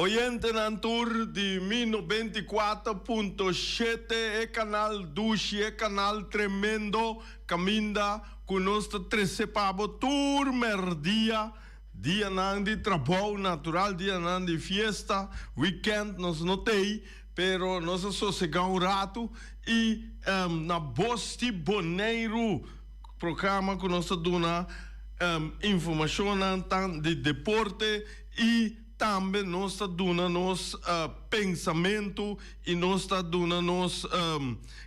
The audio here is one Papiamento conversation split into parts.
Oyentenan tur di mi 94.7 e kanal dushi, e kanal tremendo kaminda ku nos ta trese pa bo tur mèrdia, dianan di trabou natural, dianan di fiesta, weekend nos no t'ei, pero nos a sosegá un ratu i na Bos di Boneiru, programa ku nos ta duna informashonnan tan di deporte i tambe nos ta duna nos pensamentu i nos ta duna nos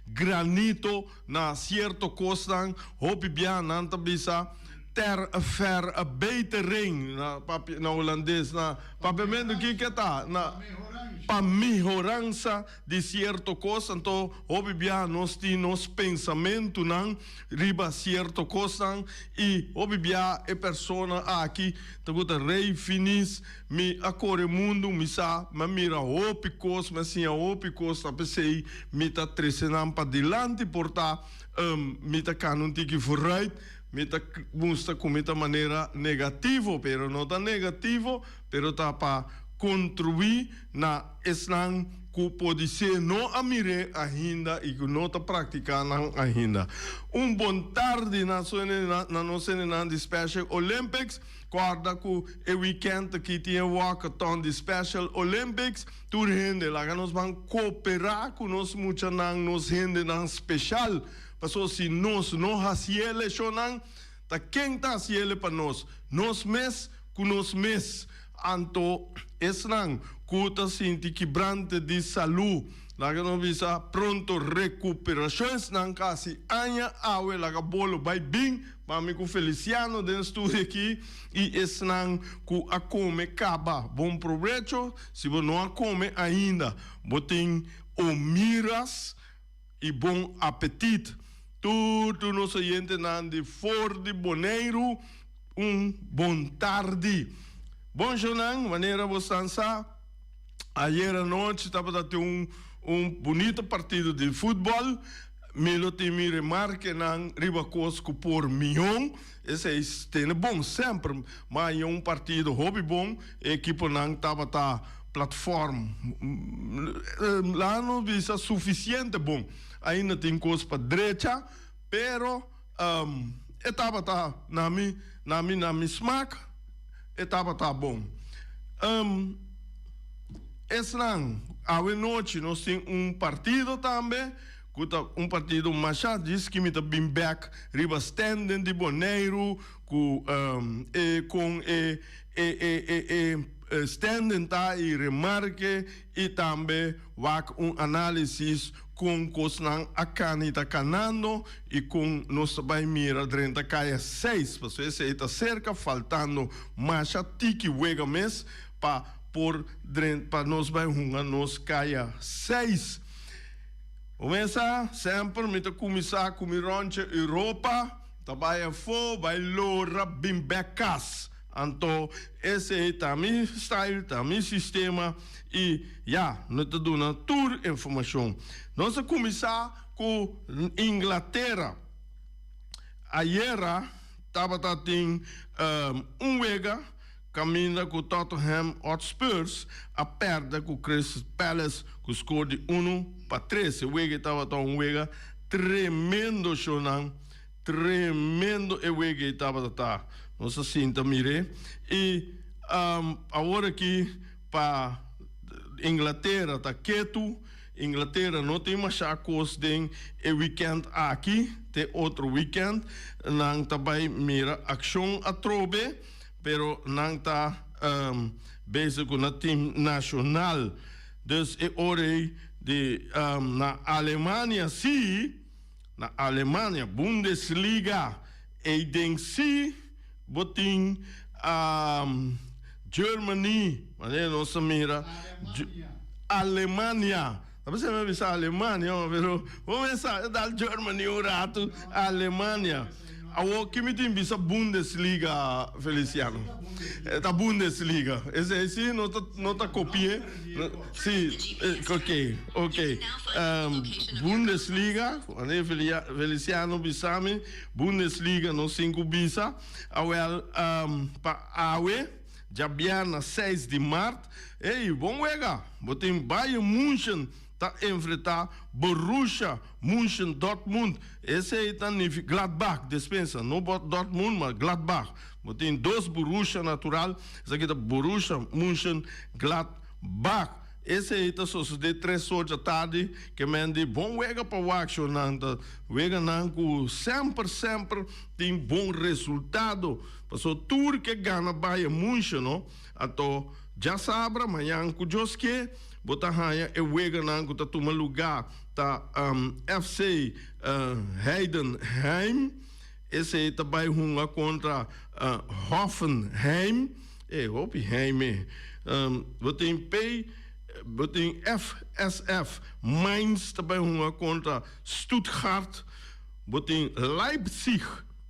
granito na sierto kosnan. Hopi bia nan ta bisa ter verbetering na papia na hulandes, na papiamentu kiko ta? Na pa mihoransa di sierto kos. Anto hopi bia nos tin nos pensamentunan riba sierto kosnan i hopi bia e persona aki ta ku ta Rey Finis, mi a kore mundu, mi sa, mi a mira hopi kos, mi a siña hopi kos, ta p'esei mi ta trese nan padilanti, por ta mi ta kana un tiki vooruit, mi ta mustra ku mi ta manera negativo, pero no ta negativo, pero ta pa kontribuí na esnan ku podisé no a mir'é ainda i ku no ta praktiká nan ainda. Un bon tardi na na nos hendenan di Special Olympics. Kòrda ku e wikènt aki tin e walkathon di Special Olympics. Tur hende laga nos ban koperá ku nos muchanan, nos hendenan speshal. Pasobra si nos no hasié leshonnan, ta ken ta hasié pa nos? Nos mes ku nos mes. Anto esnan ku ta sinti kibrante di salú, laga nos bisa pronto rekuperashon. Esnan kasi aña awe laga bolo bai bin pa mi ku Feliciano den studio aki i esnan ku a kome kaba bon probecho. Si bo no a kome ainda bo tin omiras i bon apetit. Tur tur nos oyentenan di for di Boneiru un bon tardi. Bon shownan, manera bo stan sa, ayer anochi tabata tin un un bunito partido di futbol. Mi lo tin mi remarkenan riba kos ku por mihon. Esei tene bon semper, ma ayer un partido hopi bon, e ekiponan tabata platform laga nos bisa sufisiente bon. Ainda tin kos pa drecha, pero e tabata na mi na mi na mi smak e tabata bon. Esnan awe nochi nos tin un partido tambe ku ta un partido masha djis ki mi ta bin bek riba stenden di Boneiru ku e kon e e e e stenden ta i remarke i tambe wak un análisis kon kosnan a kana i ta kanando i kon nos ta bai mira drenta kaya seis, pasobra esei ta serka, faltando masha tiki wega mes pa por pa nos bai hunga nos kaya seis. Bo mesa, semper mi ta kuminsá ku mi ròntje Europa, ta bai afó, bai lora, bin bèk kas. Anto esei ta mi style, ta mi sistema i ya, no ta duna tur informashon. Nos a kuminsá ku Inglatera. Ayera tabata tin un wega kaminda ku Tottenham Hotspurs a pèrdè ku Crystal Palace ku skor di 1-3. E wega tabata un wega tremendo shownan. Tremendo e wega ei tabata ta. Nos a sinta mir'é. I awor aki pa Inglatera ta ketu. Inglatera no tin masha kos den e wikènt aki. Te otro wikènt nan ta bai mira akshon atrobe, pero nan ta bezig ku nan tim nashonal. Dus e ora ei di na Alemania si. Na Alemania, Bundesliga, ei den si bo tin Germany, manera nos ta mira Alemania. Ta pensé mi a bisa Alemania, pero bo mester sa dal Germany un ratu, Alemania. Awor ki mi tin bisa Bundesliga, Feliciano? Ta Bundesliga. Esei si no ta no ta copi'é. Si, ok, ok. Bundesliga, wanneer Feliciano bisa mi, Bundesliga nos tin cu bisa. Awel, pa awe. Djabièrnè 6 di mart, ey, bon wega! Bo tin Bayern München ta enfrentá Borussia Mönchengladbach. Esei ta nifi Gladbach, despensa, no Dortmund, ma Gladbach. Bo tin dos Borussia natural, esaki ta Borussia Mönchengladbach. Esei ta sosodé tres or djatardi, ke men di bon wega pa wak shownan ta weganan ku semper semper tin bon resultado. Paso tur ke gana Bayern München no, anto djasabra mañan ku Dios ke bo ta haña e weganan ku ta tuma lugá ta FC Heidenheim, esei ta bai hunga kontra Hoffenheim, e hopi heim e, bo tin P, bo tin FSF Mainz ta bai hunga kontra Stuttgart, bo tin Leipzig.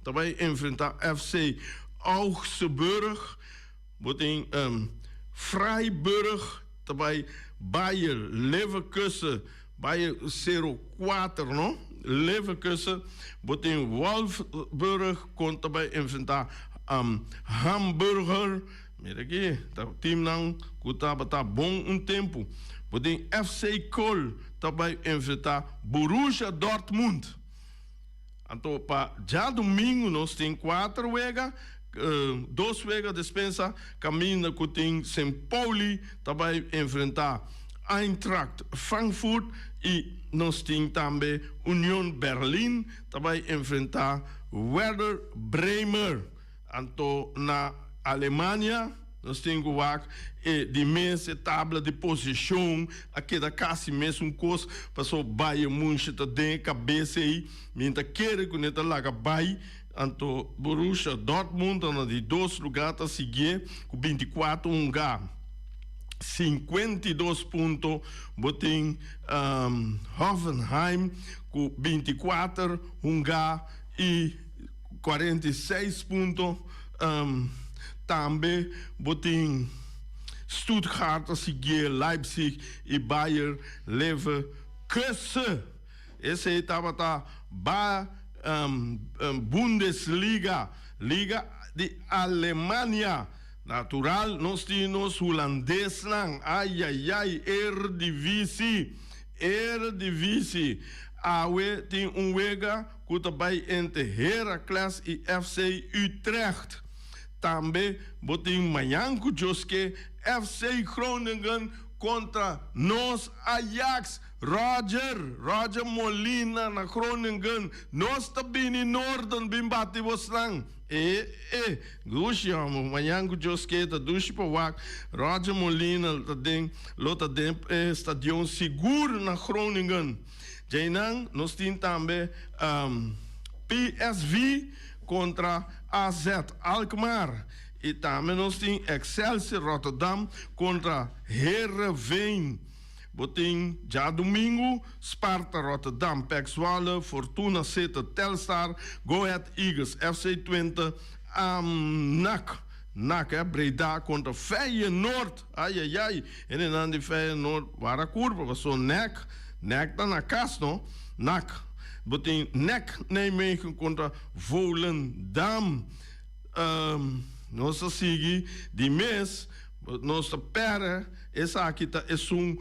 Ta bai enfrentá FC Augsburg, bo tin Freiburg ta bai Bayer Leverkusen, Bayer sero kuater no, Leverkusen, bo tin Wolfsburg kon ta bai enfrentá Hamburger, mira aki ta teamnan ku tabata bon un tempu, bo tin FC Köln ta bai enfrentá Borussia Dortmund. Anto pa djadumingu nos tin kuater wega, dos wega despensa kaminda ku tin Sint Pauli ta bai enfrentá Eintracht Frankfurt i nos tin tambe Union Berlin ta bai enfrentá Werder Bremer. Anto na Alemania nos tin ku wak e di mes e tabla di posishon a keda kasi mesun kos paso Bayern Munchen ta den e kabes ei mi ta kere ku ne ta laga bai anto Borussia Dortmund ta na di dos luga ta siguié ku 24 hunga 52 punto bo tin Hoffenheim ku 24 hunga i 46 punto. Tambe bo tin Stuttgart ta siguié Leipzig i Bayer Leverkusen. Esei tabata ba Bundesliga, liga di Alemania. Natural nos tin nos hulandesnan. Ayayay, Eredivisie, Eredivisie. Awe tin un wega. ku ta bai entre Heracles i FC Utrecht. Tambe bo tin mañan ku Dios ke FC Groningen kontra nos Ajax. Roger, Roger Molina na Groningen. Nos ta bini Noorden bin bati bosnan. E e, dushi homo, mañan ku Dios ke ta dushi pa wak. Roger Molina ta den, lo ta den e stadion sigur na Groningen. Djeinan nos tin tambe PSV kontra AZ Alkmaar i tambe nos tin Excelsior Rotterdam kontra Heerenveen. Bo tin djadumingu Sparta Rotterdam, PEC Zwolle, Fortuna Sittard Telstar, Go Ahead Eagles, FC Twente, NAC, NAC eh, Breda kontra Feyenoord. Ayayay, hendenan di Feyenoord wara kurpa paso NEC, NEC ta na kas no, NAC, bo tin NEC Nijmegen kontra Volendam. Nos ta sigui di mes, nos ta pèrdè, esaki ta esun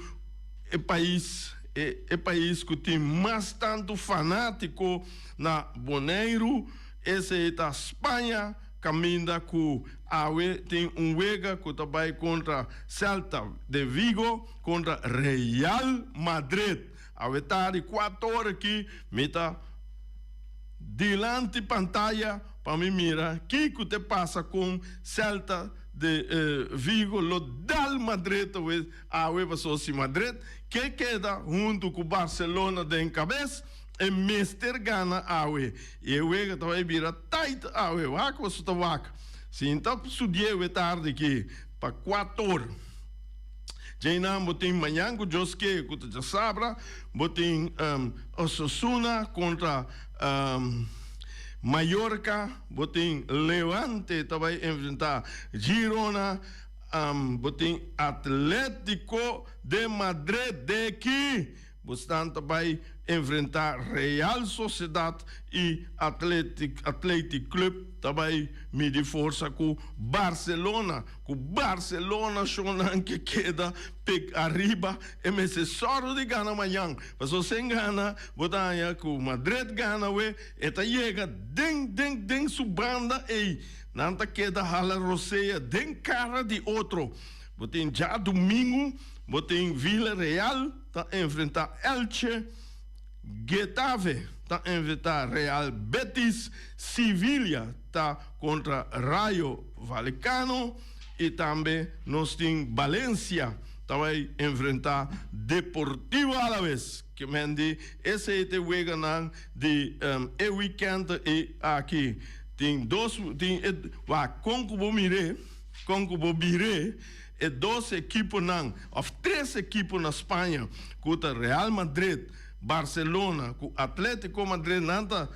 e pais, e pais ku tin mas tantu fanátiko na Boneiru, esei ta Spaña. Caminda cu awe tin un wega cu ta bay contra Celta de Vigo contra Real Madrid. Awe tardi cuatro ora aki mi ta dilanti pantaya pa mi mira kico te pasa con Celta de Vigo lo dal Madrid awe awe pasobra si Madrid ke keda hunto cu Barcelona den cabes E mester gana awe. I e wega ta bai bira tight awe. Wak boso ta wak. Sinta studi'é we tardi aki pa kuator. Djeinan bo tin mañan ku Dios ke ku ta djasabra bo tin Osasuna kontra Mallorca, bo tin Levante ta bai enfrentá Girona, bo tin Atletico de Madrid de ki. Bosnan ta bai enfrentá Real Sociedad i Athletic Athletic Club ta bai midi forsa ku Barcelona. Ku Barcelona shonnan ke keda pek ariba e mester sòru di gana mañan. Pasobra sin gana bo ta haña ku Madrid gana we e ta yega den den den su banda ei. Nan ta keda hala rosea den kara di otro. Bo tin djadumingu bo tin Villarreal ta enfrentá Elche, Getafe ta enfrentá Real Betis, Sevilla ta kontra Rayo Vallecano i tambe nos tin Valencia ta bai enfrentá Deportivo Alaves. Ke men di esei ta e weganan di e wikènt aki. Tin dos tin e wak kon ku bo mir'é, kon ku bo bir'é. E dos ekiponan, òf tres ekipo na Spaña, ku ta Real Madrid, Barcelona ku Atletico Madrid, nan ta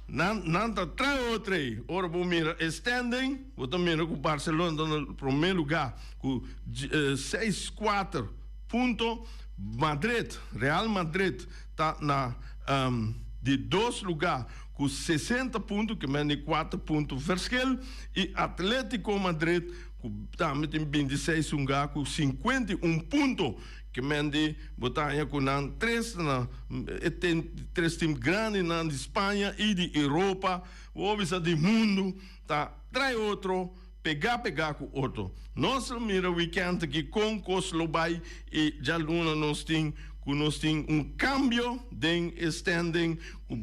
nan nan ta trae otro ei. Ora bo mira e standing, bo ta mira ku Barcelona ta na promé lugá ku seis kuater punto, Madrid, Real Madrid ta na di dos lugá ku sesenta punto, ke men di kuater punto verschil, i Atletico Madrid ku tambe tin bintiseis hunga ku 51 punto. Ke men di bo ta haña ku nan tres na e ten tres tim grandinan di Spaña i di Europa, bo bisa di mundu, ta trae otro pegá pegá ku otro. Nos lo mira wikènt aki kon kos lo bai i djaluna nos tin ku nos tin un kambio den e standing ku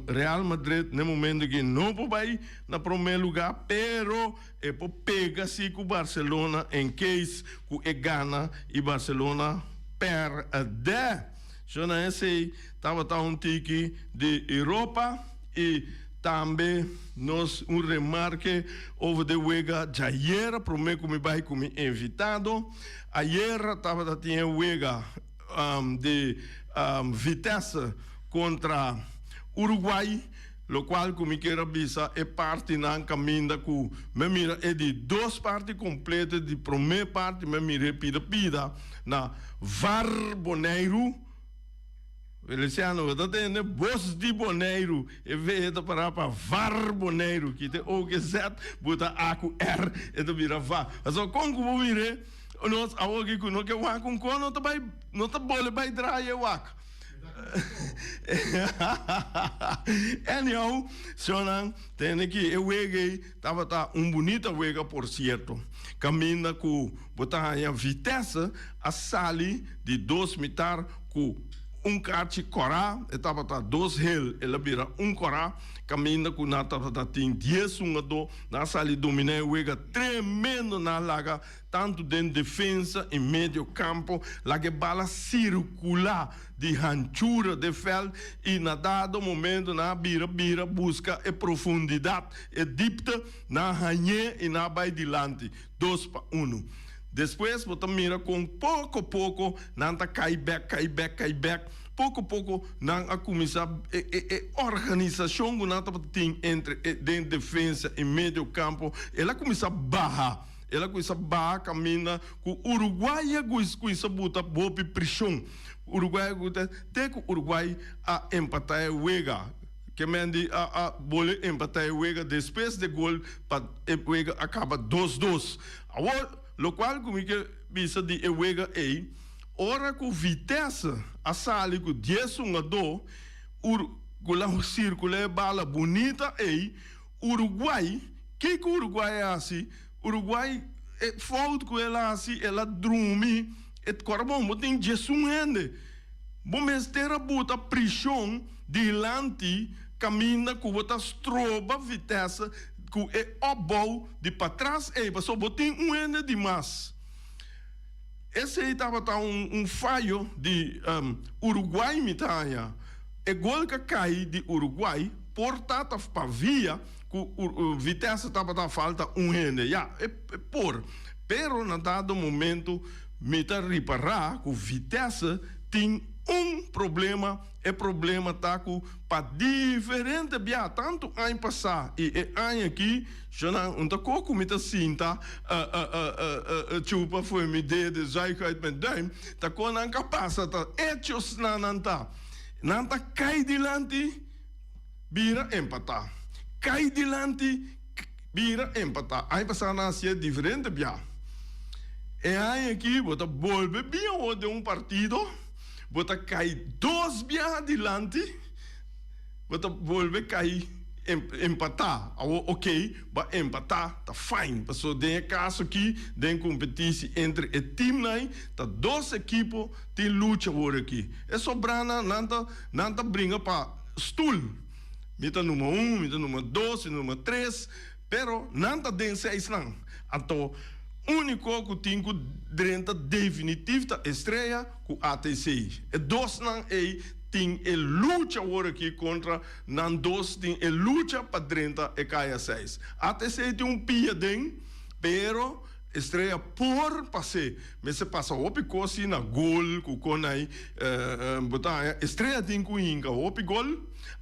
Real Madrid na e momento aki no por bai na promé lugá pero E por pega si ku Barcelona en case ku e gana i Barcelona pèrdè. Shona esei tabata un tiki di Europa i tambe nos un remarke over de wega djayera prome ku mi bai ku mi invitado. Ayera tabata tin e wega di Vitesse kontra Uruguay. Locual cu mi kier a bisa e partinan caminda cu mi a mira e di dos parti completo e di prome parti mi a mira e pida pida na var Boneiru Feliciano bo ta tende bos di Boneiru e ve ta para pa var Boneiru kita e O cu e Z bo ta A cu R e ta bira va pasobra con cu bo mira e nos awoki cu no ke wak un con no ta bay no ta bole bay draai e wak. Anyhow, señornan, tende ki e wega ei tabata un bunita wega por cierto. Caminda cu bo ta haña Vitesse a sali di dos mitar cu un kachi kòrá, e tabata dos hel, el a bira un kòrá, caminda cu nan tabata tin dies hungadó, nan a sali dominá e wega tremendo, nan a laga Tantu den defensa i medio kampo laga e bala sirkulá di hanchura den vèlt i na dado momento nan a bira bira buska e profundidat, e dipte, nan a hañ'é i nan a bai dilanti, 2-1. Despues bo ta mira kon poko poko nan ta kai bèk, kai bèk, kai bèk, poko poko nan a kuminsá e e e organisashon ku nan tabata tin entre e den defensa i medio kampo el a kuminsá baha. El a kuinsa baha kaminda ku Uruguay a kuinsa buta bopi prishon. Uruguay a kuta te ku Uruguay a empatá e wega. Ke men di a a bole empatá e wega despues de gol pa e wega a kaba 2-2. Awor lokual ku mi ke bisa di e wega ei, ora ku Vitesse a sali ku dies hungadó, Ur ku la sirkulá e bala bunita ei, Uruguay, kiko Uruguay a hasi? Uruguay e fout ku el a hasi, el a drumi e kòrda bon, bo tin diesun hende, bo mester a buta prishon dilanti kaminda ku bo ta stroba Vitesse ku e opbouw di patras ei, pasobra bo tin un hende di mas. Esei tabata un fayo di Uruguay mi ta haña. E gol ka kai di Uruguay por ta ta pavia ku Vitesse tabata falta un hende. Ya, e por. Pero na dado momento mi ta ripará ku Vitesse tin. un problema, e problema ta ku pa diferente bia, tantu aña pasá i e aña aki, shonnan un ta ko ku mi ta sinta chupa fo'i mi dede, zuig uit mijn duim, ta ko nan ka pasa ta echosnan nan ta. Nan ta kai dilanti, bira empatá. Kai dilanti, bira empatá. Aña pasá nan hasié diferente bia. E aña aki bo ta bolbe bin awor den un partido, bo ta kai dos biaha dilanti, bo ta bolbe kai empatá. Awor oké, bo a empatá, ta fijn. Pasobra den e kaso aki, den kompetisi entre e timnan, ta dos ekipo tin lucha awor aki. E sobranan nan ta nan ta bringa pa stul. Mi ta numa un, mi ta numa dos, mi ta numa tres, pero nan ta den seisnan. Anto úniko ku tin ku drenta definitif ta Estrella ku ATC. E dosnan ei tin e lucha awor aki kontra nan dos tin e lucha pa drenta e kaya seis. ATC tin un pia den, pero Estrella por pas'é. Mester pasa hopi kos si na gol ku kon ai bo ta haña. Estrella tin ku hinka hopi gol,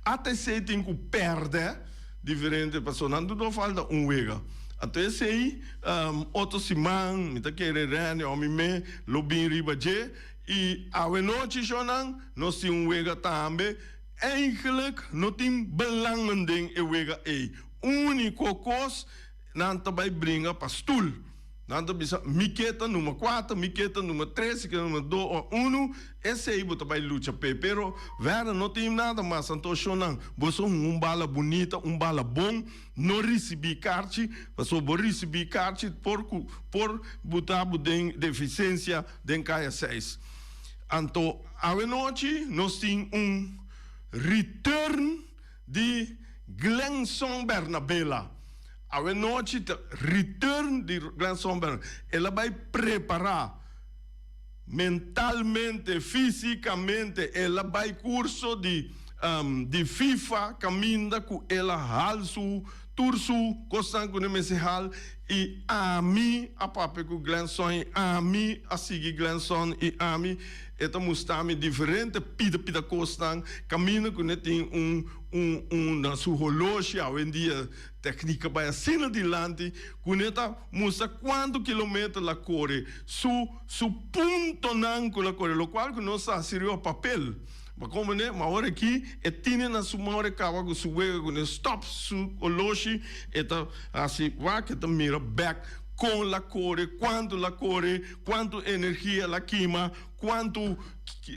ATC tin ku pèrdè diferente pasobra nan tur no falta un wega. Anto esei otro siman mi ta kere Renny o mi me lo bin riba dje i awenochi shownan nos tin un wega tambe. Eigenlijk no tin belangen den e wega ei. Úniko kos. Nan ta bai bringa pa stul. Nan ta bisa, Mi ke ta numa kuater, mi ke ta numa tres, mi ke ta numa dos o unu. Esei bo ta bai lucha p'e. Pero verder no tin nada mas. Anto shonnan, boso hunga un bala bunita, un bala bon. No risibí karchi, pasobra bo risibí karchi por ku por buta bo den defisensia den kaya seis. Anto awenochi nos tin un return. Di Glenson Bernabela. Awe nochi ta return di Glenson Bernabela. El a bai prepara mentalmente, fisicamente. El a bai curso di di FIFA caminda cu el a hal su tur su cosnan cu ne mester hal. Y ami a papia cu Glenson y ami a sigui Glenson y ami e ta mustra mi diferente pida pida cosnan caminda cu ne tin un un un na su holoshi awendia tecnica bay asina dilanti cu ne ta mustra cuanto kilometer la core su su puntonan cu la core locual cu nos ta haci riba papel. Bo comprende? Ma ora aki e tine na su man ora e caba cu su wega cu ne stop su oloshi e ta haci wak e ta mira bek con la core, cuanto la core, cuanto energia la kima, cuanto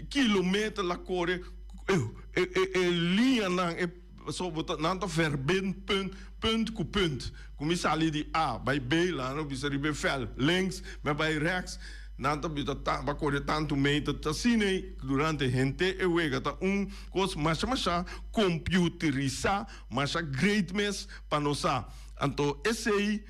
kilometer la core, e e liñanan e so bo ta nan ta verbind punt punt cu punt. Cu mi sali di A bay B la no bisa riba e vel links mi bay rechts. Nan ta bisa ta ba kore tantu meter ta asina ei durante henter e wega ta un kos masha masha computerisa masha great mes pa nos sa. Anto esei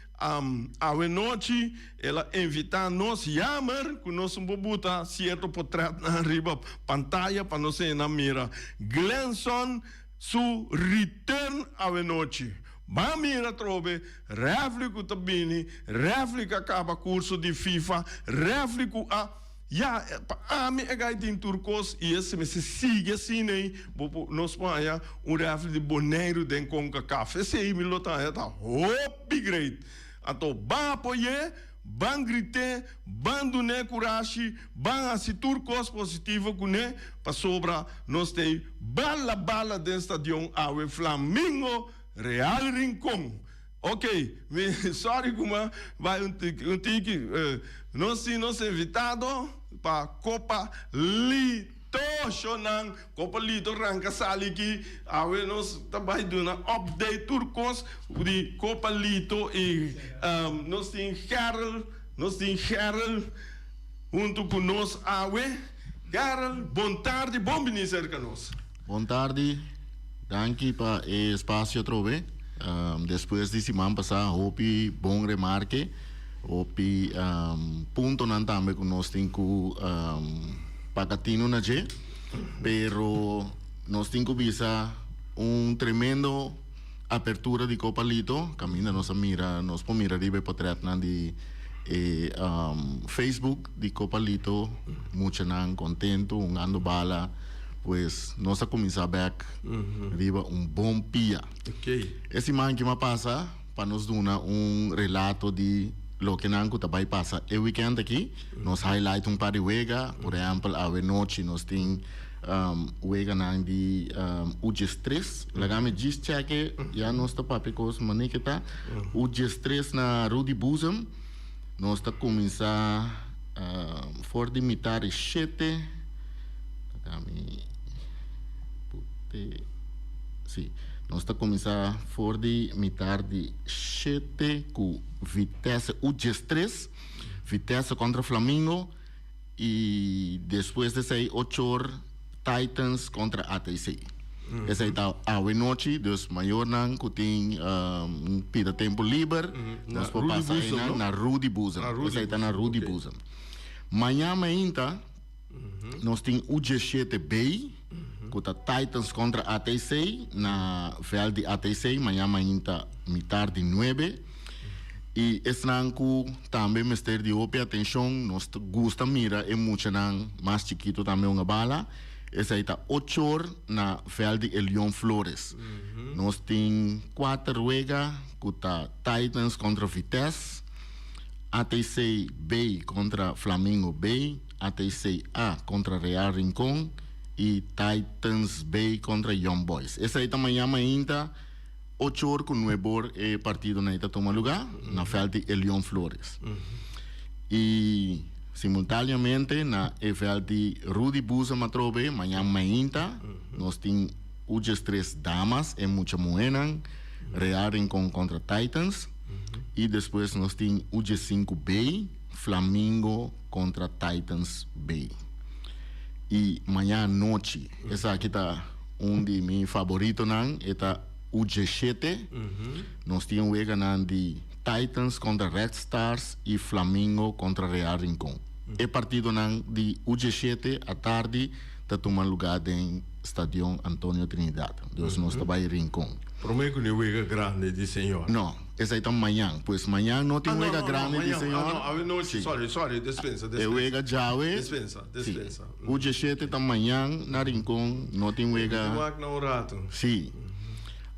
awe nochi el a invita nos yamer ku nos un por buta sierto potretnan riba pantaya pa nos hende mira Glenson su return awe nochi. Ban mira atrobe refli ku ta bini, refli ku a kaba kurso di FIFA, refli ku a, ya, pa ami e gai tin tur kos i e mester sigui asina ei, bo por, nos por haña un refli di Boneiru den Concacaf. Esei mi lo ta haña ta hopi great. Anto ban apoy'é, ban grit'é, ban dun'é kurashi, ban hasi tur kos positivo kuné, pasobra nos ta ei bala bala den stadion awe Flamingo Real Rincon. Ok, mi sorry ku mi bai un tiki. Nos tin nos invitado pa Copa Lito shonan. Copa Lito ranka sali aki. Awe nos ta bai duna update tur kos di Copa Lito i nos tin Gerald, nos tin Gerald huntu ku nos awe. Gerald, bon tardi, bon bini serka nos. Bon tardi, danki pa e espacio atrobe. Despues di siman pasa hopi bon remarke, hopi puntonan tambe ku nos tin ku paga tinu na dje, pero nos tin ku bisa un tremendo apertura di Copa Lito, kaminda nos a mira, nos por mira riba e potretnan di. E Facebook di Copa Lito, muchanan contento hungando bala, pues nos a cuminsa bek riba un bon pia. E siman ki a pasa pa nos duna un relato di loke nan ku ta bai pasa e weekend aki, nos highlight un par di wega, por ehempel awe nochi nos tin wega nan di U13, laga mi djis check ya nos ta papia kos manera ke ta. U13 na Rudy Boezem, nos ta kuminsá for di mitar di shete, laga mi pute, si, nos ta kuminsá for di mitar di shete ku Vitesse U13, Vitesse kontra Flamingo. Y despues di esey ochor Titans contra ATC. Esey ta awe nochi, dus mayornan cu tin un pida tempo liber, nos por pasa eynan na Rudy Boezem. Esey ta na Rudy Boezem. Mañan mainta nos tin U17 B cu ta Titans contra ATC na veld di ATC mañan mainta mitar di nuebe. I esnan ku tambe mester di hopi atenshon, nos ta gusta mira e muchanan mas chikitu tambe hunga bala. Esei ta ochor na vèlt di Elion Flores. Nos tin kuater wega ku ta Titans kontra Vitesse, ATC B kontra Flamingo B, ATC A kontra Real Rincon i Titans B kontra Young Boys. Esei ta mañan mainta. Ochor ku nuebor e partidonan ei ta tuma lugá na vèlt di Elion Flores. I simultáneamente na e vèlt di Rudy Boezem atrobe mañan mainta nos tin Ujestres Damas e mucha muhénan Real Rincon kontra Titans i despues nos tin Ujesinku B Flamingo kontra Titans B. I mañan anochi esaki ta Un di mi faboritonan e ta U17. Nos tin weganan di Titans kontra Red Stars i Flamingo kontra Real Rincon. E partidonan di U17 atardi ta tuma lugá den Stadion Antonio Trinidad. Dus nos ta bai Rincon. Promé ku ni wega grandi di señor. No, esei ta mañan. Pues mañan no tin wega grandi di señor. Ah, no, awe nochi. Sorry, sorry, despensa, despensa. E wega djawe. Despensa. Despensa. Si. U17 ta mañan na Rincon, no tin wega. Tin wak na un rato. Si.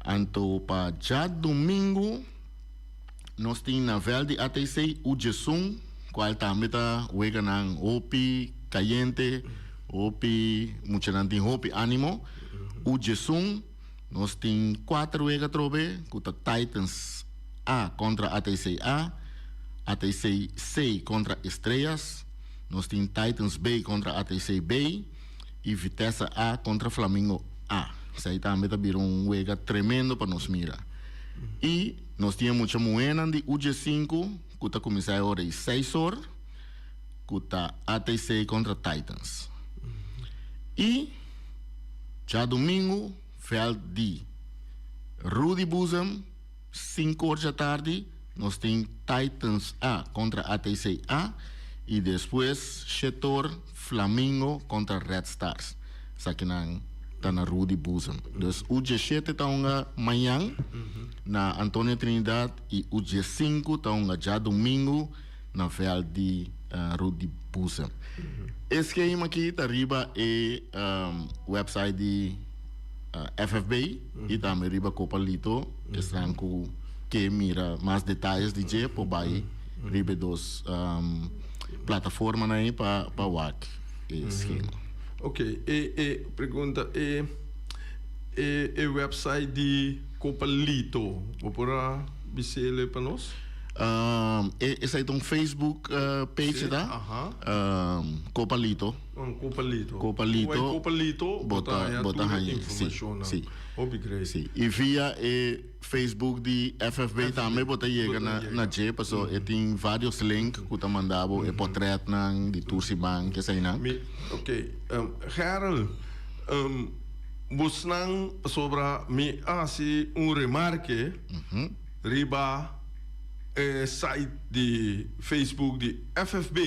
Anto pa djadumingu nos tin na vèlt di ATC U11, kual tambe ta weganan hopi kayente, hopi muchanan tin hopi animo. U11 nos tin kuater wega atrobe ku ta Titans A kontra ATC A, ATC C kontra Estrellas, Nos tin Titans B kontra ATC B i Vitesse A kontra Flamingo A. Esei tambe ta bira un wega tremendo pa nos mira. I nos tin e mucha muhénan di UG5 ku ta kuminsá e ora di seis or ku ta ATC kontra Titans. I djadumingu vèlt di Rudy Boezem Sinku or djatardi nos tin Titans A kontra ATC A i despues shetor Flamingo kontra Red Stars. Esakinan ta na Rudy Boezem. Dus U diesshete ta hunga mañan na Antonio Trinidad i U diesinku ta hunga djadumingu na vèlt di Rudy Boezem. E skema aki ta riba e website di FFB i tambe riba Copa Lito. Esnan ku ke mira mas detayes di dje por bai riba e dos plataformanan ei pa pa wak e skema. Ok, e e pregunta e e e website di Copa Lito bo por a bis'ele pa nos? E esei ta un Facebook page ta Copa Lito. Copa Lito. Copa Lito. Copa Lito bo ta haña tur e informashonnan. Si. Hopi great. Si. I via e Facebook di FFB tambe bo ta yega na dje paso e tin varios link ku ta manda bo e potrètnan di tur siman keseinan. Mi ok Gerald bosnan pasobra mi a hasi un remarke riba e site di Facebook di FFB.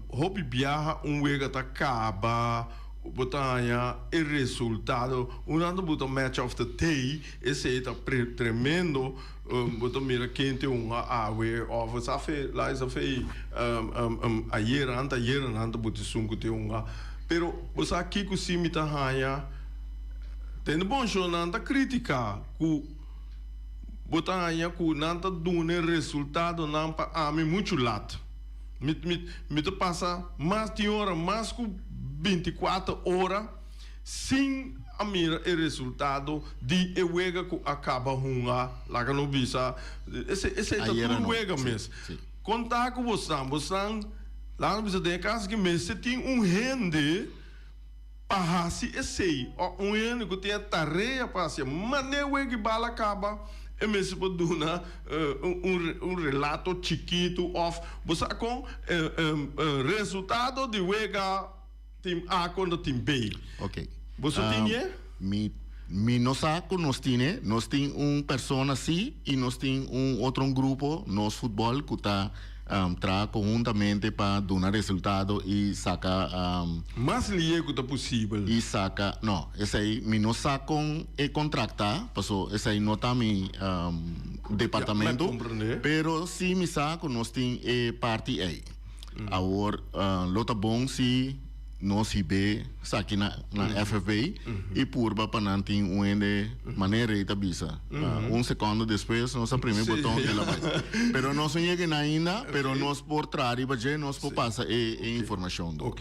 Hopi biaha un wega ta kaba Bo ta haña e resultado. Un nan ta buta match of the day, esei ta tremendo. Bo ta mira ken tin un awe of sa fe la sa fe ayera anta ayera nan ta buta esun ku tin un. Pero bo sa kiko si mi ta haña tende bon sho nan ta critica ku bo ta haña ku nan ta duna e resultadonan pa ami muchu lat. Mi mi mi ta pasa mas tin ora mas ku bintikuater ora sin a mira e resultado di e wega ku a kaba hunga, laga no bisa esei esei ta tur wega mes. Konta ku bosnan, bosnan laga no bisa den e kas aki mester tin un hende pa hasi esei o un hende ku tin e tarea pa hasi e manera wega i bala kaba e mester por duna un un relato chikitu of bo sa kon resultado di wega team A kontra team B. Ok. Boso tin e? Mi mi no sa ku nos tin e. Nos tin un persona si i nos tin un otro un grupo nos futbol ku ta Traha konhuntamente pa duna resultado i saka. Mas lihe ku ta posibel. I saka, no, esei mi no sa kon e kontrakt ta, paso esei no ta mi departamento, pero si mi sa ku nos tin e parti ei. Awor lo ta bon si nos hib'é esaki na FFB i purba pa nan tin un hende manera rei ta bisa. Un sekondo despues nos a primi boton el a bai. Pero nos no yega einan ainda, pero nos por traha riba dje, nos por pasa e informashon dor.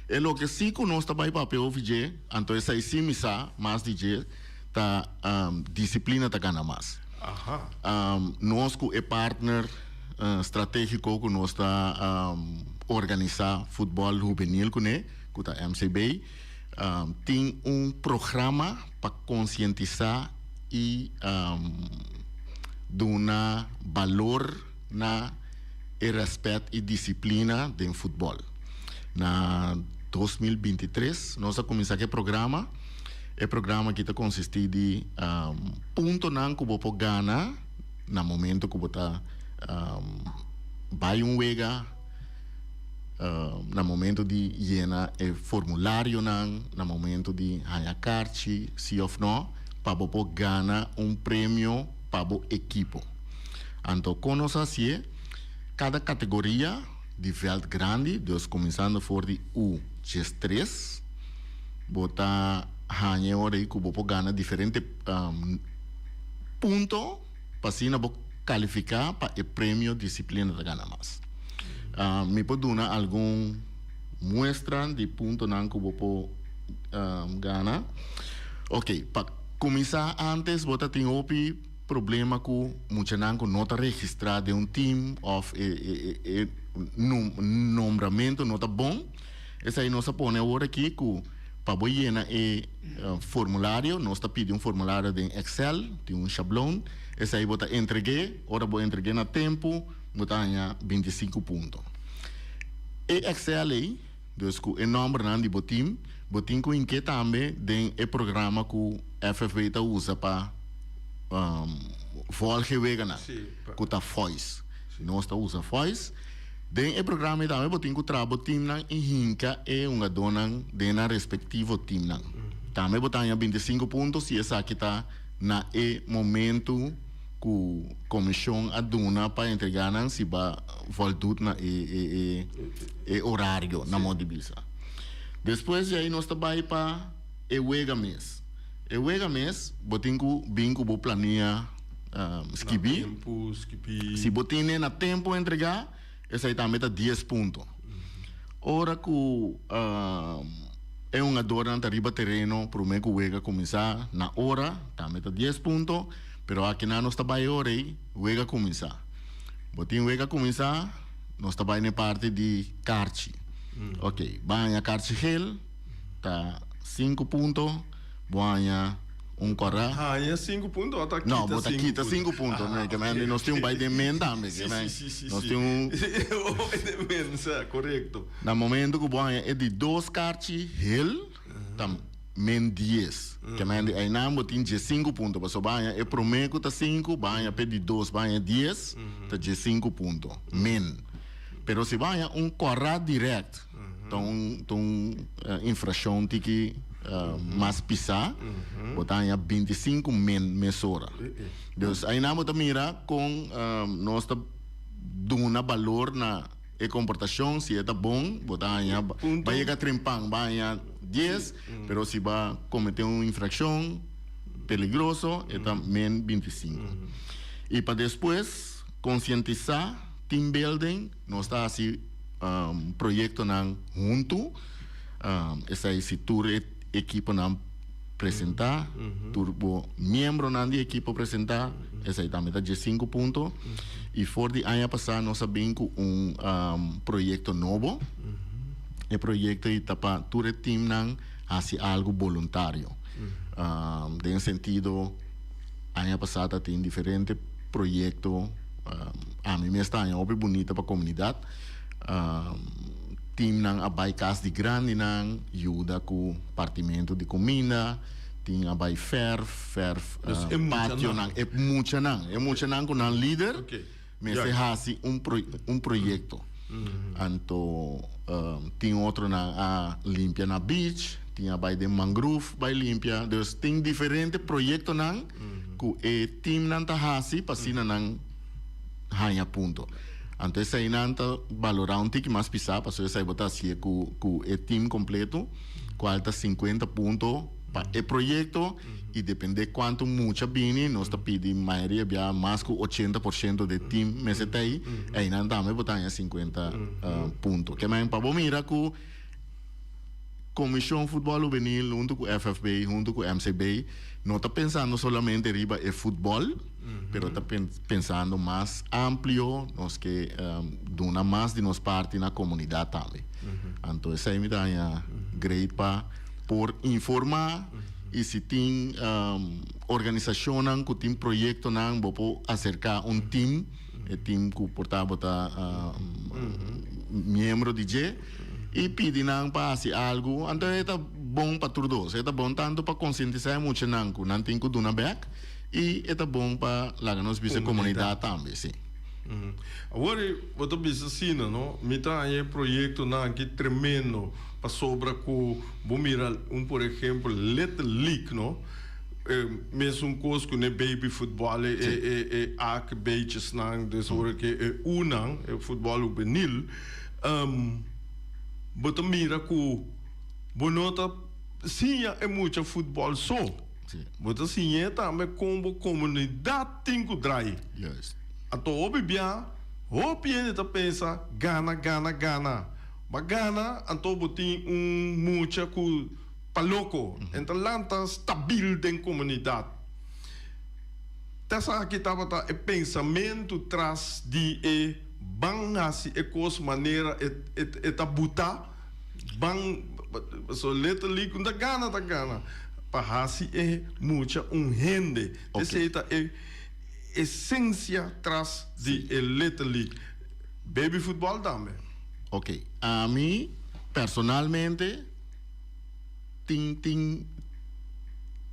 E loke si ku nos ta bai papia hopi dje, anto esei si mi sa mas di dje, ta disiplina ta gana mas. Nos ku e partner strategiko ku nos ta organisá futbòl hubenil kuné, ku ta MCB, tin un programa pa konsientisá i duna balor na e rèspèt i disiplina den futbòl. Na 2023 nos a kuminsá ku e programa. E programa aki ta konsistí di puntonan ku bo por gana na momento ku bo ta bai un wega, na momento di yena e formularionan, na momento di haña karchi si òf no, pa bo por gana un premio pa bo ekipo. Anto kon nos a hasié? Kada kategoria di vèlt grandi, dus kuminsando for di U 13, bo ta haña e ora ei ku bo por gana diferente punto pa asina bo kalifiká pa e premio Disiplina ta Gana Mas. Mi por duna algun muestra di puntonan ku bo por gana. Oke, pa kuminsá antes bo ta tin hopi problema ku muchanan ku no ta registrá den un tim òf e nombramentu no ta bon. Esei nos a pone awor aki ku pa bo yena e formulario, nos ta pidi un formulario den Excel, tin un shablon, esei bo ta entreg'é, ora bo entreg'é na tempu, bo ta haña 25 punto. E Excel ei, dus ku e nòmbernan di bo tim, bo tin ku hink'é tambe den e programa ku FFB ta usa pa vòlg e weganan, ku ta Voice. Nos ta usa Voice. Den e programa ei tambe bo tin ku traha bo timnan i hinka e hungadónan den nan respektivo timnan. Tambe bo ta haña 25 punto si esaki ta na e momentu ku komishon a duna pa entregá nan si ba voldut na e e orario na modo di bisa. Despues di ei nos ta bai pa e wega mes. E wega mes bo tin ku bin ku bo plania skibi. Si bo tine na tempu entregá, esei tambe ta 10 punto. Ora ku e hungadornan ta riba tereno promé ku wega kuminsá na ora, tambe ta 10 punto. Pero akinan nos ta bai e ora ei, wega kuminsá. Bo tin wega kuminsá, nos ta bai na e parti di karchi. Oké, bo a haña karchi gel, ta 5 punto, bo a haña un kòrá. Haña 5 punto o ta kita No, bo ta 5 kita punto? 5 punto. Ah, Ke men ok. nos tin un bai den men tambe. Ke Sí, men sí, sí, sí, nos sí. tin un Bai den men, sa, korekto. Na momento ku bo haña e di dos karchi hel, ta men 10. Ke men di einan bo tin 15 punto. Pasobra bo haña e promé ku ta 5, bo haña p'e di dos, bo haña 10, ta 15 punto. Men. Pero si bo haña un kòrá dirèkt. Ta un ta un infraccion tiki mas pisa, bo ta haña 25 min mesora. Dus ainan bo ta mira con nos ta duna balor na e comportacion, si e ta bon bo ta haña, bo a yega trempan bo a haña 10, pero si bo a comete un infraccion peligroso e ta min 25. Y pa despues concientisa team building nos ta haci proyectonan hunto, esai si tur e equiponan presenta, tur bo miembronan di equipo presenta, esai tambe ta 15 punto. Y for di aña pasa nos a bin cu un proyecto nobo, e proyecto ei ta pa tur e teamnan haci algo boluntario, den sentido aña pasa ta tin diferente proyecto. Ami mes ta haña hopi bunita pa komunidat. Timnan a bai kas di grandinan yuda ku partimentu di kuminda, tin a bai fèrf, fèrf pationan. E muchanan, e muchanan ku nan lider mester hasi un un proyekto. Anto tin otronan a limpia na beach, tin a bai den mangrove bai limpia. Dus tin diferente proyektonan ku e timnan ta hasi pa asina nan haña punto. Anto eseinan ta balorá un tiki mas pisá pasobra esei bo ta hasié ku ku e tim kompleto, kual ta 50 punto pa e proyekto i dependé kuantu mucha bini nos ta pidi mayoria bia mas ku 80% di e tim mester ta ei, einan tambe bo ta haña 50 punto. Ke men pa bo mira ku Komishon Futbòl Hubenil huntu ku FFB huntu ku MCB no ta pensando solamente riba e futbòl, pero ta pensando mas amplio, nos ke duna mas di nos parti na komunidat tambe. Anto esei mi ta haña great pa por informá i si tin organisashonnan ku tin proyektonan bo por aserká un tim, e tim ku por ta bo ta miembro di dje. I pidi nan pa hasi algu, anto e ta bon pa tur dos. E ta bon tantu pa konsientisá e muchanan ku nan tin ku duna bèk i e ta bon pa laga nos bisa e komunidat tambe, sí. Awor bo ta bisa asina, no? Mi ta haña e proyektonan aki tremendo pasobra ku bo mira un por ehempel Little League, no? Mesun kos ku ne baby futbòl, e A ku B'tjesnan, dus ora ku e U'nan, e futbòl hubenil. Bo ta mira ku bo no ta siña e mucha futbòl so, bo ta siñ'é tambe kon bo komunidat tin ku drai. Anto hopi bia, hopi hende ta pensa gana, gana, gana. Bo a gana, anto bo tin un mucha ku ta loko, en ta lanta stabil den komunidat. Ta esaki tabata e pensamentu tras di e ban hasi e kos manera e ta buta, ban, so letterlijk ku ta gana ta gana pa hasi e mucha un hende. Esei ta e esensia tras di e letterlijk baby futbòl tambe. Ok, ami personalmente tin tin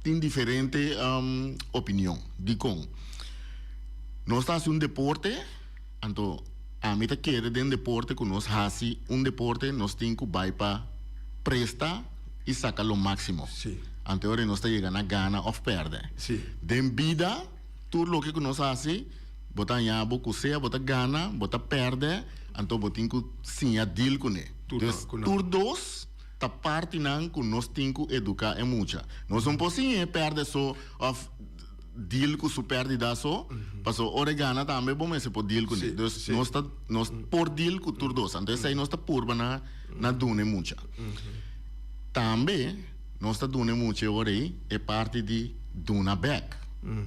tin diferente opinion. Dikon? Nos ta hasi un deporte, anto ami ta kere den deporte ku nos hasi un deporte nos tin ku bai pa presta i saka lo máksimo. Anto e ora nos ta yega na gana òf pèrdè. Den bida tur loke ku nos hasi bo ta haña bo ku sea bo ta gana, bo ta pèrdè, anto bo tin ku siña deal kuné. Dus tur dos ta partinan ku nos tin ku eduká e mucha. Nos no por siñ'é pèrdè so òf deal ku su pèrdida so, paso ora e gana tambe bo mester por deal kuné. Dus nos ta nos por deal ku tur dos. Anto esei nos ta purba na na duna e mucha. Tambe nos ta duna e mucha e ora ei e parti di duna bèk,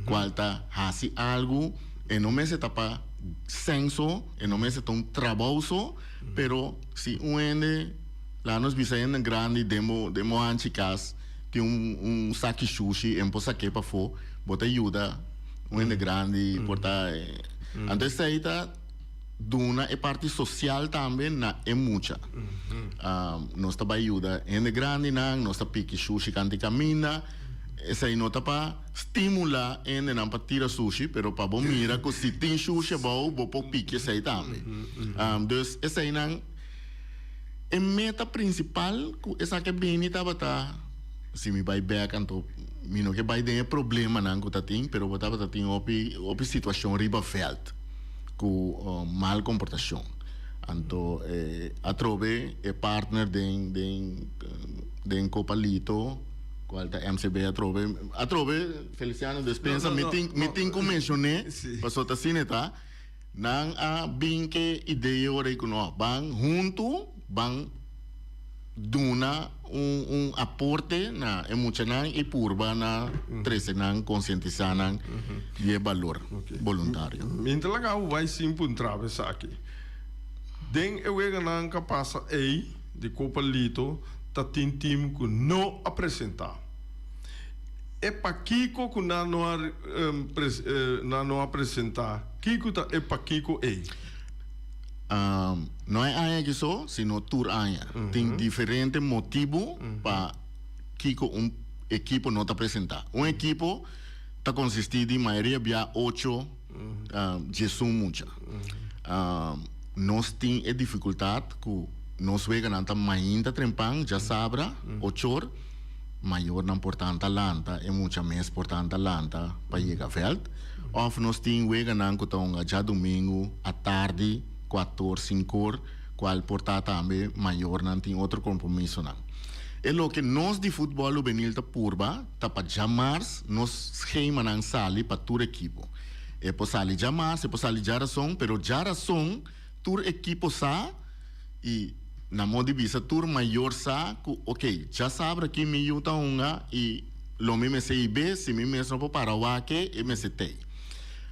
kual ta hasi algu, e no mester ta pa senso, e no mester ta un trabou so, pero si un hende. Laat nos bisa hende grandi den bo den bo hanchi kas tin un un saki shushi en por sak'é pafó bo ta yuda un hende grandi por ta anto esei ta duna e parti sosial tambe na e mucha nos ta bai yuda hende grandinan nos ta piki shushi kanti kaminda esei no ta pa stimula hendenan pa tira sushi pero pa bo mira ku si tin shushi abou bo por piki esei tambe dus eseinan. E meta prinsipal ku esaki a bini tabata, si mi bai bek anto mi no ke bai den e problemanan ku ta tin, pero bo tabata tin hopi hopi situashon riba vèlt ku mal komportashon. Anto atrobe e partner den den den Copa Lito kual ta MCB atrobe atrobe Feliciano despensa mi tin mi tin ku menshon'é pasobra ta asina e ta. Nan a bin ke idea ora ei ku no ban huntu ban duna un un aporte na e muchanan i purba na trese nan konsientisá nan di e balor boluntario. Mi ta laga bo bai sin puntra bo esaki. Den e weganan ka pasa ei di Copa Lito ta tin team ku no a presentá. E pakiko ku nan no a nan no a presentá? Kiko ta e pakiko ei? No e aña aki so, sino tur aña. Tin diferente motibu pa kiko un ekipo no ta presentá. Un ekipo ta konsistí di mayoria bia ocho, diesun mucha. Nos tin e difikultat ku nos weganan ta mainta trempan, djasabra, ochor. Mayornan por tanta lanta, e mucha mes por tanta lanta pa yega vèlt. Òf nos tin weganan ku ta hunga djadumingu atardi kuator, sinkor, kual por ta tambe mayornan tin otro kompromisonan. E loke nos di futbòl hubenil ta purba ta pa djamars nos skemanan sali pa tur ekipo. E por sali djamars, e por sali djarason, pero djarason tur ekipo sa i na modo di bisa tur mayor sa ku ok djasabra aki mi yu ta hunga i lo mi mester hib'é si mi mes no por para wak e e mester tei.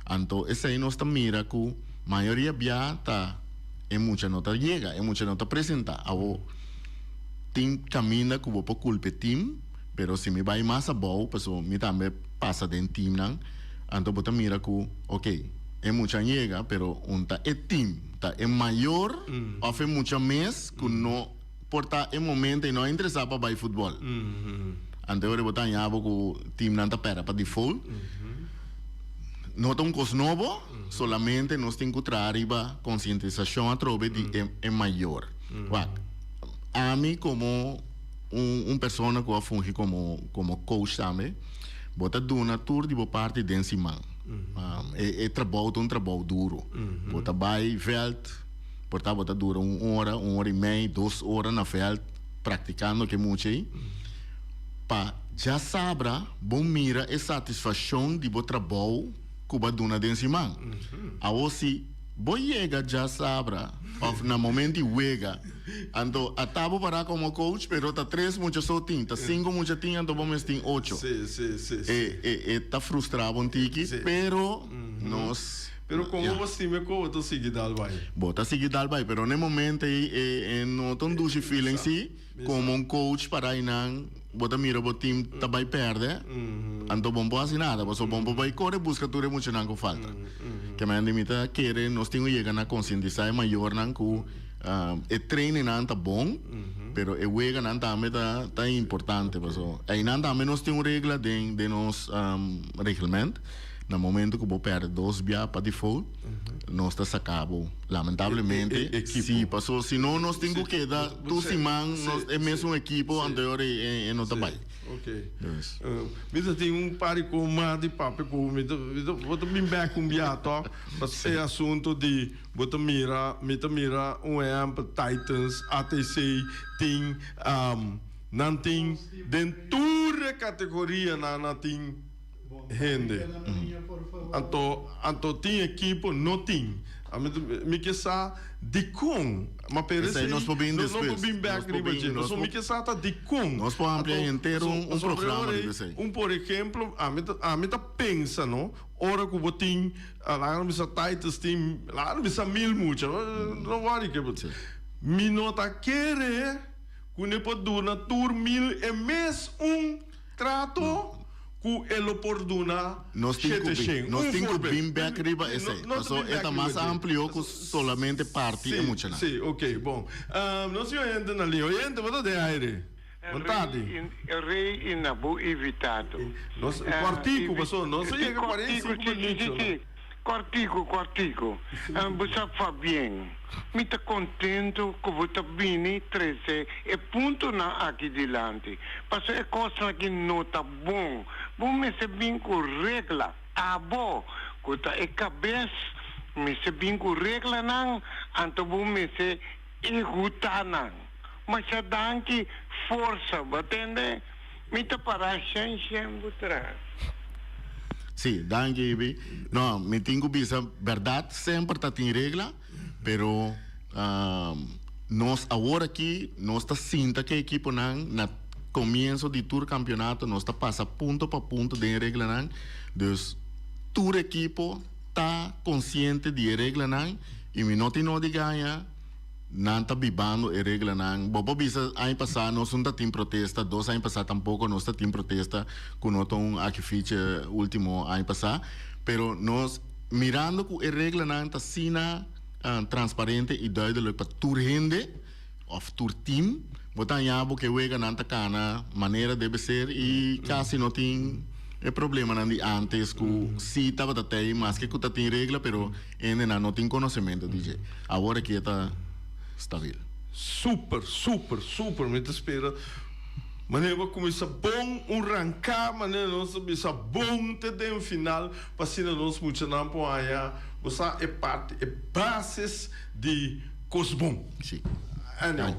Anto esei nos ta mira ku mayoria bia ta e mucha no ta yega, e mucha no ta presenta. Awo tin kaminda ku bo por kulpa e tim pero si mi bai mas abou pasobra mi tambe pasa den timnan anto bo ta mira ku ok e mucha a yega pero un ta e tim ta e mayor of e mucha mes ku no por ta e momento i no a interesa pa bai futbol anto e ora bo ta haña bo ku timnan ta pera pa default no ta un kos nobo solamente nos tin ku traha riba konsientisashon atrobe di e mayor wak ami komo un persona ku a fungi komo komo coach tambe bo ta duna tur di bo parti den siman. E e trabou ta un trabou duro. Bo ta bai vèlt, por ta bo ta dura un ora, un ora i mei, dos ora na vèlt praktikando ke mucha ei pa djasabra bo mira e satisfashon di bo trabou ku bo a duna den siman. Awor si bo yega djasabra òf na momento di wega Anto a ta bo para como coach pero ta tres mucha so tin, ta cinco mucha tin anto bo mes tin ocho. Sí, sí, sí, sí. E e e ta frustra bo un tiki pero nos Pero como bo stima cu bo ta sigui dal bai? Bo ta sigui dal bai pero na e momento ey e e no ta un dushi feeling si como un coach para eynan bo ta mira bo team ta bai perde anto bo no por haci nada pasobra bo no por bai core busca tur e muchanan cu falta. Kemende mi ta kere nos tin cu yega na concientisa e mayornan cu E trainingnan ta bon, pero e weganan tambe ta ta importante paso einan tambe nos tin un regla den den nos reglement na momento ku bo perde dos bia pa default nos ta saka bo lamentablemente si paso si no nos tin ku keda tur siman nos e mesun ekipo anto e ora ei e no ta bai. Ok. Mi ta tin un par di ko mas di papia ku mi ta bo ta bin bek un bia to pasobra e asunto di Bo ta mira, mi ta mira un ehempel, Titans, ATC, tin, nan tin den tur e categorianan nan tin hende. Anto, anto tin ekipo? No tin. Ami ta, mi ke sa dikon, ma pero Esei esei nos por bin nos no por despues. bin Nos bek por riba bin, dje. nos Pasobra por mi ke sa ta dikon. Nos por amplia Anto, henter un un pasobra programa ora riba ei, esei. un por ehemplo, ami ta, ami ta pensa no, Ora ku bo tin, laga no bisa Titus tin, laga no bisa mil mucha, no worry ke bo Mi no ta kere ku ne por duna tur mil e mes un trato ku e lo por duna Nos tin ku shete bin, shen. nos Un tin ku voorbeeld. bin bek riba esei, No, no ta paso bin e bek ta riba mas dje. amplio ku solamente parti e Sí, muchanan. sí, ok, bon. Nos tin oyente na liña. Oyente, bo ta den aire. Bon tardi. El rei i na bo invitado. Nos, kòrtiku, paso nos a yega 45 Si, si, minuut. si. Kòrtiku, kòrtiku. Bo sa Fabien, mi ta kontentu ku bo ta bini trese e puntonan aki dilanti. Pasobra e kosnan aki no ta bon. Bo mester bin ku regla. Abo ku ta e kabes mester bin ku reglanan, anto bo mester ehutá nan. Masha danki, forsa, bo a tende? Mi ta pará shen shen bo tras. Sí, danki Ibi. No, mi tin ku bisa bèrdat semper ta tin regla, pero nos awor aki nos ta sinta ku e ekiponan na komienso di tur kampionato nos ta pasa punto pa punto den e reglanan. Dus tur ekipo ta konsiente di e reglanan i mi no tin nodi gaña. Nan ta bibando e reglanan. Bo por bisa aña pasá nos no ta tin protesta, dos aña pasá tampoko nos ta tin protesta ku no ta un akifiche último aña pasá. Pero nos mirando ku e reglanan ta asina transparente i duidelijk pa tur hende òf tur tim, bo ta haña bo ku e weganan ta kana manera debe ser i kasi no tin e problemanan di ántes ku sí tabata tei maske ku ta tin regla pero Hendenan no tin konosementu di dje. Awor aki e ta stabil. Super, super, super. Mi ta spera manera bo a kuminsá bon un ranká manera nos ta bisa bon te den final pa asina nos muchanan por haña bo sa e parti e basis di kos bon. Sí. Anyhow,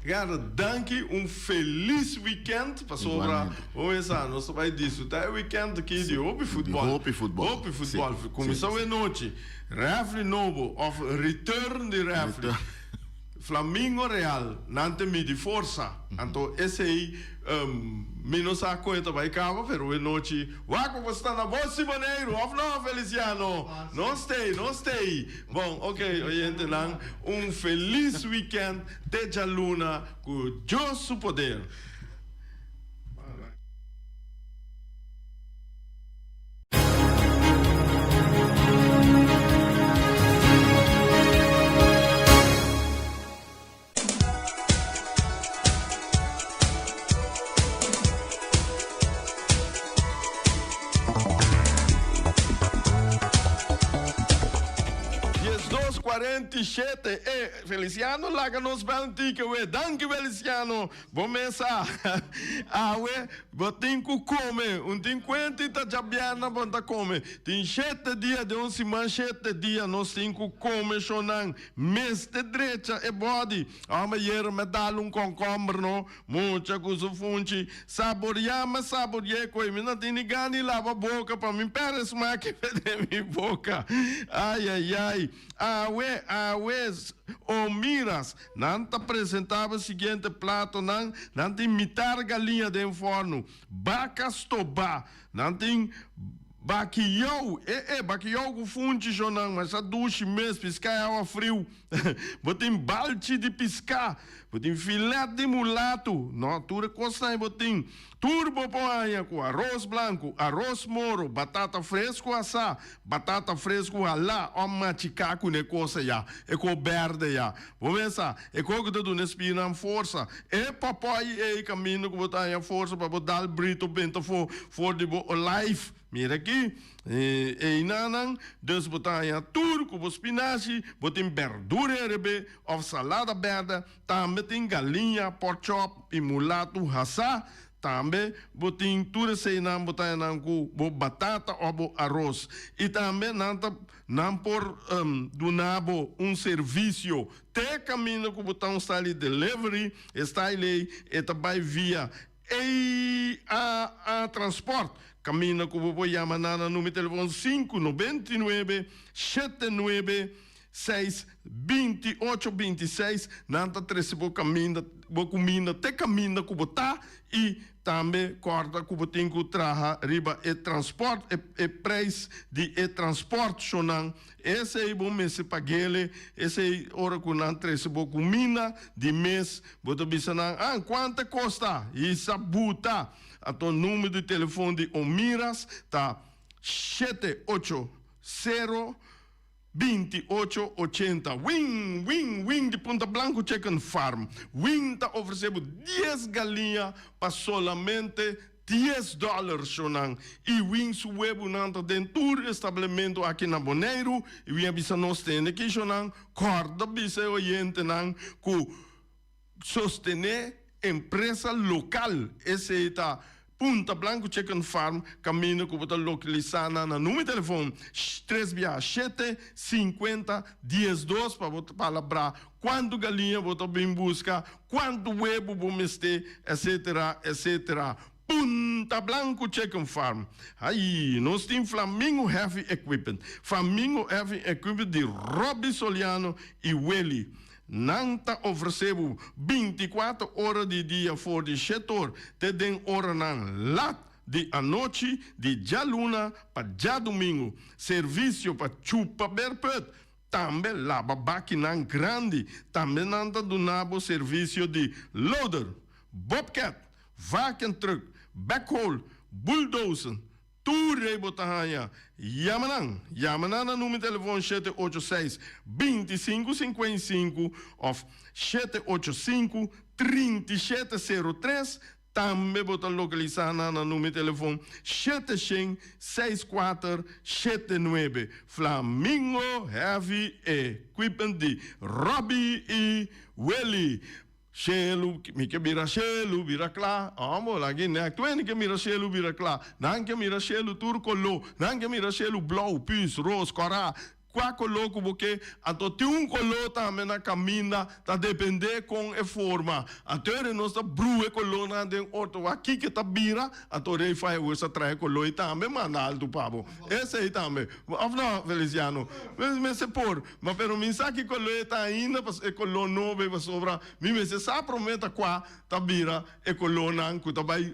Gerda danki un felis weekend pasobra bo mesa nos ta bai disfruta e weekend aki di hopi futbol. Hopi futbol. Hopi futbol. Kuminsa awe nochi refri nobo of return di refri. Flamingo Real nan ta midi forsa anto esey mi no sa con e ta bay caba pero awe nochi wak bo sta na Bos di Boneiru of no Feliciano? Nos tey nos tey bon ok oyentenan un feliz weekend te djaluna cu Dios su poder. 12:47 E Feliciano laga nos bel un tiki we. Danki Feliciano. Bo mesa awe bo tin ku kome un tin kuenta i ta djabièrnè bo ta kome. Tin shete dia den un siman shete dia nos tin ku kome shonnan mester drecha e bòdi. Hòmber yero me dal un kònkòmber no mucha ku su funchi saboriá me saborié koe mi no tin ni gana di laba boka pa mi pèrdè smak den mi boka. Ayayay awe awe o miras. Nan ta presentaba e siguiente platonan, nan tin mitar galiña den fòrnu, baka stobá, nan tin bakiyou, e e, bakiyou ku funchi shonnan, masha dushi mes, piská e awa friu, bo tin balchi di piská, bo tin filet di mulatu, no, tur e kosnan ei bo tin. Tur bo por haña ku aros blanku, aros moro, batata fresku asá, batata fresku halá òf machiká ku ne kos ayá, e kos bèrdè ya. Bo mesa, e kos ku ta duna e spirnan forsa. E pòpòi ei kaminda ku bo ta haña forsa pa bo dal brito benta for for di bo olijf. Mira aki, einanan, dus bo ta haña tur ku bo spinashi, bo tin bèrdura herebé òf salada bèrdè, Tambe tin galiña, pork chop i mulatu hasá. Tambe bo tin tur eseinan bo ta haña nan ku bo batata òf bo aros. I tambe nan ta nan por duna bo un servisio te kaminda ku bo ta un style di delivery. E style ei e ta bai via AAA Transport. Kaminda ku bo por yama nan na numero di telefon 599 79 Seis, 20, ocho, 26, nan ta trese bo kaminda, bo kuminda te kaminda ku bo ta i tambe kòrda ku bo tin ku traha riba e transpòrt, e e preis di e transpòrt shonnan. Esei bo mester pag'ele, esei ora ku nan trese bo kuminda di mes bo ta bisa nan, ah, kuantu e kosta? Hisa buta. Anto numero di telefon di Omiras ta shete, ocho, sero. 28 80 Wing Wing Wing di Punta Blanco Chicken Farm Wing ta ofrece bo dies galiña pa solamente. Dies dòler shownan i win su webunan ta den tur establementu aki na Boneiru i win a bisa nos tende ki shownan kòrda bisa e oyentenan ku sostené empresa lokal esei ta Punta Blanco Chicken Farm kaminda ku bo ta lokalisá nan na numero di telefon tres bia shete sinkuenta diesdos pa bo palabrá kuantu galiña bo ta bin buska Cuanto webu bo mester, etc. Etc. Punta Blanco Chicken Farm. Ay, nos tin Flamingo Heavy Equipment. Flamingo Heavy Equipment di Robby Soliano y Willy. Nan ta ofrece bo binticuatro ora di dia for di shetor te den oranan lat di anochi di djaluna pa djadumingo. Servicio pa chupa berput, Tambe laba bakinan grandi. Tambe nan ta duna bo servisio di loader, bobcat, vacuum truck, backhoe, bulldozer. Tur ei bo ta haña. Yama nan! Yama nan na numero telefon 786 2555 of 785 3703. Tambe bo ta lokalisá nan na numero telefon 700 64 79. Flamingo Heavy Equipment di Robbie i Willy. Shelu, mi ke mira shelu bira kla. Amo, laga nek tur hende ke mira shelu bira kla. Nan ke mira shelu tur koló. Nan ke mira shelu blou, püs, ros, kòrá. Kua koló ku bo ke? Anto tin un koló tambe na kaminda, ta dependé kon e forma. Anto ora nos ta brua e kolónan den otro, wak kiko ta bira, anto Rey Fireworks a traha e koló ei tambe manda altu pa bo. Esei tambe. Òf no, Feliciano? Mester por. Ma pero mi sa ki koló e ta ainda, pasobra e koló nobo ei, pasobra mi mester sa promé ta kua ta bira e kolónan ku ta bai.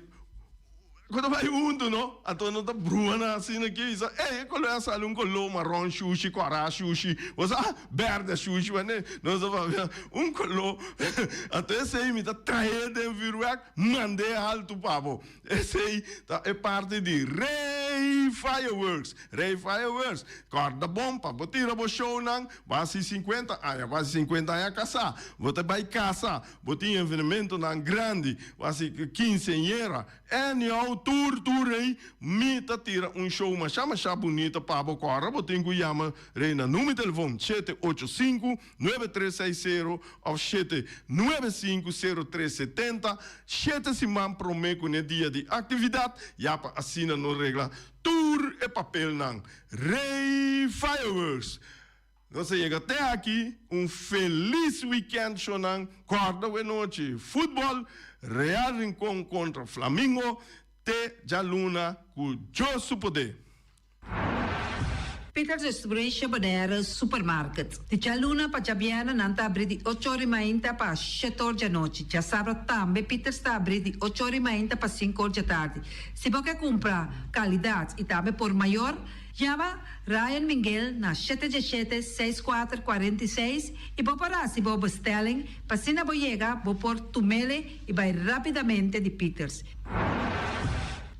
Ku ta bai huntu, no? Anto no ta brua nan asina ki bisa, Ey, e koló a sali un koló maron shushi, kòrá shushi, bo sa, bèrdè shushi, manera nos ta papia, un koló. Anto esei mi ta traé den vürwèrk, mand'é haltu pa bo. Esei ta e parti di Rey Fireworks. Rey Fireworks, kòrda bon pa bo tira bo shownan, bo hasi sinkuenta aña, bo hasi sinkuenta aña kasá, bo ta bai kasa, Bo tin evenementonan grandi, bo hasi kinseñera, anyhow, tur tur ei, mi ta tira un show masha masha bunita pa bo. Kòrda bo tin ku yama Rey na numero telefon 785-9360 òf 795-0370, shete siman promé ku n'e dia di aktividat, ya pa asina nos regla tur e papelnan. Rey Fireworks! Nos a yega te aki, un felis weekend shonan, corda we nochi futbol, Real Rincon contra Flamingo, te djaluna cu Dios su poder. Peters Restauration Bonaire Supermarket. Di djaluna pa djabièrnè nan ta abrí di ocho or i mainta pa shete or djanochi. Djasabra tambe Peters ta abrí di ocho or i mainta pa sinku or djatardi. Si bo ke kumpra kalidat i tambe por mayor, Yama Ryan Minguel na shete djeshete seis kuater 46 i bo por hasi bo bestelling pa asina bo yega bo por tumele i bai rapidamente di Peters.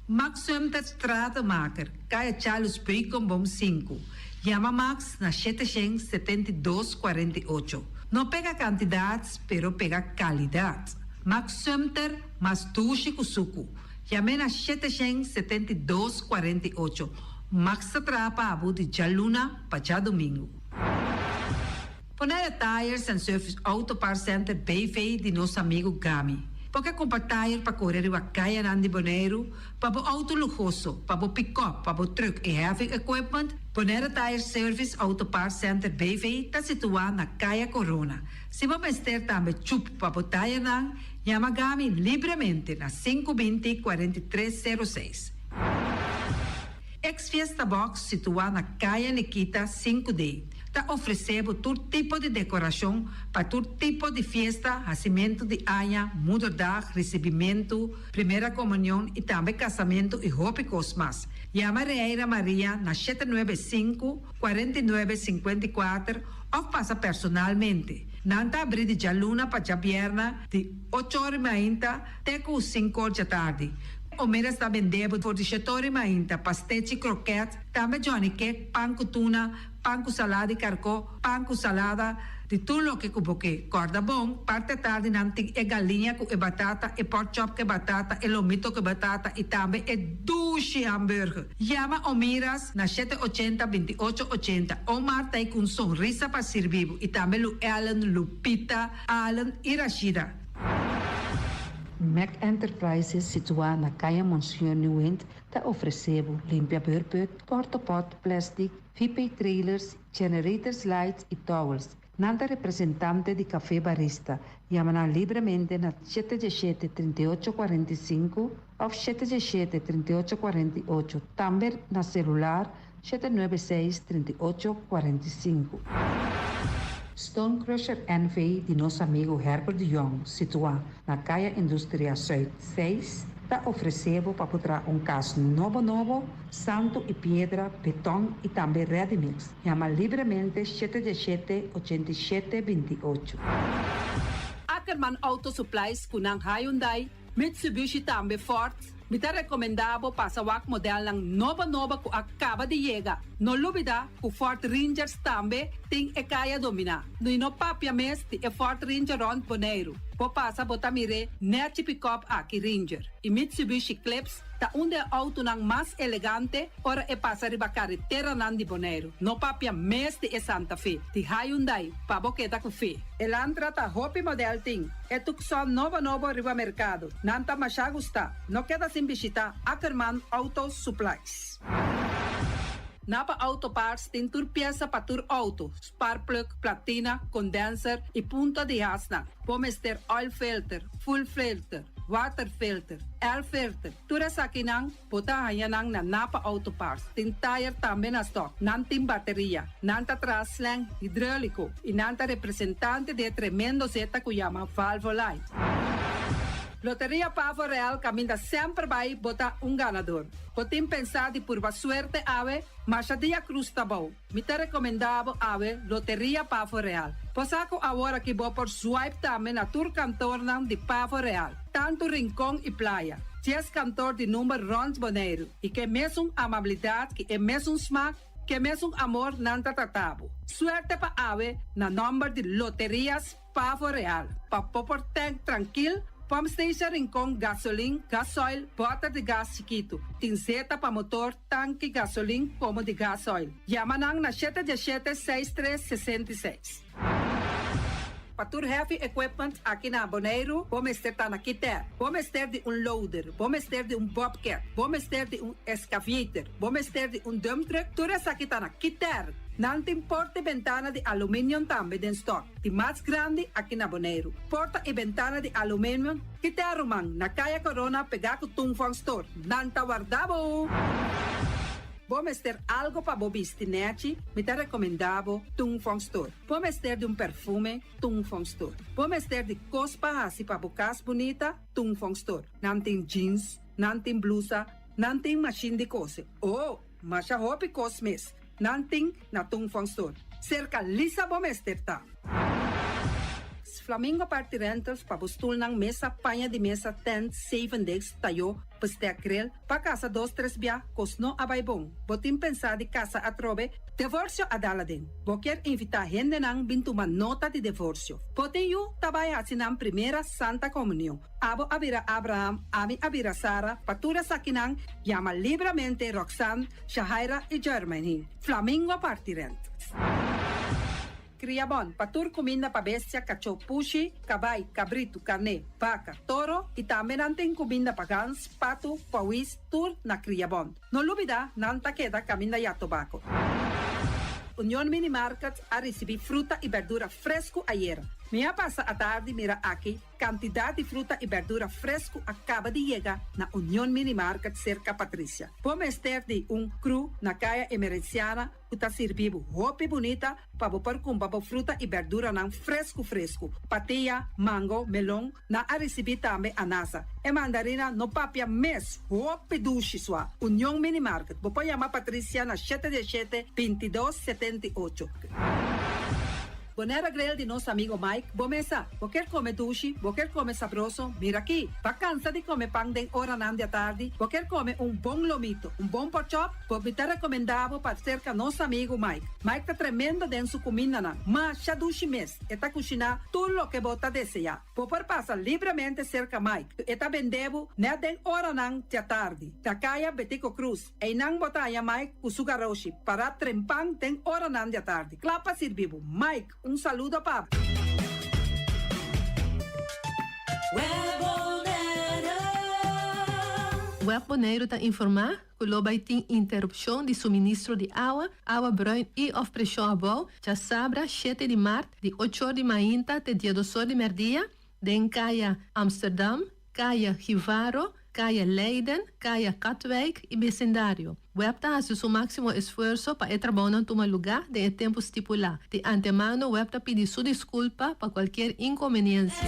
Max Sumter Stratenmaker, Kaya Charles Beukenboom sinku. Yama Max na 772 48. No pega kantidat pero pega kalidat. Max Sumter mas dushi ku suku. Yam'é na 772 48. Max ta traha pa abo di djaluna pa djadumingu. Bonaire Tires and Service Auto Parts Center BV di nos amigu Gami. Bo ke kumpra tire pa kore riba kayanan di Boneiru, pa bo auto luhoso, pa bo pikòp, pa bo trùk i heavy equipment? Bonaire Tire Service Auto Parts Center BV ta situá na Kaya Corona. Si bo mester tambe chup pa bo tirenan, Yama Gami libremente na 5 20 43 06. Ex Fiesta Box situá na Kaya Nikita 5D ta ofresé bo tur tipo di dekorashon pa tur tipo di fiesta, hasimentu di aña, moederdag, risibimentu, primera komunion i tambe kasamentu i hopi kos mas. Yama Reira Maria na 795 49 54 òf pasa personalmente. Nan ta abrí di djaluna pa djabièrnè di ocho or i mainta te ku sinku or djatardi. Omeras ta bendé bo for di shete or i mainta, pastechi, krokèt, tambe johnny cake, pan ku tuna, pan ku salada di karkó, pan ku salada. Di tur loke ku bo ke. Kòrda bon, parti atardi nan tin e galiña ku e batata, e porkchop ku e batata, e lomito ku e batata i tambe e dushi hamburger. Yama Omiras na shete ochenta, binti ocho ochenta. Omar ta ei ku un sonrisa pa sirbi bo i tambe Lu Ellen, Lupita, Allen i Rashida. Mac Enterprises situá na Kaya Monseñor Nieuwind ta ofresé bo limpia beurput, portopot, plastic, VP trailers, generators lights i towels. Nan ta representante di Café Barista. Yama nan libremente na shete diesshete, 38 45 òf 717, 38 48. Tambe na selular 796, 38 45. Stone Crusher NV di nos amigu Herbert de Jong, situá na Kaya Industria Zuid 6, ta ofresé bo pa por traha un kas nobo nobo, santu i piedra, beton i tambe ready mix. Yama libremente 717, 87 28. Ackerman Auto Supplies ku nan Hyundai, Mitsubishi tambe Ford, mi ta rekomendá bo pasa wak modelnan nobo nobo ku a kaba di yega. No lubidá ku Ford Rangers tambe tin e kaya dominá. I no papia mes di e Ford Ranger rònt Boneiru. Bo pasa bo ta mir'é nèchi pick-up aki Ranger. I Mitsubishi Eclipse ta un di e outonan mas elegante ora e pasa riba kareteranan di Boneiru. No papia mes di e Santa Fe, di Hyundai, pa bo keda ku fe. Elantra ta hopi model tin. E Tucson nobo nobo riba merkado. Nan ta masha gustá. No keda sin bishitá Ackerman Auto Supplies. Napa Auto Parts tin tur piesa pa tur outo, spark plug, platina, condenser i punta di hasnan. Bo mester oil filter, fuel filter, water filter, air filter. Tur esakinan bo ta haña nan na Napa Auto Parts. Tin tire tambe na stock. Nan tin bateria. Nan ta traha slang hidráuliko i nan ta representante di e tremendo zeta ku yama Valvoline. Loteria Pavo Real kaminda semper bai bo ta un ganador. Bo tin pensá di purba suerte awe, masha dia krus ta bou. Mi ta rekomendá bo awe Loteria Pavo Real. Bo sa ku awor aki bo por swipe tambe na tur kantornan di Pavo Real, tantu Rincon i Playa. 10 kantor di number rònt Boneiru i ku e mesun amabilidat, ku e mesun smak, ku e mesun amor nan ta trata bo. Suerte pa awe na nòmber di Loterias Pavo Real. Pa bo por tank trankil, pump station Rincon, gasolin, gasoil, bòter di gas chikitu. Tin zeta pa motor, tanki, gasolin, komo di gasoil. Yama nan na 717 63 66. Pa tur heavy equipment aki na Boneiru, bo mester ta na Kiter. Bo mester di un loader, bo mester di un bobcat, bo mester di un excavator, bo mester di un dump truck, tur esaki ta na Kiter. Nan tin porta i bentana di aluminium tambe den stock. Di mas grandi aki na Boneiru. Porta i bentana di aluminium, Kiter ruman, na Kaya Corona pegá ku Tung Fong Store. Nan ta warda bo! Bo mester algu pa bo bisti nèchi, mi ta rekomendá bo Tung Fong Store. Bo mester di un perfume, Tung Fong Store. Bo mester di kos pa hasi pa bo kas bunita, Tung Fong Store. Nan tin jeans, nan tin blusa, nan tin machine di kose. Oh, masha hopi kos mes. Nan tin na Tung Fong Store. Serka Lisa bo mester ta. Flamingo Party Rentals pa bo stulnan mesa, paña di mesa, tent, seven days, tayo, bestek grill, pa kasa dos tres bia, kos no a bai bon. Bo tin pensá di kasa atrobe, divorsio a dal aden. Bo kier invitá hendenan bin tuma nota di divorsio. Bo tin yu ta bai hasi nan primera Santa Komunion. Abo a bira Abraham, ami a bira Sara, pa tur esakinan yama libremente Roxanne, Shahaira i Germany. Flamingo Party Rentals. Kriabon, pa tur kuminda pa bestia, kachó, pushi, kabai, kabritu, karné, baka, toro i tambe nan tin kuminda pa gans, patu, pòwis, tur na Kriabon. No lubidá, nan ta keda kaminda Jatobako. Union Mini Market a risibí fruta i berdura fresku ayera. Mi a pasa atardi mira aki kantidat di fruta i berdura fresku a kaba di yega na Union Mini Market serka Patricia. Bo mester di un crew na Kaya Emerenciana ku ta sirbi bo hopi bunita pa bo por kumpra bo fruta i berduranan fresku fresku. Patia, mango, melon, nan a risibí tambe anasa. E mandarina no papia mes, hopi dushi sua. Union Mini Market, bo por yama Patricia na 7 7 22 78. Bonaire Grill di nos amigo Mike, bo mesa. Bo kier come dushi, bo kier come sabroso, mira aki. Bo a cansa di come pan den oranan di atardi, bo kier come un bon lomito, un bon porkchop, bo mi ta recomenda bo pa cerca nos amigo Mike. Mike ta tremendo den su cumindanan, masha dushi mes, e ta cushina tur loke bo ta desea. Bo por pasa libremente cerca Mike, e ta bende bo net den oranan di atardi, na caya Betico Cruz. Einan bo ta haña Mike ku su garoshi pará trempan den oranan di atardi, kla pa sirbi bo. Mike, un saludo pa bo. Web Boneiru ta informá ku lo bai tin interupshon di suministro di awa, awa bruin i òf preshon abou djasabra shete di mart di ochor di mainta te diedosor di mèrdia den kaya Amsterdam, Kaya Givaro, Kaya Leiden, Kaya Katwijk i besindario. Web ta hasi su máksimo esfuerso pa e trabounan tuma lugá den e tempu stipulá. Di antemano web ta pidi su diskulpa pa kualkier inkonbeniensia.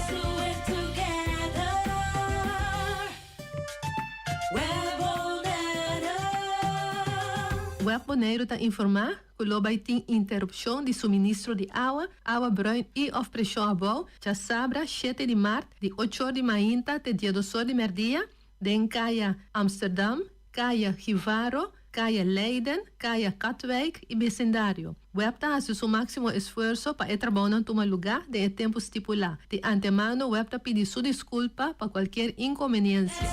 Web Boneiru ta informá ku lo bai tin interupshon di suministro di awa, awa bruin i òf preshon abou djasabra shete di mart di ochor di mainta te diedosor di mèrdia den kaya Amsterdam, kaya Givaro, kaya Leiden, kaya Katwijk i besindario. Web ta hasi su máksimo esfuerso pa e trabounan tuma lugá den e tempu stipulá. Di antemano web ta pidi su diskulpa pa kualkier inkonbeniensia.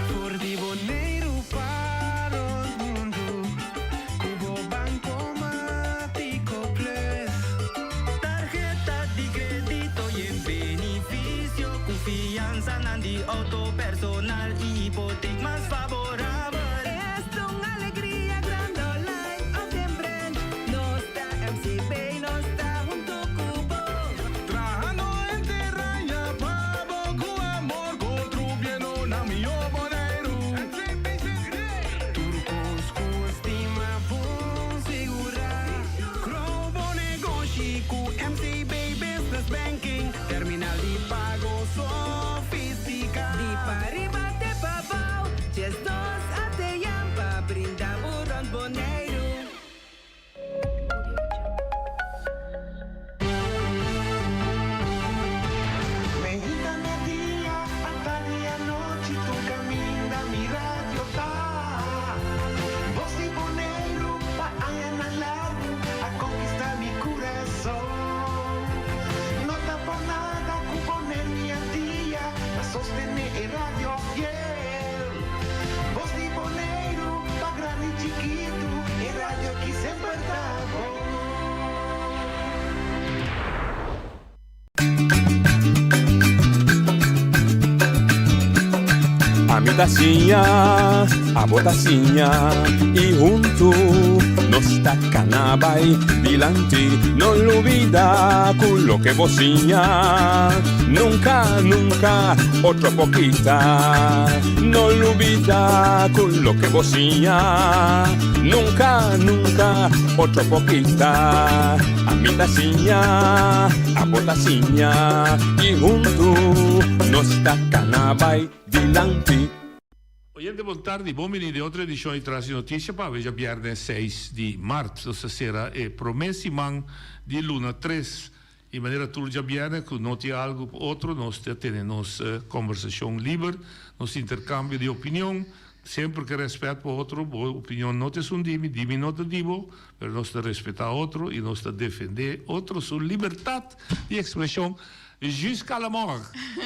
For di Boneiru pa rond mundu ku bo Bankomatiko Plus. Tarheta di kredito yen benifisio ku fiansanan di outo personal i hipotek mas faborabel. Esta un alegria grandi online of den branch. Nos ta MCB, nos ta hunto ku bo. Trahando henter aña pa bo ku amor Contribuyendo na mihó Boneiru. Tur kos ku stima bon sigurá. Grow bo negoshi ku MCB Business Banking. Terminal di pago sofistiká. Di pariba te pabou, djes dos ATM pa brinda bo rònt Boneiru. Meinta merdia atardi anochi tur caminda mi radio ta. Bos di Boneiru pa añanan largu a conquista mi curason. No ta por nada cu Boneiru y Antia ta sostene e radio fiel. Bos di Boneiru pa grandi chikitu e radio ki semper ta bon. Ami ta siña, abo ta siña y huntu nos ta cana bay dilanti. No lubida cu loke bo siña nunca, nunca otro por kita. No lubida cu loke bo siña nunca, nunca otro por kita. Ami ta siña, abo ta siña y huntu nos ta cana bay dilanti. Oyente bon tardi, bon bini den otro edicion di Tras di Noticia pa awe djabièrnè seis di mart. Nos ta sera e prome siman di luna tres y manera tur djabièrnè cu no tin algo pa otro nos ta tene nos combersacion liber, nos intercambio di opinion, semper cu respet pa otro, bo opinion no ta esun di mi, di mi no ta di bo, pero nos ta respeta otro y nos ta defende otro su libertad di expresion jusqu'à la mort,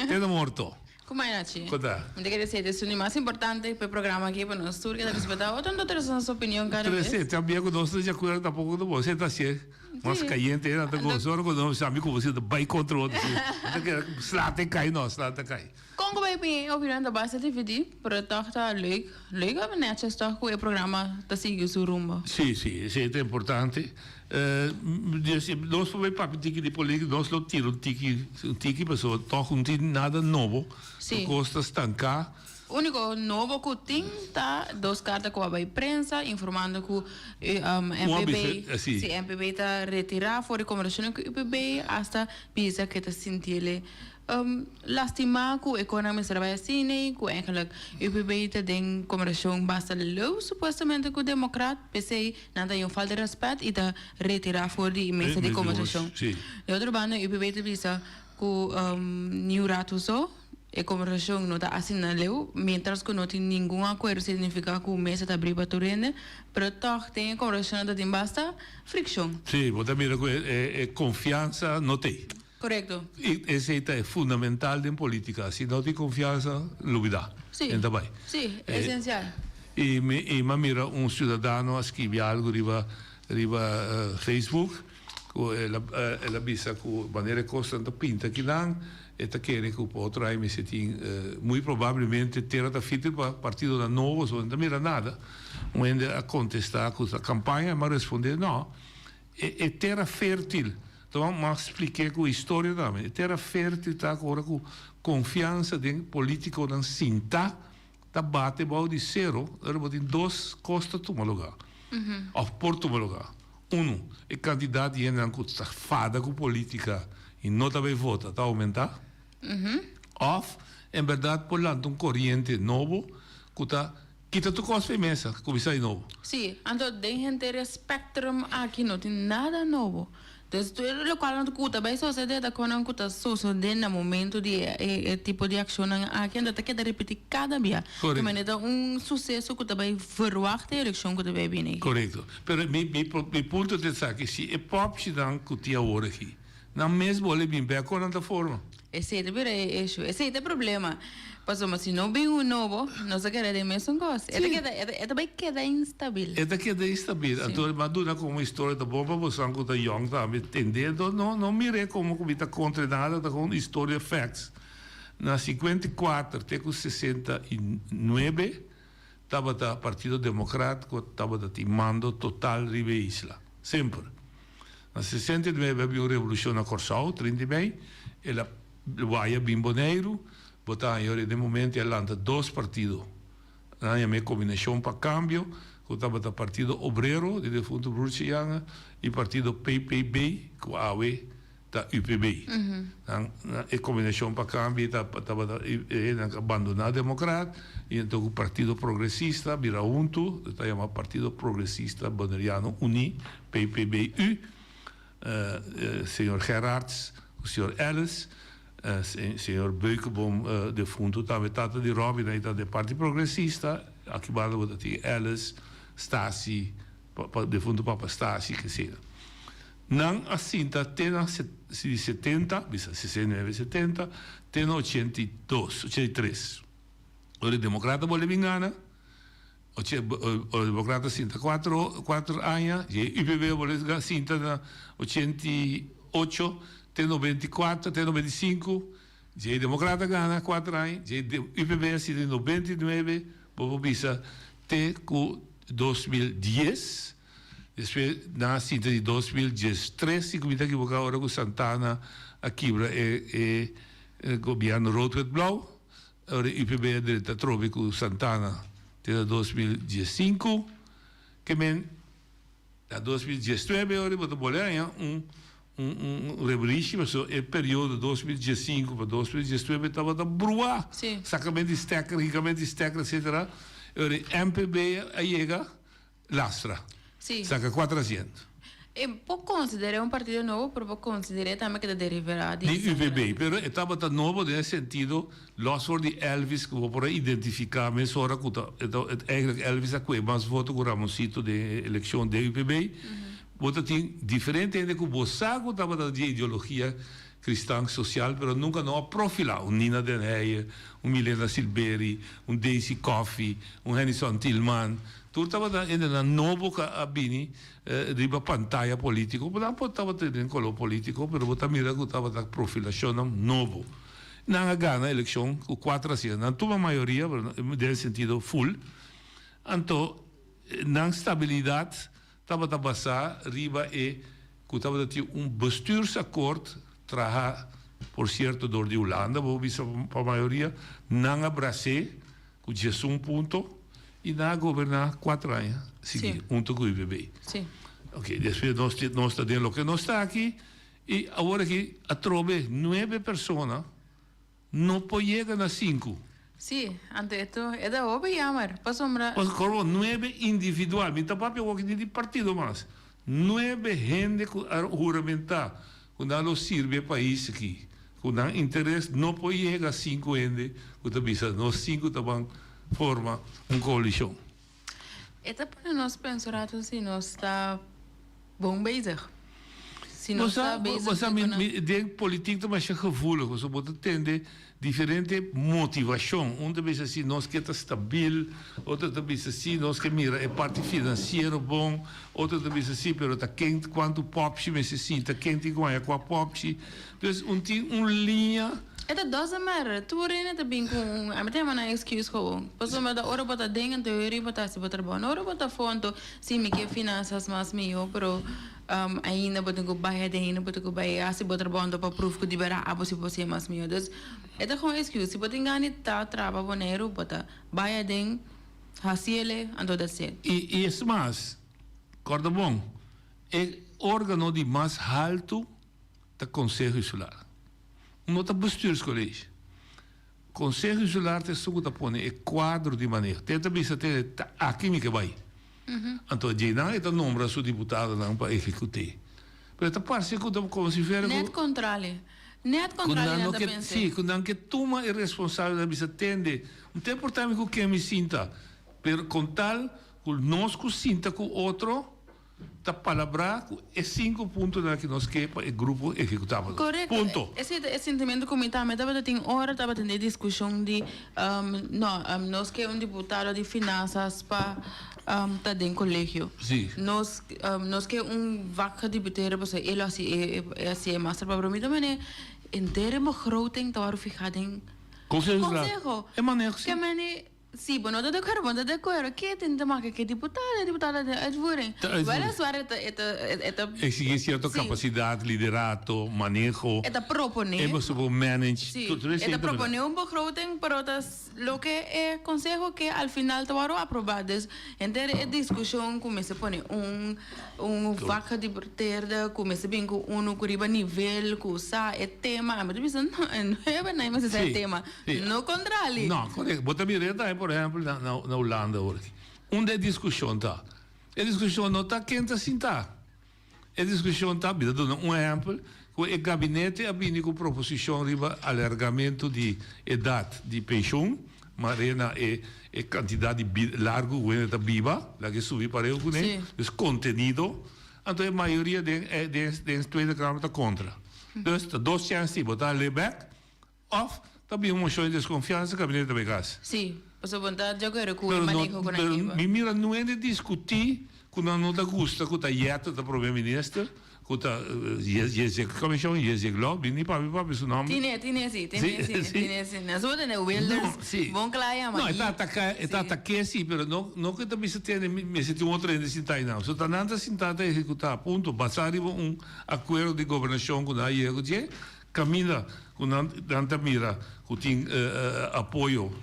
te na morto. Kuma e nochi? Ku ta? Mi ta kere sey esun di mas importante pa e programa aki pa nos tur keda respetá otro anto trese nos opinion kada bes. Trese, también ku nos ta di akuerdo tampoko ta bon. Sey ta hasié mas kayente e nan ta gosa ora ku nos sabi ku bo si ta bai kontra otro si. Nan ta keda sla ta kai no, sla ta kai. Kon ku bai mi opinion ta basta dividí, pero tòg ta leuk, leuk aba nètjes tòg ku e programa ta sigui su rumbo. Sí, sí, esei ta importante. Nos por bay papia un tiki di politica, nos lo tira un tiki, un tiki pasobra toch no tin nada nobo, Sí. tur cos ta stanca. Unico nobo cu tin ta dos carta cu a bay prensa informando cu Un a MPB, bisa, sí. si MPB ta retira for di conversacionnan cu UPB hasta bisa cu e ta sintiele. Lastima ku e konan mester a bai asina i ku eigenlijk UPB ta den komberashon basta leu supuestamente ku Demokrat, p'esei nan ta haña un falta di rèspèt i ta retirá for di e mesa di komberashon. Di otro banda UPB ta bisa ku niun ratu so e komberashon no ta asina leu, mientras ku no tin ningun akuerdo signifiká ku mesa ta abrí pa tur hende, pero tòg den e komberashonnan ta tin basta frikshon. Sí, bo ta mira ku e konfiansa no t'ei. Korekto. I esei ta e fundamental den politica. Si no tin confiansa, lubida. Sí. En ta bai. Sí, esencial. I mi i m'a mira un ciudadano a skibi algo riba riba Facebook cu el a el a bisa cu manera e cosnan ta pinta akinan e ta kere cu pa otro aña mester tin muy probablemente tera ta fitri pa partidonan nobo so no ta mira nada. Un hende a contesta cu ta campaña m'a responde no e e tera fertil Ta mas splik'é ku historia tambe. E tera fértil ta ku ora ku konfiansa den polítikonan sintá ta bate bou di sero, ora bo tin dos kos ta tuma lugá òf por tuma lugá. Unu, e kantidat di hendenan ku ta fada ku polítika i no ta bai vota ta oumentá. Òf en bèrdat por lanta un koriente nobo ku ta Kita tur kos pa e mesa, kuminsá di nobo. Sí, anto den henter e spectrum aki no tin nada nobo. Dus tur lokual nan ku ta bai sosodé ta konan ku ta sosodé na momento di e tipo di akshonnan aki, anto ta keda ripití kada bia. Korekto. Te manera ta un suseso ku ta bai verwagt e elekshon ku ta bai bini aki. Korekto. Pero mi mi mi punto ta esaki, si e popshinan ku tin awor aki, nan mes bole bin bek kon nan ta forma? Esei ta bira e issue. Esei ta e problema. Pasobra si no bin un nobo, nos ta keda den mesun kos. E ta keda, e ta bai keda instabil. E ta keda instabil. Anto mi a duna komo historia ta bon pa bosan ku ta yong tambe tende. Anto no no mir'é komo ku mi ta kontra nada, ta kon historia facts. Na 54 te ku 69 tabata Partido Demokrat ku tabata tin mando total riba e isla. Semper. Na 69 a bin un revolushon na Kòrsou, 30 di mei, el a waya bin Boneiru, bo ta haña ora den momento e a lanta dos partido, nan a yama e Kombinashon pa Kambio, ku tabata Partido Obrero di defuntu Broertje Janga i Partido PPB ku awe ta UPB. Nan e Kombinashon pa Kambio tabata e hendenan ku a bandoná Demokrat i anto ku Partido Progresista bira huntu, ta yama Partido Progresista Boneriano Uní, PPBU, señor Gerards ku señor Ellis, señor Beukeboom defuntu tambe tata di Robin ahí ta den parti progresista, aki banda bo ta tin Ellis, Stasi, defuntu papa Stasi kesina. Nan a sinta te na di setenta, bisa 69, 70, te na 82, 83. Ora e demokrata bolbe bin gana. Oce democrata sinta cuatro cuatro aña y e UPB bolbe a sinta na 88 te 94 te 95 y e democrata gana cuatro aña y e UPB a sinta di 99 bo por bisa te cu 2010 despues nan a sinta di 2013 si cu mi ta ekiboca ora cu Santana a kibra e e gobierno rood wit blauw. Ora UPB a drenta atrobe ku Santana te na 2015, ke men na 2019 ora bo ta bole haña un un rebelishi pasobra e periodo 2015 pa 2019 tabata bruá, sakament di stekker, hinkament di stekker etcetera, e ora e MPB a yega lastra. Sí. Saca cuatro asiento. E por consider'é un partido nobo, pero por consider'é tambe que ta deriverá di. Di UPB. Pero e tabata nobo den e sentido, los for di Elvis, cu bo por a identifica mesora cu ta, e ta, eigenlijk Elvis a cue mas voto cu Ramoncito den e eleccion den UPB. Bo ta tin diferente hende cu bo sa cu tabata di e ideologia Cristan social pero nunca no a profila un Nina den Heyer, un Milena Silberi, un Daisy Coffie, un Hennyson Thielman. Tur tabata hendenan nobo cu a bini riba pantaya politico. Bo nan por tabata den color politico pero bo ta mira cu tabata profilacionnan nobo. Nan a gana eleccion cu cuatro asiento. Nan tuma mayoria pero den e sentido full. Anto nan stabilidad tabata basá riba e ku tabata tin un bestuursakkoord trahá por sierto dor di Hulanda, bo bisa pa mayoria, nan a bras'é ku diesun punto i nan a goberná kuater aña sigui hunto ku UPB. Oke, despues nos nos ta den loke nos ta aki i awor aki atrobe nuebe persona. No por yega na sinku. Sí, anto e to e ta hopi jammer, pasobra. Pasobra nuebe individual, mi ta papia awor di partido mas, nuebe hende ku a huramentá ku nan lo sirbi e pais aki, ku nan interes no por yega sinku hende ku ta bisa nos sinku ta ban forma un koalishon. E ta pone nos pensa un rato si nos ta bon bezig. Si nos ta bezig. Bo sa, mi, den politiek ta masha gevoelig, pasobra bo ta tende diferente motivashon. Un ta bisa si nos ke ta stabil, otro ta bisa si nos ke mira e parti finansiero bon, otro ta bisa si pero ta ken kuantu popshi mester sinta, ken tin ku haña kua popshi. Dus un tin un liña. E ta doesn't matter. Tur hende ta bin ku un, ami ta yama nan excuse gewoon. Pasobra ta ora bo ta den anto e bo ta hasi bo trabou. No ora bo ta afó anto si mi ke finansas mas mihó pero ainda bo tin ku bai aden ainda bo tin ku bai hasi bo trabou anto pa proof ku di berdad abo si por hasi mas mihó. Dus e ta gewoon excuse. Si bo tin gana di ta traha pa Boneiru bo ta bai aden hasi ele anto that's it. I es mas, kòrda bon, e organo di mas haltu ta Konseho Insular. No ta Bestuurscollege. Konseho Insular ta esun ku ta pone e kuadro di maneho. Te ta bisa te ta aki mi ke bai. Anto djeinan e ta nombra su diputadonan pa ehekut'é. Pero ta parse ku ta komo si fuera ku. Net kontrali. Net kontrali nan ta pensa. Si, ku nan ke tuma e responsabilidat bisa tende. No ta importa mi ku ken mi sinta, pero kon tal ku nos ku sinta ku otro. Ta palabrá ku e sinku puntonan ki nos ke pa e grupo ehekutá pa nos. Korekto. Punto. Esei ta e sintimentu ku mi tambe tabata tin ora tabatin e diskushon di no, nos ke un diputado di finansas pa ta den kolegio. Sí. Nos nos ke un vakgedeputeerde pasobra e lo hasi e hasi e master pa pero mi ta mane henter e begroting ta wòrdu fihá den Konseho. Konseho. E maneho si. Ke mane Si, bo no ta de akuerdo, bo no ta de akuerdo. Ke tin te make ke diputado, e diputado den uitvoering. Ta uitvoering. Weliswaar e ta, e ta, e ta. Exigí sierto Si. kapasidat, liderato, maneho. E ta proponé. E mester por manage. Si, Tur e esei ta ta berdad. proponé un begroting, pero ta loke e konseho ke al final ta wòrdu aprobá. Dus henter e diskushon ku mester pone un, un vakgedeputeerde ku mester bin ku unu ku riba nivel ku sa e tema. Ami ta bisa no, e no e nan mester sa e Si. tema. Sí. No kontrali. No, korekto. Bo ta mira tambe, por ehèmpel, na, na, na Hulanda awor aki. Unda e diskushon ta? E diskushon no ta ken ta sintá. E diskushon ta, mi ta duna un ehèmpel, ku e gabinete a bini ku proposishon riba alargamentu di edat di penshun, mar'é na e, e kantidat di bida largu ku hende ta biba, laga e subi pareu kuné, Sí. dus kontenido. Anto e mayoria den e, den, den Tweede Kamer ta kontra. Dus ta dos chèns tin, bo ta hal'é bèk Of ta bin un mocion di desconfiansa gabinete ta bay cas. Sí, pasobra bo ta di acuerdo cu e Pero no, maneho cu nan pero hiba. mi mira no hende discuti cu nan no ta gusta cu ta Jette ta prome minister, cu ta Jezek Commission, Jezek Lou, bini papia papia su nomber. Tine, tine si, tine si, Sí, tine si. Nan su tene Wilders, No, sí. bon cla yama. No, e ta ataca, e ta Sí. ataque si, pero no, no cu e ta bisa tene mester tin otro hende sinta einan. So ta nan ta sinta ta ehecuta, punto. Basa riba un acuerdo di gobernacion cu nan a yega cu dje. Kaminda ku nan nan ta mira ku tin apoyo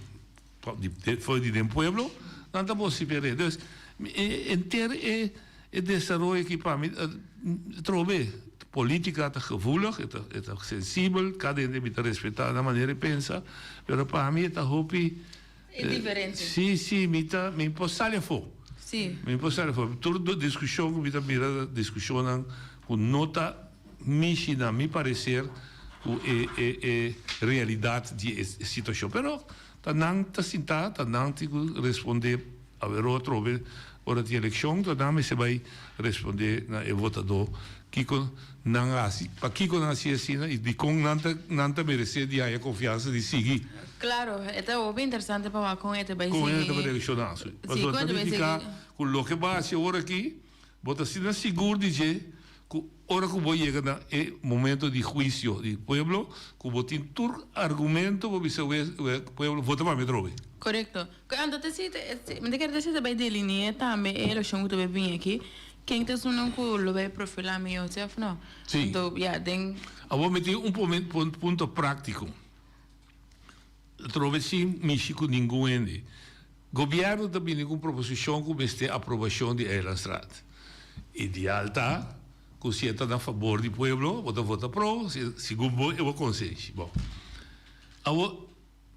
for di den pueblo, nan ta vosifer'é. Dus henter e e desaroyo aki pa mi trobe politica ta gevoelig, e ta e ta sensibel, kada hende mi ta respetá nan manera di pensa, pero pa mi e ta hopi E diferente. Si, si, mi ta mi por sali afó. Si. Mi por sali afó. Tur diskushon ku mi ta mira ta diskushonnan ku no ta mishi na mi parecer ku e e e realidat di e situashon. Pero ta nan ta sintá, ta nan tin ku respondé aweró atrobe ora tin elekshon, ta nan mester bai respondé na e votadó kiko nan a hasi, pakiko nan a hasi asina i dikon nan ta nan ta meresé di haña konfiansa di sigui. Klaro, e ta hopi interesante pa wak kon e ta bai Kon e ta bai sigui. reakshoná. Sí, Pasobra kon e ta ta bai nifiká sigui. ku loke bo a hasi awor aki, Bo ta asina sigur di dje ku ora ku bo yega na e momento di huisio di pueblo ku bo tin tur argumento bo bisa wes pueblo vota pa mi atrobe. Korekto. Ku anto ta si mi ta kere ta si ta bai deline'e tambe e elekshon ku ta bai bini aki ken ta esunnan ku lo bai profilá mihó si òf no. Si. Anto ya den. Awor mi tin un punto práktiko. Atrobe sin mishi ku ningun hende. Gobièrnu ta bini ku un proposishon ku mester aprobashon di Eilandsraad. Ideal ta ku si e ta na fabor di pueblo, bo ta vota pro, segun bo e bo konsenshi. Bon. Awor,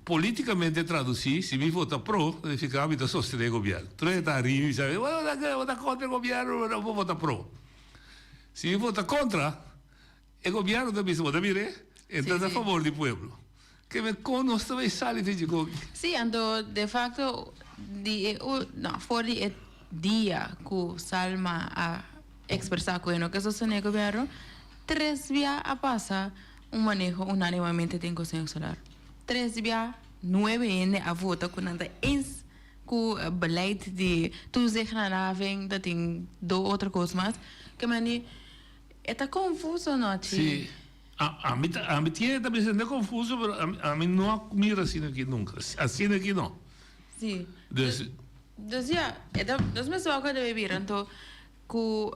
Políticamente traducí, si mi vota pro, ta nifica mi ta sostene e gobierno. Tur hende ta ri mi sabi, bo ta contra e gobierno, bo vota pro. Si mi vota contra, e gobierno ta bisa, bo ta mir'é? E ta na favor di pueblo. Ke men con nos ta bay sali fin dje koki? Sí, anto de facto di e no, for di e dia cu Salma a expresa cu e no ke sostene e gobierno, tres bia a pasa Un maneho unánimamente den Konseho Insular. Tres bia nuebe hende a vota ku nan ta eens ku beleid di toezichthandhaving, ta tin do otro kos mas. Ke mandi e ta konfuso no chi. Sí, ami ta ami tiene ta bisa hende konfuso pero ami no a mira asina aki nunka. Asina aki no. Sí. Dus. Dus ya, e ta nos mester wak ku debe bira anto Ku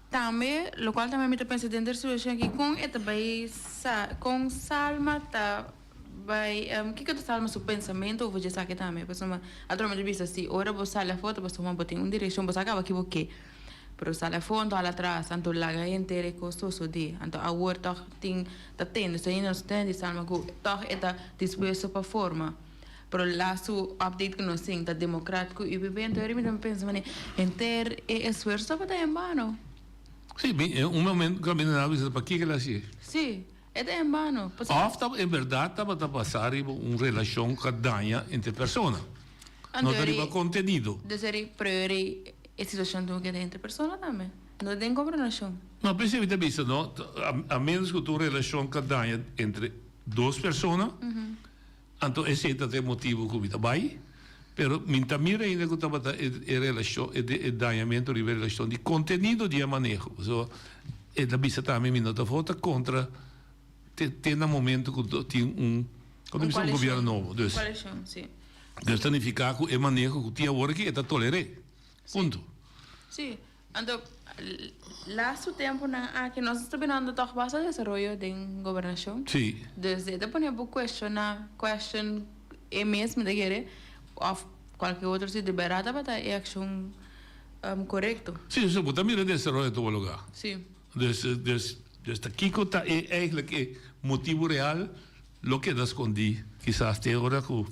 tambe lokual tambe mi ta pensa den der situashon aki kon e ta bai sa kon Salma ta bai kiko ta Salma su pensamentu over dje esaki tambe pasobra atrobe mi ta bisa si ora bo sali afó ta pasobra bo tin un direkshon bo sa kaba ki bo ke pero sali afó anto hala atras anto laga henter e kos sosodé anto awor tòg tin ta tende so ainda nos ta tende di Salma ku tòg e ta dispuesto pa forma. Pero lastu update ku nos tin ta Democrat ku UPP, enton eri mi ta pensa mane henter e esfuerso tabata en bano. Sí, mi en un momento ku a bini nan a bisa pakiko el a hasi. Sí, e ta en bano. Òf ta en bèrdat tabata basá riba un relashon ku a daña entre persona, no ta riba kontenido. Dus eri, pero eri e situashon tin ku keda entre persona tambe, no den gobernashon. No, p'esei mi ta bisa no, a ménos ku ta un relashon ku a daña entre dos persona. Anto esei ta e motibu ku mi ta bai, pero mi ta mira ainda ku tabata e relashon, e dañamentu riba e relashon di kontenido di e maneho. Pasobra e ta bisa tambe mi no ta vota kontra te te na momento ku tin un, ku ta bisa un gobièrnu nobo. Dus, dus ta nifiká ku e maneho ku tin awor aki e ta toler'é. Punto. Sí. Anto, lastu tempunan aki nos ta mirando tòg basta desaroyo den gobernashon. Sí. Dus e ta pone bo kuestioná, question e mes mi ta kere, òf kualke otro si di bèrdat tabata e akshon korekto. Sí, so bo ta mira desaroyo tuma lugá. Sí. Dus, dus, dus ta kiko ta e eigenlijk e motibu real lo keda skondí kisas te ora ku,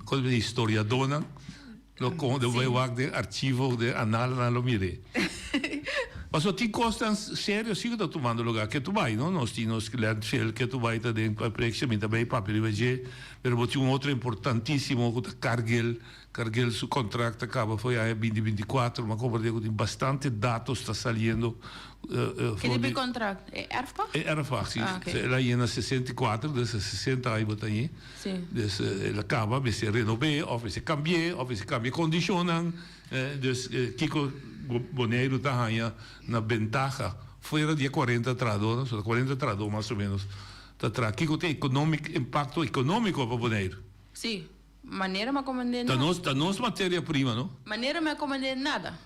ku historiadónan Lo con de bay wak den archivo den analnan lo mire. Pasobra tin cosnan serio si cu ta tumando lugar ke tu bay no nos tin nos landfill ke tu bay ta den prexia mi ta bay papia riba dje pero bo tin un otro importantisimo cu ta Cargill Cargill su contract ta caba for e aña binti 24 mi a comprende cu tin bastante datos ta saliendo Ke tipo di contract? E erfpacht? E erfpacht si el a yena 64 dus 60 aña bo ta añi. Sí. Dus el a kaba, mester renob'é òf mester kambi'é òf mester kambia e kondishonnan. Dus kiko Boneiru ta haña na bentaha fuera di e kuarenta trahadónan, so ta kuarenta trahadó mas o ménos ta traha. Kiko ta e impakto ekonómiko pa Boneiru? Sí. Manera mi a komand'é Ta nos, ta nos materia prima, no? Manera mi a komand'é nada.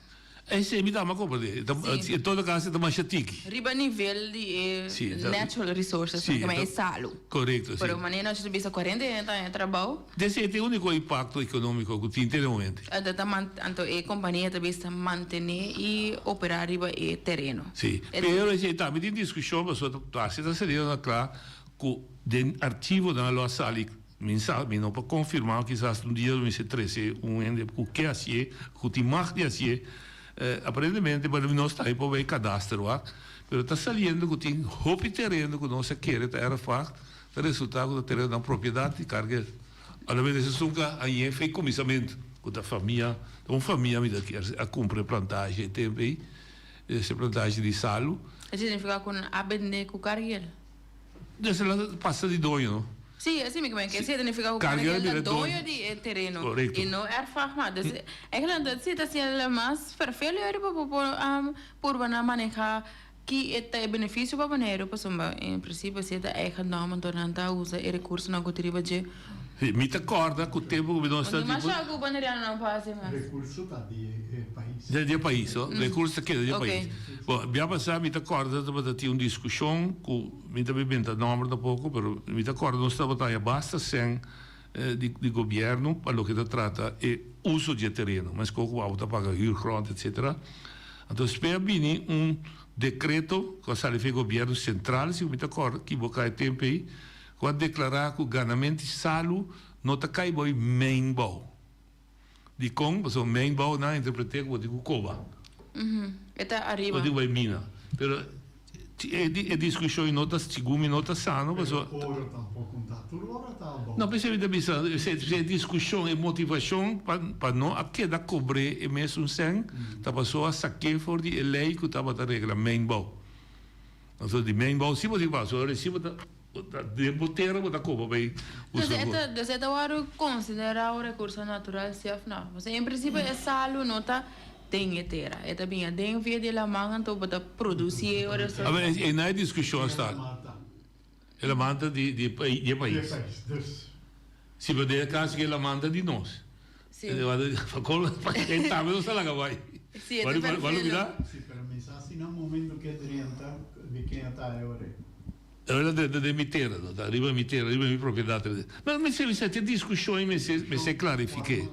Esei mi ta ama komprendé. Sí. En todo caso e ta masha tiki. Riba nivel di e Sí, ta. natural resources, Sí, ku ta. e salu. Korekto, sí. Pero manera nos ta bisa kuarenta hende ta haña trabou. Esei ta e úniko impakto ekonómiko ku tin te den momento. Anto ta man, anto e kompania ta bisa mantené i operá riba e tereno. Sí, pero esei tambe tin diskushon pasobra ta hasi ta saliendo na kla ku den archivonan lo a sali Mi sa, mi no por confirma, kisas un dia lo mester trece un hende cu ke hacié, cu tin mag di hacié. Aparentemente, bueno, mi no sta ahí pa bay kadaster wak, pero ta saliendo cu tin hopi tereno cu nos a kere ta erfpacht, ta resulta cu ta terenonan propiedad di Cargill. Alabes esun ka hañ'é fe cuminsamentu, cu ta famia, ta un famia mi ta kier a cumpra e plantage e tempo ey, ese plantage di salu. Esei significa cu nan a bende cu Cargill? Des el a pasa di doño, no? Sí, así mi ke esei ta nifica ku Cargill Cargill ta bira doño di e tereno Korekto. i no erfpacht mas. Dus eigenlijk dat sí ta hasiel mas fervelo riba bo por purba na maneha ki e ta e benefisio pa Boneiru pasobra en prinsipio si e ta eigendom anto nan ta usa e rekursonan ku tin riba dje. Sí, mi ta kòrda ku tempu ku mi no sta Bo tipo. masha ku bonerianonan por hasi mas. Rekurso ta di e pais. Di e pais, no? Rekurso ta keda di e Ok. pais. Bo, bia pasá mi ta kòrda tabata tin un diskushon ku, mi ta bin benta nòmber tampoko, pero mi ta kòrda nos tabata haña basta sèn di di gobièrnu pa loke ta trata e uso di e tereno, meskos ku abo ta paga huurgrond etcetera. Anto despues a bini un dekreto ku a sali for e gobièrnu sentral, si ku mi ta kòrda, kiboká e tempu ei. ku a deklará ku ganament di salu no ta kai bou mijnbouw. Dikon? Pasobra mijnbouw nan a interpreté ku bo tin ku koba. E ta ariba. Bo tin ku bai mina. Pero e diskushon no ta, segun mi no ta sano pasobra. Pero oro tampoko no ta tur ora ta abou. No, p'esei mi ta bisa, e diskushon, e motivashon pa no a keda kobr'é e mesun sèn ta pasobra a sak'é for di e lei ku tabata regla mijnbouw. Anto di mijnbouw si bo tin pasobra ora si bo ta den bo tera bo ta koba bai usa bo. Dus e ta wòrdu konsiderá un rekurso natural si òf no? Pasobra en prinsipio e salu no ta den e tera, e ta bin aden via di laman anto bo ta produsí e ora A ber e na e diskushon a sta. E laman ta di di e pais. Si pero den e kaso ku e laman ta di nos. Si. E tambe nos ta laga bai. Si, e ta perfecto. Bo a lubida? Si, pero mi sa si na momento ke drenta di ken a ta e ora ei. E ora drenta den mi tera, no ta riba mi tera, riba mi propiedat. Ma mi sa tin diskushon ei mester klarifiké.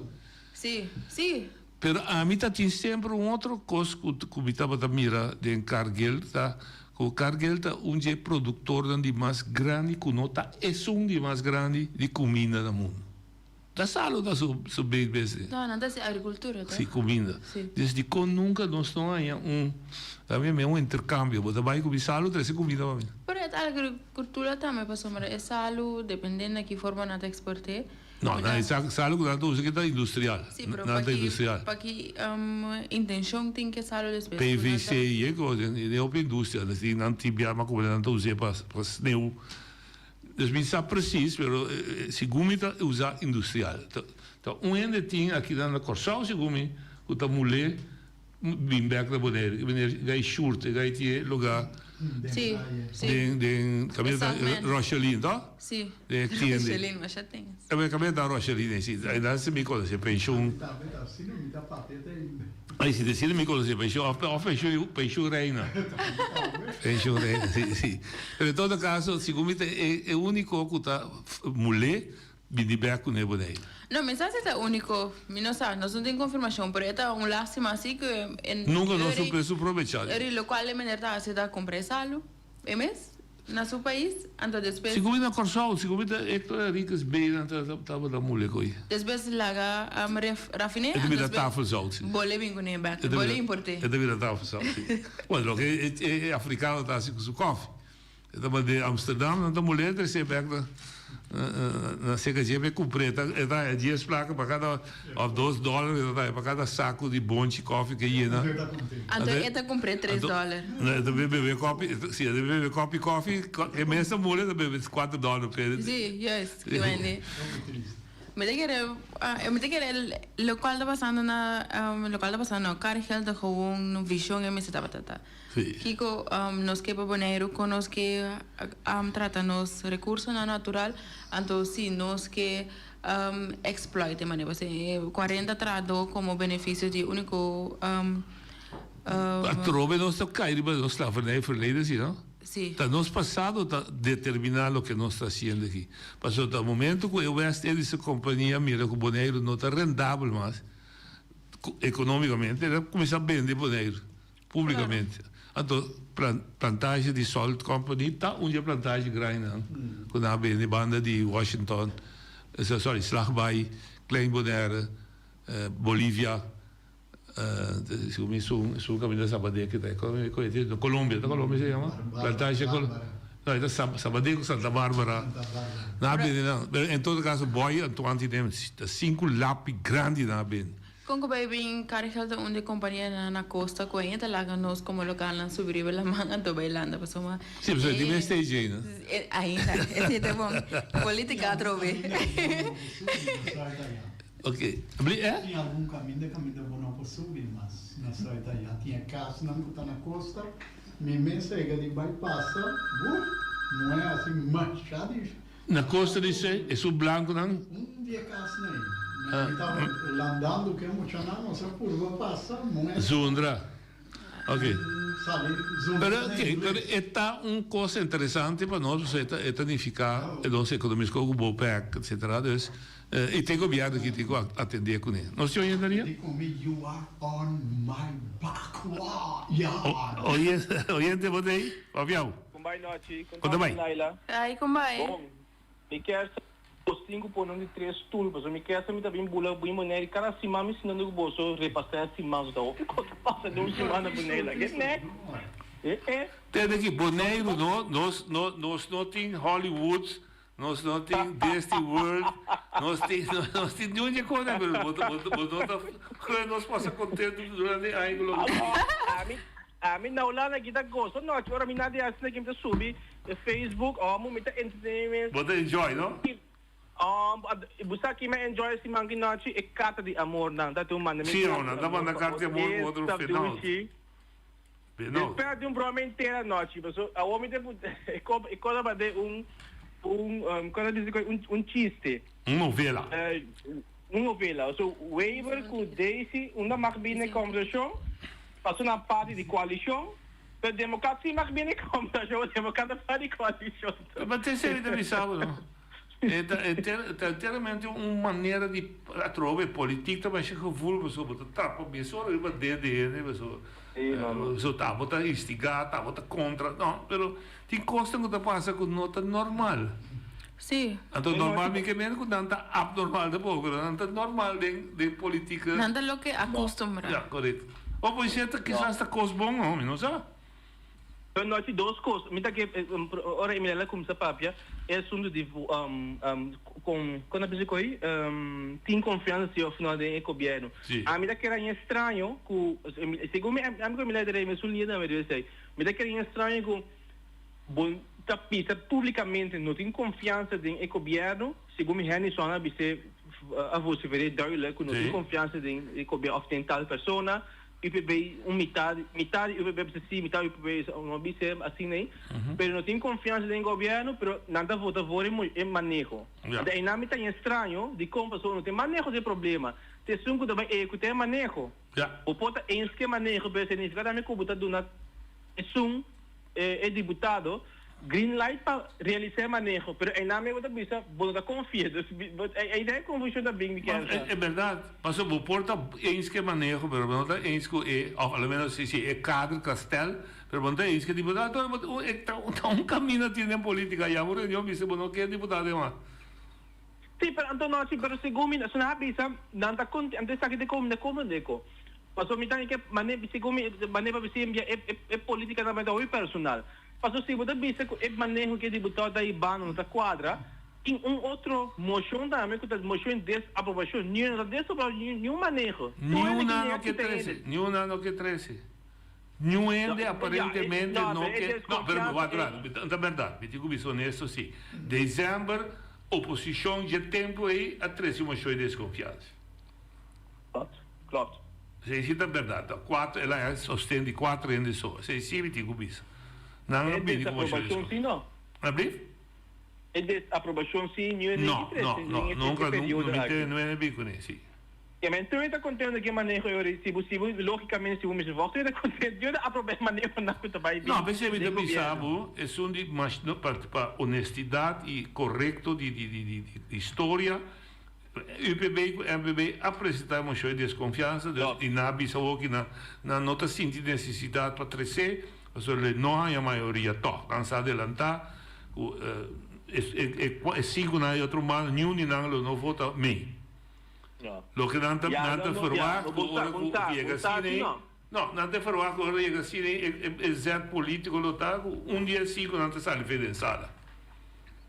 Si, si. Pero ami ta tin semper un otro kos ku ku mi tabata mira den Cargill ta ku Cargill ta un dje produktornan di mas grandi ku no ta esun di mas grandi di kuminda na mundu. Ta salu ta su su big business. No, nan ta hasi agrikultura to. Si, kuminda. Si. Dus dikon nunka nos no haña un ta mi un interkambio. Bo ta bai ku mi salu trese kuminda pa mi. Pero e ta agrikultura tambe pasobra e salu depende na ki forma nan ta eksport'é. No, nan e salu ku nan ta usa ki ta industrial. Si, pero Nan ta industrial. pa ki intencion tin ke salu despues? PVC i e kos, den hopi industria. Nan tin biaha ku nan ta us'é pa sneu. Dus mi sa precies, pero segun mi ta usa industrial. Ta un hende tin aki na Kòrsou segun mi ku ta mul'é bin bèk na Boneiru. E meneer Guy Sjoerd, e guy tin e lugá Sí, sí. den den kaminda ta Exactamente. Rochelin, to? Sí. Den e tiende. Rochelin, masha tin. E kaminda ta Rochelin ei, sí. Einan si mi konosé penshun. Tambe ta asina mi ta papia te ainda. Ay, si te mi konosé penshun, òf òf penshun penshun reina. Penshun reina, sí, sí. Pero en todo caso, segun mi ta e e úniko ku ta mul'é bini bèk kuné Boneiru. No, mi sa si ta úniko, mi no sa, nos no tin konfirmashon, pero e ta un lástima si ku e Nunka nos no presu probechá. Eri lokual e meneer ta hasi ta kumpra e salu e mes na su pais, anto despues. Segun mi na Kòrsou, segun mi ta Hector Henriquez Bey nan tabata mule ku ei. Despues laga rafiné, E ta bira tafelzout, si. Bole bin kuné bèk, bole import'é. E ta bira tafelzout, si. Bueno, loke e afrikano ta hasi ku su kòfi. E ta manda di Amsterdam, nan ta mul'é tres'é bèk na na seka dje p'e kumpr'é. E ta haña dies plaka pa kada òf dos dòler e ta haña pa kada saku di bonchi kòfi ku e yena. Anto e ta kumpr'é tres dòler. E ta bebe kòpi, si e ta bebe kòpi kòfi, e mes ta mula e ta bebe kuater dòler p'e. Si, juist, ki wende. Mi ta kere, mi ta kere lokual ta pasando na, lokual ta pasando no, Cargill ta gewoon vishon e mester tabata ta. Kiko nos ke pa Boneiru, kon nos ke trata nos rekursonan natural, anto si nos ke exploit e manera pasobra 40 trahadó komo benefisio di úniko. Atrobe nos ta kai riba nos slavernij verleden si no? Si. Ta nos pasado ta determiná loke nos ta hasiendo aki. Pasobra ta momento ku e West Indische Compania mira ku Boneiru no ta rendabel mas ekonómikamente, el a kuminsá bende Boneiru. Publicamente. Anto plantage di Salt Company ta un dje plantage grandinan cu nan a bende banda di Washington, sorry, Slagbaai, Klein Bonaire, Bolivia, segun mi esun esun caminda Sabadeco ta Colombia, ta Colombia se yama? Plantage no e ta Sabadeco cu Santa Barbara nan a bende nan, pero en todo caso Boy Antoine tin ta cinco lapi grandi nan a bende. Kon ku bai bin Cargill ta un di e kompanianan na kosta ku ainda ta laga nos komo lokalnan subi riba laman anto bai landa pasobra Sí, pasobra tin mes stage ei, no? Ainda, esei ta bon. Politika atrobe. Ok. Bli, eh? Tin algun kaminda kaminda bo no por subi mas na Zuid aya. Tin e kasnan ku ta na kosta. Mi mes a yega di bai pasa, wuh, muhé hasi masha di. Na costa di se esun blanconan. Un di e casnan ei. Mi taba landando cu e muchanan, nos a purba pasa, moe. Zundra. Ok. Sali zundra Pero, na ok, ingles. pero e ta un cos interesante pa nos, pasobra e ta, e ta nifica e nos economia sco cu BOPEC, etcetera. Dus, y te gobierno aki tin cu atende cune. Nos tin oyente Ria? Di cu mi, you are on my backward yard. Oyente, oyente bo ta ei? Papiao. Con bai nochi. Con ta bai? Laila. Ai, con bai. Bon. Mi kier sa bos tin ku pone un di tres stul pasobra mi kier sa mi ta bin bula bin Bonaire kada siman mi sinta ku boso repasa e siman so ta hopi kos ta pasa den un siman na Bonaire la ke nek e e. Tende aki Boneiru no nos no nos no tin Hollywood nos no tin Disney World nos tin nos tin niun dje kos pero bo bo bo no ta gun nos pasa kontento durante e aña ku lo Ami Ami na Hulanda aki ta gosa nochi ora mi na di asina aki mi ta subi e Facebook omo mi ta entretene mi mes. Bo ta enjoy no? Om bo sa ki mi a enjoy e siman ki nochi e carta di amor nan ta tin manda mi Si nan ta manda carta di amor ku otro Fenout. Fenout. Despues di un broma entera anochi paso awor mi ta e cosa tabata un un cosa di un chiste. Un novela. Un novela. So Wever ku Daisy unda mag bini e conversacion paso nan parti di coalicion pero Democrat si mag bini e conversacion Democrat ta parti di coalicion. Ma te esei mi ta bisa bo no. E ta ta enteramente un manera di atrobe politiek ta masha gevoel pasobra bo ta trapa mesora riba dede hende pasobra so ta bo ta instiga ta bo ta contra no pero tin cosnan cu ta pasa cu no ta normal. Sí. Anto normal mi ke meen ku nan ta abnormal tampoco, pero nan ta normal den den politica. Nan ta loke acostumbrá. Ya, correcto. Oposicion ta kisas ta cos bon no, mi no sa. Pero no haci dos cos. Mi ta ke ora Emilia a cuminsa papia e asunto di con con a bisa coy tin confiansa si of no den e gobierno. Sí. Ami ta kere haña extraño cu segun mi ami cu Emilia ta rei mesun lider tambe debe esey. Mi ta kere haña extraño cu Bo ta bisa publicamente no tin confiansa den e gobierno, segun mi Henny Son a bis'e a vocifer'e duidelijk cu no tin confiansa den e gobierno of den tal persona, UPB un mitad, mitad di UPB a bisa si, mitad di UPB no a bis'e asina ei, pero no tin confiansa den e gobierno pero nan ta vota voor e maneho. Anto einan mi ta ña straño dicon pasobra no tin maneho ta e problema, ta esun cu ta bay ehecuta e maneho. Bo por ta eens cu e maneho pero significa tambe cu bo ta duna esun. e diputado green light pa realisa e maneho, pero einan mi bo ta bisa bo no ta confia, dus ei den e confusion ta bin di kersa. E berdad, pasobra bo por ta eens cu e maneho, pero bo no ta eens cu e, of alomenos si si e kader ta stel, pero bo no ta eens cu e diputado, ta un camino tin den politica, yama un reunion bisa bo no kier diputado ei mas. Si, pero anto no, si, pero segun mi, su nan a bisa, nan ta conti, anto esaki ta como, como deko. Pasobra mi ta ke mane, segun mi, mane pa bisa e, e, e politica tambe ta hopi personal. Pasobra si bo ta bisa cu e maneho cu e diputado ta hibando no ta cuadra, tin un otro mocion tambe cu ta mocion di desaprobacion. Ni no ta desaproba niun maneho. Ni una no ke trece, ni una no ke trece. Niun hende aparentemente no ke, no, pero wak rato, ta berdad, mi tin cu bisa honesto si. December, oposicion dje tempo ey a trece un mocion di desconfiansa. Klopt, klopt. Esei si ta berdad. Ta cuatro, el a sosten di cuatro hende so. Esei si mi tin cu bisa. Nan a E bini cu mocion di desaprobacion si no. Ablief? E desaprobacion si niun hende No, ki no, trece no. den e Nunca, nunca, periodo mi aki. te no hende bin cune, si. Ja, men tur ta contento cu e maneho e ora si bo, si bo, logicamente si bo mester volg, tur ta contento, tur ta aproba e maneho nan cu ta bay bin No, p'esei mi ta den bisa gobierno. bo, esun di mas, no, pa, pa honestidad y corecto di, di, di, di, di historia, UPB ku MPB a presentá e moshon di deskonfiansa, dus i nan a bisa awor ki nan nan no ta sinti nesesidat pa tres'é, pasobra lo no haña mayoria tòg. Nan sa adelantá ku e e sinkunan e otro banda niun di nan lo no vota mee. Loke nan ta nan ta ferwagt ku ora ku yega asina ei, no, nan ta ferwagt ku ora yega asina ei e e zet polítiko lo ta ku un di e sinkunan ta sali fe den sala.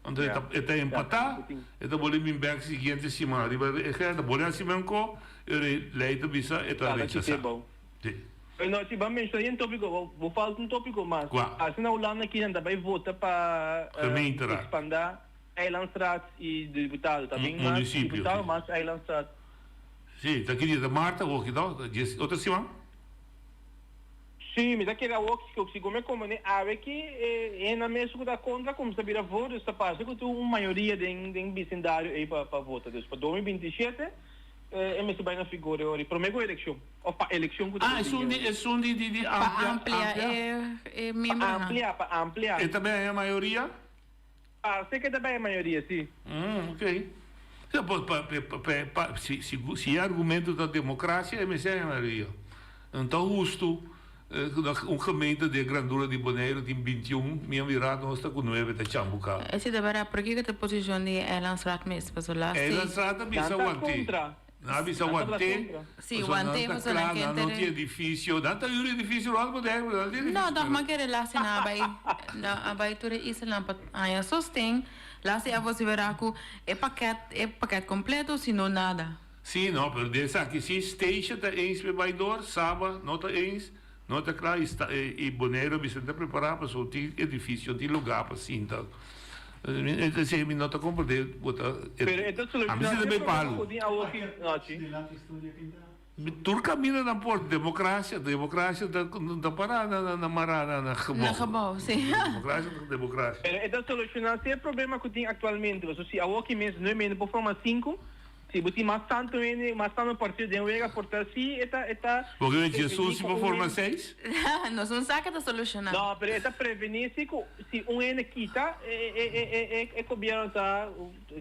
Anto e ta e ta empatá, e ta bole bin bèk siguiente siman riba e gèlda. Bole hasi men ko, e ora e lei ta bisa e ta rechasá. Sí. No, si bo a menshoná un tópiko, bo bo falta un tópiko mas. Kua? Asina Hulanda aki nan ta bai vota pa Gemeenteraad. ekspandá eilandsraad i diputado. Ta bin mas Munisipio, diputado, sí. mas eilandsraad. Sí, ta ki dia? Ta marta awor ki no? Ta dies otro siman? Sí, mi ta kere awor ku si gome komo ne awe ki e hendenan mes ku ta kontra kumsa bira voor, dus ta parse ku tin un mayoria den den bisindario ei pa pa vota. Dus pa 2027 e mester bai na figor e ora ei, prome ku elekshon òf pa elekshon ku ta Ah, esun di esun di di di Pa amplia amplia amplia? e e Pa miembronan. amplia, pa amplia. E ta bai haña mayoria? Parse ke ta bai e mayoria, si. Mm, ok. Ja, pa, pa, pa, pa, pa, si, si, si e argumento ta democracia, e mester haña mayoria. No ta hustu. Un gemeente di e grandura di Boneiru tin bintiun, mi a mira nos ta ku nuebe ta chambuká. Esei ta bèrdat, pero kiko ta e posishon di e Eilandsraad mes? Pasobra las si. Eilandsraad a bisa want'é. Nan a bisa want'é, pasobra nan ta kla, nan no tin edifisio. Nan ta hür edifisio rònt Boneiru, pero nan no tin edifisio. No, tòg mi a kere las si nan a bai, nan a bai tur e islanan pa haña sosten. Las si a vosiverá ku e pakèt, e pakèt kompleto, si no nada. Sí, no, pero den esaki sí, Statia ta eens p'e bai door, Saba no ta eens, no ta kla i sta i Boneiru a bisa ta prepará pasobra tin edifisio, tin lugá pa sinta. Esei mi no ta komprendé bo ta Pero e ta a mi soluciona si ta e bai problema palu. ku tin awo ki nochi. Tur kaminda nan por demokrasia, demokrasia ta ta pará na na mará na na gebou. Na gebou, sí. Demokrasia ta demokrasia. Pero e ta soluciona si e problema ku tin aktualmente, pasobra si awo ki mes no mende por forma sinku, Si bo tin mas tantu hende, mas tantu partido den wega por ta si e ta e ta Bo ke prevení Jesus si ku por un forma hende. seis? Nos un sa ke ta solushoná. No, pero e ta prevení si ku si un hende kita e e e e e e gobierno ta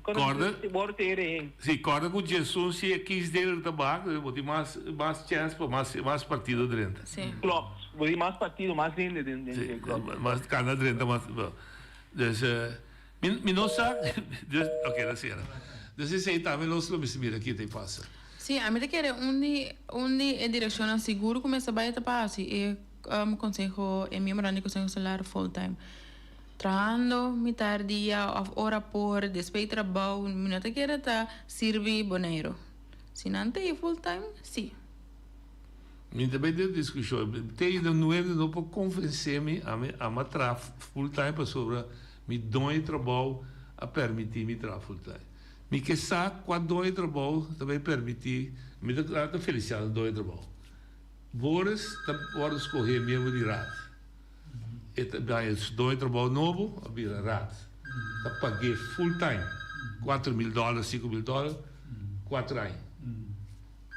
Kòrda wòrdu te rehen. Si, kòrda ku Jesus si e kiesdeler ta baha, bo tin mas mas chèns pa mas mas partido drenta. Si. Klopt, bo tin mas partido, mas hende den den Si, klopt. mas kanda drenta mas, dus. Mi mi no sa dus ok ta sera dus esei tambe nos lo mester mira kita i pasa. Sí, ami ta kere un di un di e direkshonnan sigur ku mester bai ta pa hasi e konseho e miembronan di konseho insular full time. Trahando mitar dia òf ora por despues di trabou mi no ta kere ta sirbi Boneiru. Si nan ta ei full time, sí. Mi ta bai den diskushon. Te ainda nuebe no por konvensé mi ami ama traha full time pasobra Mi doño di trabou a permití mi traha full time. Mi ke sa kua doño di trabou ta bay permití, mi ta ta felisiá nan doño di trabou. Boris ta wòrdu skohé miembro di raad. E ta haña su doño di trabou nobo a bira raad. Ta pag'é full time, 4000 dòler, 5000 dòler, kuater aña.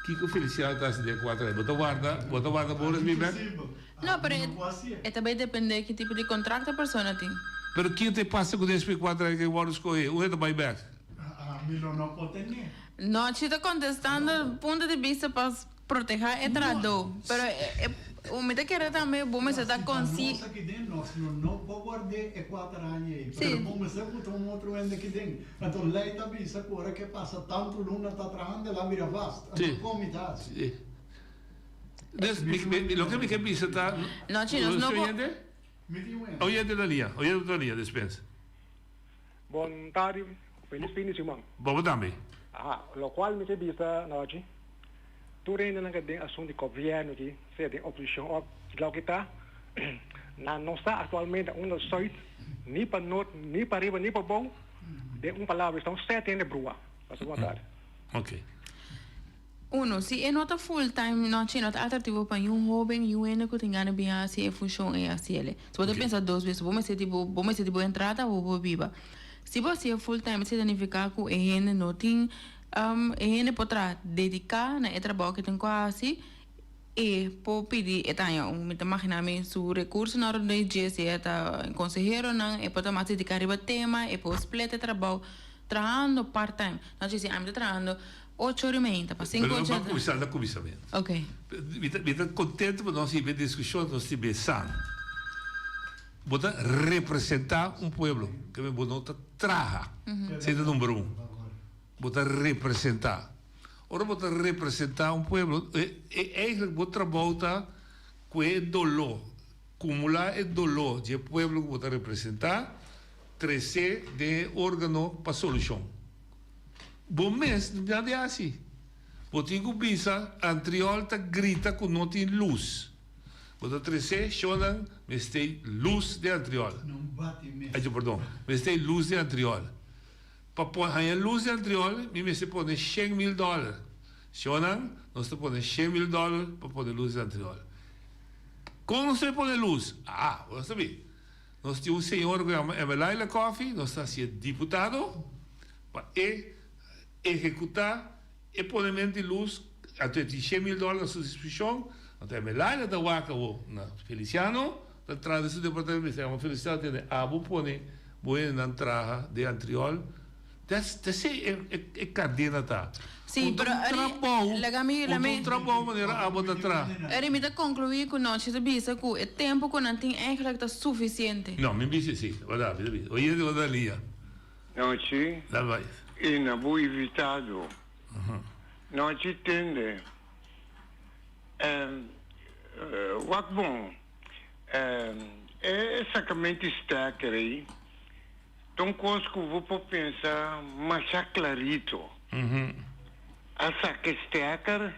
Kiko Feliciano ta hasi den e kuater aña? Bo ta warda, bo ta warda Boris bin bek? No, pero e ta bay depende ki tipo di contrato e persona tin. Pero kiko ta e pasa ku despues di kuater aña ke wòrdu skohé? Un e ta bay bek? Mi lo no por tene. No, chi ta contestando punto di bista pa proteha e trahadó. Pero e mi ta kere tambe bo mester ta consi. Nos aki den nos lo no por ward'é e kuater aña ei. Pero bo mester buta un otro hende aki den. Anto lei ta bisa ku ora ke pasa tantu luna ta trahando el a bira vast. Anto kon mi ta hasi? Sí. Dus mi, mi, loke mi ke bisa ta. No, chi, nos no por. Oyente? Mi tin un hende. Oyente na lia, oyente na lia, despens. Bon tardi, felis fin di siman. Bobo tambe. Aha, lokual mi ke bisa nochi, tur hendenan ke den asuntu di gobièrnu aki, sea den oposishon òf loke ta, nan no sa aktualmente unda sùit, ni pa nort, ni pa riba, ni pa bou, den un palabra, esnan sèt hende brua. Pasa bon tardi. Ok. Uno, si e no ta full time nochi e no ta atractivo pa niun hoben, niun hende cu tin gana bin haci e funcion ey haci el. So bo ta pensa dos bes, bo mester di bo, bo mester di bo entrada pa bo biba. Si bo haci e full time esey ta nifica cu e hende no tin, e hende por traha dedica na e trabao cu e tin cu haci, e por pidi e ta haña un, mi ta magina mi su recursonan rond di dje, si e ta conseheronan, e por ta mas dedica riba tema, e por split e trabao trahando part time. Nochi si ami ta trahando Ocho ora y meinta pa cinco Pero no ocho ban cuminsa na cuminsamentu. Ok. Mi ta mi ta contento pa nos hiba e discusion nos tin besando. Bo ta representa un pueblo, ke men bo no ta traha. Esei ta number un. Bo ta representa. Ora bo ta representa un pueblo, e e eigenlijk bo trabou ta cu e doló, cumula e doló dje pueblo cu bo ta representa, trece den e organo pa solucion. Bo mes no di haci. Bo tin cu bisa, Antriol ta grita cu no tin luz. Bo ta trece shownan mester luz den Antriol. Ay, perdon, mester luz den Antriol. Pa pone haña luz den Antriol mi mester pone 100,000 dollar. Shownan, nos ta pone 100,000 dollar pa pone luz den Antriol. Con nos ta pone luz? Ah, bo no sabi. Nos tin un señor cu yama Emelaila Coffie, nos ta hacié diputado pa e ehecuta e ponemento di luz, anto e tin 100,000 dollar na su disposicion, anto Emelaila ta wak awo na Feliciano, ta traha den su departamento, mi ta yama Feliciano tende abo pone bo hendenan traha den Antriol. That's esei e e kadena ta. Sí, Un ta pero un Eri, trabou, laga mi, un ta mi, un trabou manera abo ta traha. Eri, mi ta conclui cu nochi ta bisa cu e tempo cu nan tin eigenlijk ta suficiente. No, mi bisa esei, wada, mi ta bisa. Oye, wada Lia. Nochi, Dal bai. i na bo invitado. Nochi tende. Wak bon, e sakamento di stekker ei ta un kos ku bo por pensa masha klarito. A saka e stekker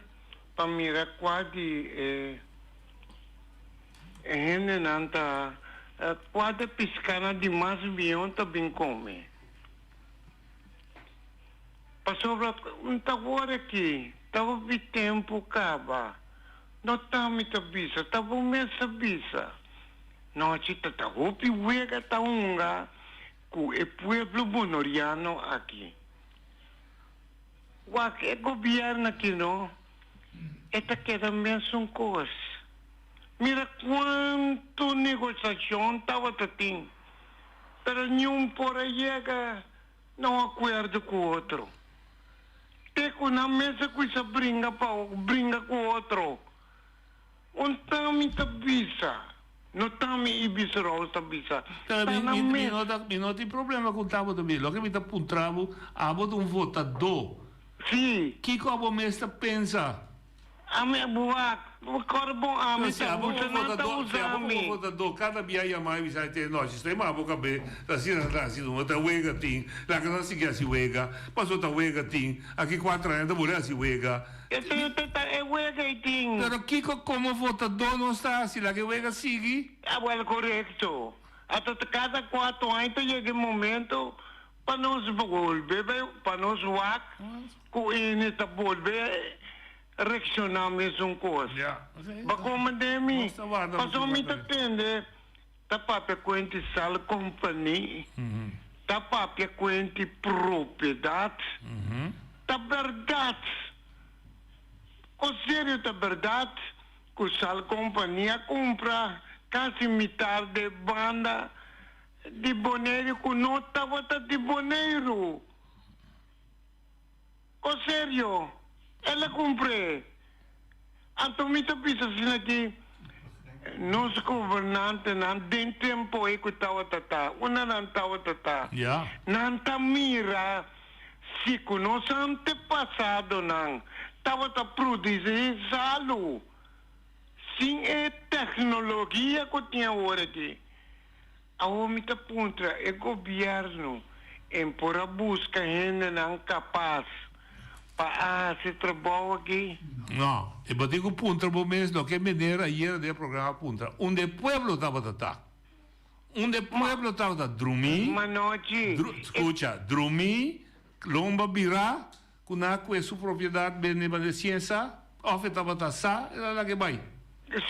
pa mira kua di e hendenan ta, kua di e piskanan di mas bion ta bin kome. Pasobra un ta wor aki, ta hopi tempu kaba. No ta mi ta bisa, ta bo mes ta bisa. Nochi ta ta hopi wega ta hunga ku e pueblo bonoriano aki. Wak e gobierno aki no, e ta keda mesun kos. Mira kuantu negosiashon tabata tin, pero niun por a yega na un akuerdo ku otro. Te ku nan mes a kuminsá bringa pa bringa ku otro. Un tami ta bisa, no tami i bisa Rose ta bisa, Ta ta mi nan mi mi mes. no ta mi no tin problema ku tabata ta bisa. Loke mi ta puntra bo, abo ta un votadó. Sí. Kiko abo mes ta pensa? Ami a buak, kor bon ami Si ta abo usa, como nan ta votadó, si usa abo como mi. votadó cada bia yama i bisa te nochi estoy ma bo cabe ta asina ta asina no ta wega tin laga nan sigui haci wega paso ta wega tin aki cuatro aña ta bole haci wega. E te te ta e wega ei tin. Pero kico como votadó nos ta haci laga e wega sigui? Awel corecto. Ata ta cada cuatro aña ta yega e momento pa nos bolbe pa nos wak cu ene ta bolbe reacciona mesun cos. Ba comprende mi? Pasobra mi ta tende ta papia cuenti sal company, ta papia cuenti propiedad, ta berdad. Con serio ta berdad cu sal company a cumpra casi mitar de banda di Boneiru ku no tabata di Boneiru. O serio, el a kumpr'é. Anto mi ta bisa asina aki, nos gobernantenan den tempu ei ku tabata ta, unda nan tabata ta, nan ta mira si ku nos antepasadonan tabata produsí salu sin e teknologia ku tin awor aki. Awor mi ta puntra e gobierno en por a busca hendenan capaz pa a haci trabou aki? No, e bo tin cu puntra bo mes loke meneer ayer den e programa a puntra, unda e pueblo tabata ta? Unda e pueblo tabata? Drumi? Manochi, Dru, scucha, drumi, lomba bira, cu nan a cue su propiedad bende bende ciensa, of e tabata sa, el a laga e bay.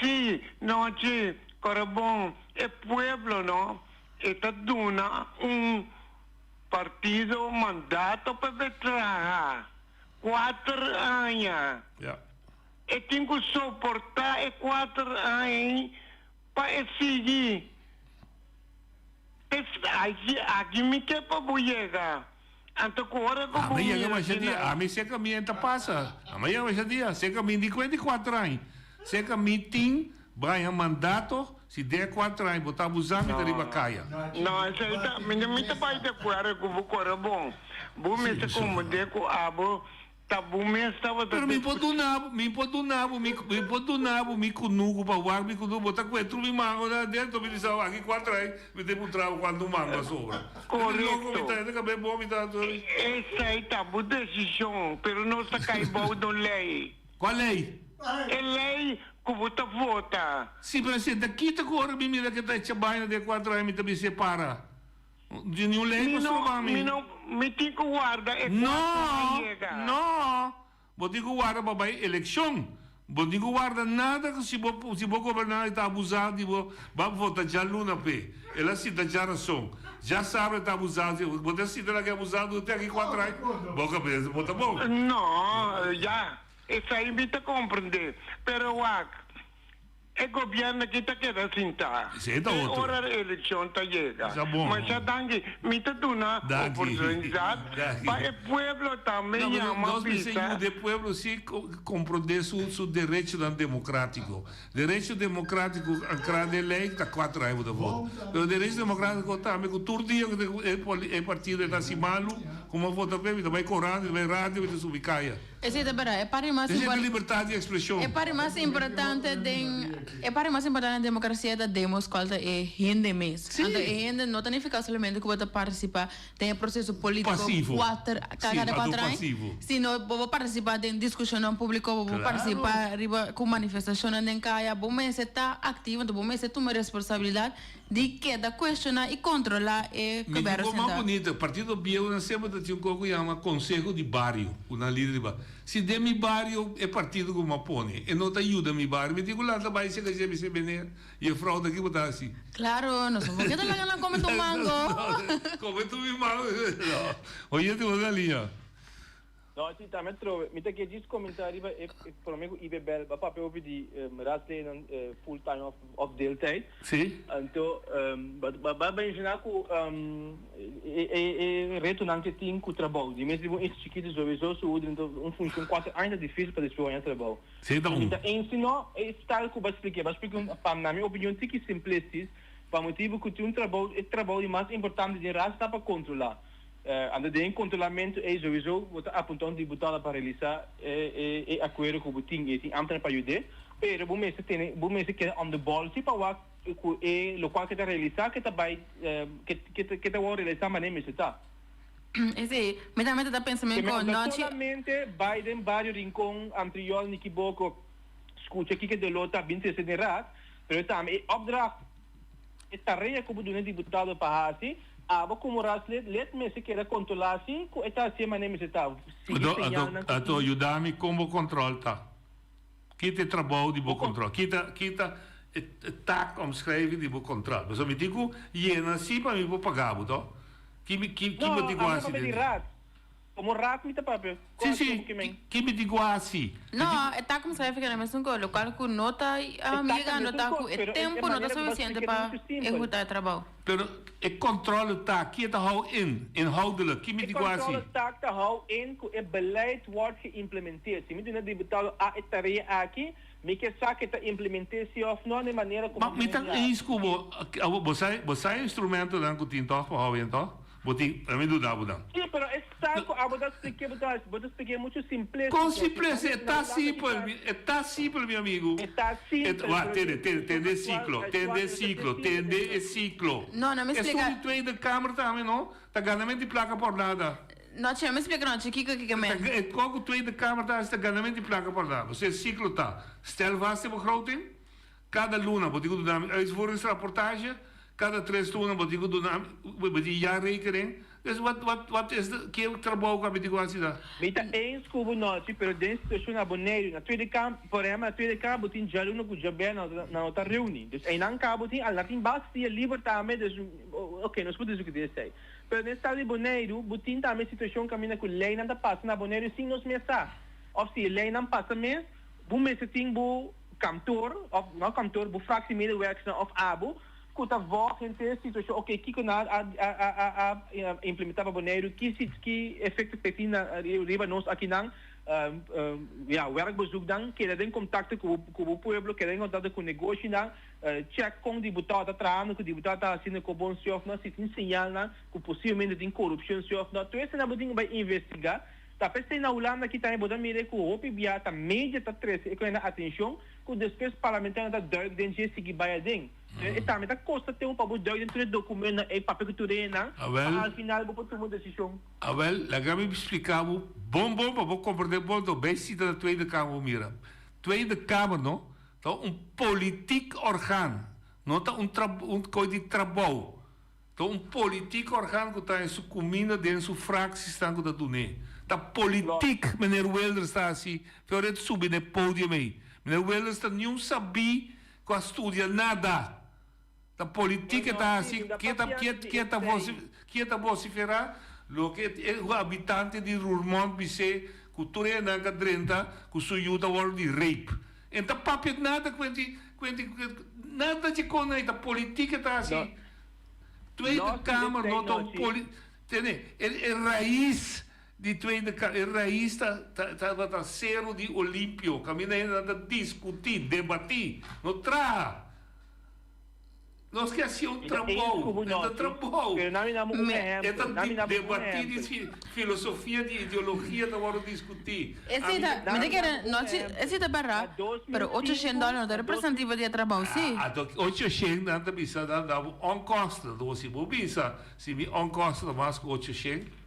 Sí, nochi, kora bon, e pueblo no, e ta duna un partido mandato pa be traha kuater aña. Ja. E tin ku soporta e kuater aña ei pa e sigui. Es aki, aki mi ke pa bo yega. Anto ku ora ku bo Ami yega mira masha dia, kinan. ami seka mi enta pasa. Ami yega masha dia, seka mi di kuenta i kuater aña. Seka mi tin baña mandato, si den e kuater aña bo ta abusa mi ta riba kaya. No, esei ta, mi mi ta bai di akuerdo ku bo kore bon. Bo mester komprende ku abo Ta bo mes tabata Pero mi por duna bo, mi por duna bo, mi mi por duna bo mi kunuku pa wak mi kunuku, bo ta kue tru mi mango na adentro, mi di sa aki kua trai, mi ta puntra bo kuantu mango a sobra. E loko mi Korekto. ta, e ta kabe bo mi ta. Esei ta bo desishon, pero nos ta kai bou di un lei. Kua lei? E lei ku bo ta vota. Si, presidente, kita ku ora mi mira ke ta echa baina den kua trai mi ta bis'é para. Di niun lei Mi pa no, stroba mi. mi no, mi tin ku warda e No, kuater a yega. no. Bo tin ku warda pa bai elekshon. Bo tin ku warda nada ku si bo si bo gobernante ta abusá di bo, ba vota djaluna p'e. El a sinta djarason. Dja sabra e ta abusá di bo. Bo ta sinta na ke abusado te aki kuater ai. Bo kabes bo ta bon. No, ya. Esei mi ta komprendé. Pero wak. E gobierno aki ta keda sinta Esei ta te otro. ora eleccion ta yega. Sa bon. Masha danki. Mi ta duna Danki. oportunidad Danki. pa e pueblo tambe No, pero yama nos mester bisa. yuda e pueblo si comprende su su derechonan democratico. Derecho democratico ancra den ley ta cuatro aña bo ta vota. Pero derecho democratico tambe cu tur dia cu e e partido e ta haci malo, como a vota p'e, mi ta bay corant, mi ta bay radio, mi ta subi caya. Esei ta berdad. E parti mas Esei ta libertad di expresion. E parti mas importante den e parti mas importante den democracia ta demos cual ta e hende mes. Sí. Anto e hende no ta nifica solamente cu bo ta participa den e proceso politico Pasivo. cuater Sí, cada anto cuater aña, pasivo. sino bo por participa den discusionnan publico, bo por Claro. participa riba cu manifestacionnan den caya, bo mester ta activo, anto bo mester tuma responsabilidad Di keda cuestiona y controla e Mi gobierno di mas central. bunita, partido bieu nan semper ta tin un cosa cu yama conseho di bario, cu nan lider di bario. Si den mi bario e partido cu mi a pone e no ta yuda mi bario, mi tin cu lanta bay seca dje mi se meneer, juffrouw ta kico ta haci? Claro, nos no por keda laga nan come tu mango. Come tu mi mango, no. Oye, te bo na liña. No, si tambe trobe. Mi ta ke djis comenta riba e prome cu Ibe bel ba papia hopi di raadsleden full time of of deeltijd. Si. Anto ba ba menciona cu e e retonan ke tin cu trabou. Di mes riba un isla chikito sowieso su u drenta un funcion cuater aña ta dificil pa despues haña trabou. Si ta Mi un. ta eens si no e style cu ba splica. Ba splica un pa na mi opinion tiki simplistisch pa motibo cu tin un trabou e trabou di mas importante den raad ta pa controla. Anto den e kontrolamentu ei souiso bo ta apuntá un diputado pa realisá e akuerdo ku bo tin i e tin ámtenar pa yud'é, pero bo mester tene bo mester keda on the ball si pa wak ku e lokual ke ta realisá ke ta bai ke ta wòrdu realisá manera mester ta. Esei, mi tambe ta pensa Ke men men ku no ta nochi. solamente bai den bario Rincon, Antriol, Nikiboko, skucha kiko e doló ta bin trese den raad, pero tambe e opdracht. E tarea ku bo duna e diputado pa hasi, abo komo raadslid lid mester keda kontrolá si ku e ta hasié manera mester ta. Sigui Ato, ato, señalnan ku ato tin. yuda mi kon bo kontrol ta. Kita e trabou di bo kontrol. Kita, kita e, e taakomschrijving di bo kontrol. Pasobra mi tin ku yena si pa mi por paga bo, to? Ki mi, ki, ki No, bo tin ku ami no hasi papia den di di? raad. Komo raad mi ta papia. Sí, sí, ki mi tin ku hasi? No, e taakomschrijving na mesun ko, lokual ku no ta yegando ta ku e tempu no ta sufisiente pa ehuta e trabou. Pero e controle taak, ki e ta hou in, inhoudelijk, ki mi E tin ku hasi? controle taak ta hou in ku e beleid wordt geïmplementeerd. Si mi duna diputado A e tarea aki, mi ke sa ku e ta implementeer si òf no na e manera ku Ma mi mi ta tin hasi. eens ku bo, bo sa, bo sa e instrumentonan ku tin tòg pa hou in tòg? Bo tin, mi duda bo dan. Sí, pero e sa cu abo ta spliké, bo ta, bo ta spliké mucho simplístico. Con simpleza? E ta simpel, mi, e ta simpel, mi amigo. E ta simpel, Wak, pero tende, den tende, tende e situacion ciclo, actual, tende e no ta ciclo, simpel, tende e señor. ciclo. No, no mi Esun splica. di Tweede Kamer tambe, no? Ta ganamento di placa por nada. No, che, mi splica no, che, kico kico men. Ta, e con cu Tweede Kamer ta haci ta ganamento di placa por nada. Pasobra e ciclo ta, stel vast e begroting, Kada luna bo tin ku duna mi uitvoeringsrapportage, kada tres luna bo tin ku duna mi bo tin jaarrekening. Dus wat wat wat is de ke trabou ku ami tin ku hasi ta? Mi ta eens ku bo nochi, pero den situashon na Boneiru, na Tweede Kamer, por ehèmpel na Tweede Kamer bo tin djaluna ku djaber nan nan no ta reuni. Dus einan ka bo tin al nan tin basta dia liber tambe, dus oke nos por diskuti esei. Pero den estado di Boneiru bo tin tambe situashon kaminda ku leinan ta pasa na Boneiru sin nos mes sa. Òf si e leinan pasa mes, bo mester tin bo kantoor of no kantoor bo fractie medewerkersnan of abo ku ta volg henter e situashon oke kiko nan a a a a implementa pa Boneiru ki si ki efekto ta tin na riba nos akinan ya werkbezoek dan keda den kontakto ku bo ku bo pueblo keda den kontakto ku negoshinan check kon diputado ta trahando ku diputado ta hasiendo ko bon si of no si tin señalnan ku posiblemente tin korupshon si of no tur esei nan bo tin ku bai investiga. Ta p'esei na Hulanda aki tambe bo ta mira ku hopi bia ta media ta trese e kos na atenshon ku despues parlamentarionan ta duik den dje sigui bai aden. E tambe ta kosta tempu pa bo duik den tur e dokumentonan ei papia ku tur enan pa al final bo por tuma un desishon. Awel, laga mi splika bo bon bon pa bo komprende bon to bay sita na Tweede Kamer bo mira. Tweede Kamer no ta un politiek orgaan, no ta un un koe di trabou. Ta un politiek orgaan ku ta en su kuminda den su fraksisnan ku ta dun'é. Ta politiek meneer Wilders ta hasi fe ora e ta subi na e podium ei. Meneer Wilders ta niun sabí ku a studia nada. Ta politiek e ta hasi ke ta ke ta ke ta vosiferá loke e habitante di Roermond bis'é ku tur e nan ka drenta ku su yu ta wòrdu di rape. En ta papia nada ku enti. Kuente nada dje kon ei ta politica ta hasi. Tweede Kamer no ta un poli tene e rais di Tweede Kamer e rais ta tabata Sero di Olimpio kaminda hendenan ta diskuti debati no traha. Nos ke hasi un trabou, e ta trabou. E ta debatí di filosofia, di ideologia ta wòrdu diskutí. Esei ta, mi ta kere, no si, esei ta bèrdat, pero ocho shen dòler no ta representativo di e trabou, si. Anto 800 nan ta bisa nan da bo onkosten, anto si bo bisa si mi onkosten ta mas ku 800,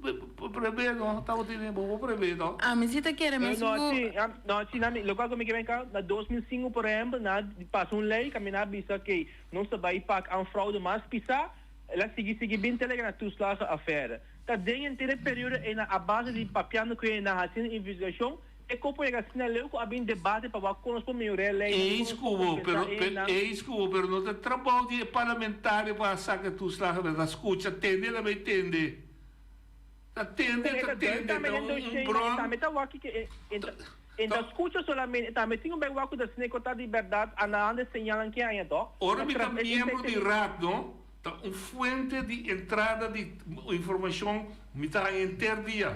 Prebe no, tabatin bo por prebe no. Ami si ta kere mes No, ku. si, no, si, na mi, lokual ku mi ke menka, na 2005 por ehempel, nan a pasa un lei kaminda a bisa ke nos ta bai pak an fraude mas pisá, el a sigui sigui bin te lega na toeslagenaffaire. Ta den henter e periodo ei nan a base di papiando ku hende, nan hasiendo investigashon, e kopo yega asina leu ku a bin debate pa wak kon nos por mehorá e leinan, kon Eens nos ku por bo, kompensá pero, pero, hendenan. eens ku bo, pero no ta trabou di e parlamentario pa saka e toeslagenaffaire, ta skucha, tende el a bai tende. Ta tende, E ta ta tende, tambe ta den un doshé, bron. tambe ta wak ke e e ta skucha solamente, tambe tin un bai wak ku ta sne ku ta di bèrdat anahando e señalnan ke haña tòg. Ora mi ta miembro di raad no, ta un fuente di entrada di informashon mi ta haña henter dia.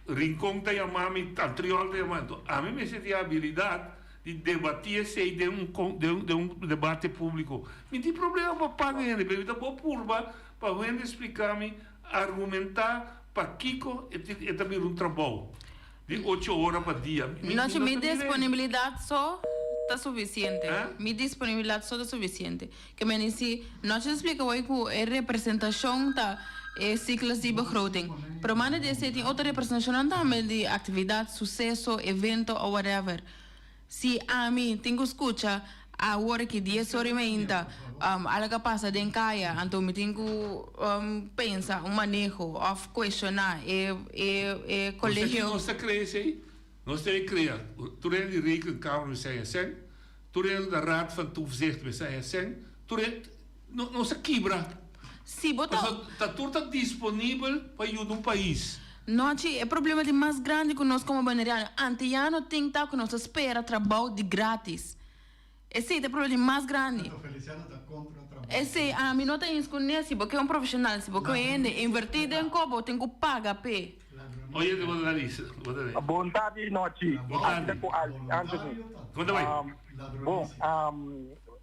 Rincon ta yama mi, Antriol ta yama mi. Anto ami mester tin abilidat di debatí esei den un den un debate públiko. Mi tin problema pa paga hende, pero mi ta bo purba pa hende splika mi Argumentá pakiko e tin e ta bira un trabou di ocho ora pa dia. Mi Nochi, no mi ta mira e. disponibilidat so ta sufisiente. Mi disponibilidat so ta sufisiente. Ke meni si nochi ta splika wei ku e representashon ta e cyclus di begroting. Pero manda di esei tin otro representashonnan tambe di aktividat, suseso, evento o whatever. Si ami tin ku skucha awor aki dies ora i meinta algo a pasa den kaya anto mi tin ku pensa un maneho òf kuestioná e e e kolegio. Nos ta krea esei? Nos debe krea. Tur hende di rekenkamer mester haña sèn, tur hende da raad van toezicht mester haña sèn, tur hende, nos ta kibra. Si bo ta. Pasobra ta tur ta disponibel pa yuda un pais. Nochi, e problema di mas grandi ku nos komo boneriano antiyano tin ta ku nos ta spera trabou di gratis. Esei ta e problema di mas grandi. Esei ami no ta eens ku ne, si bo ke un profeshonal, si bo ke un hende invertí den ko, bo tin ku paga p'e. Oye, bo ta lisa, bo ta lei. Bon tardi Nochi. Bon tardi. Aki ta ku Alfie Anthony. Kon ta bai? Bon,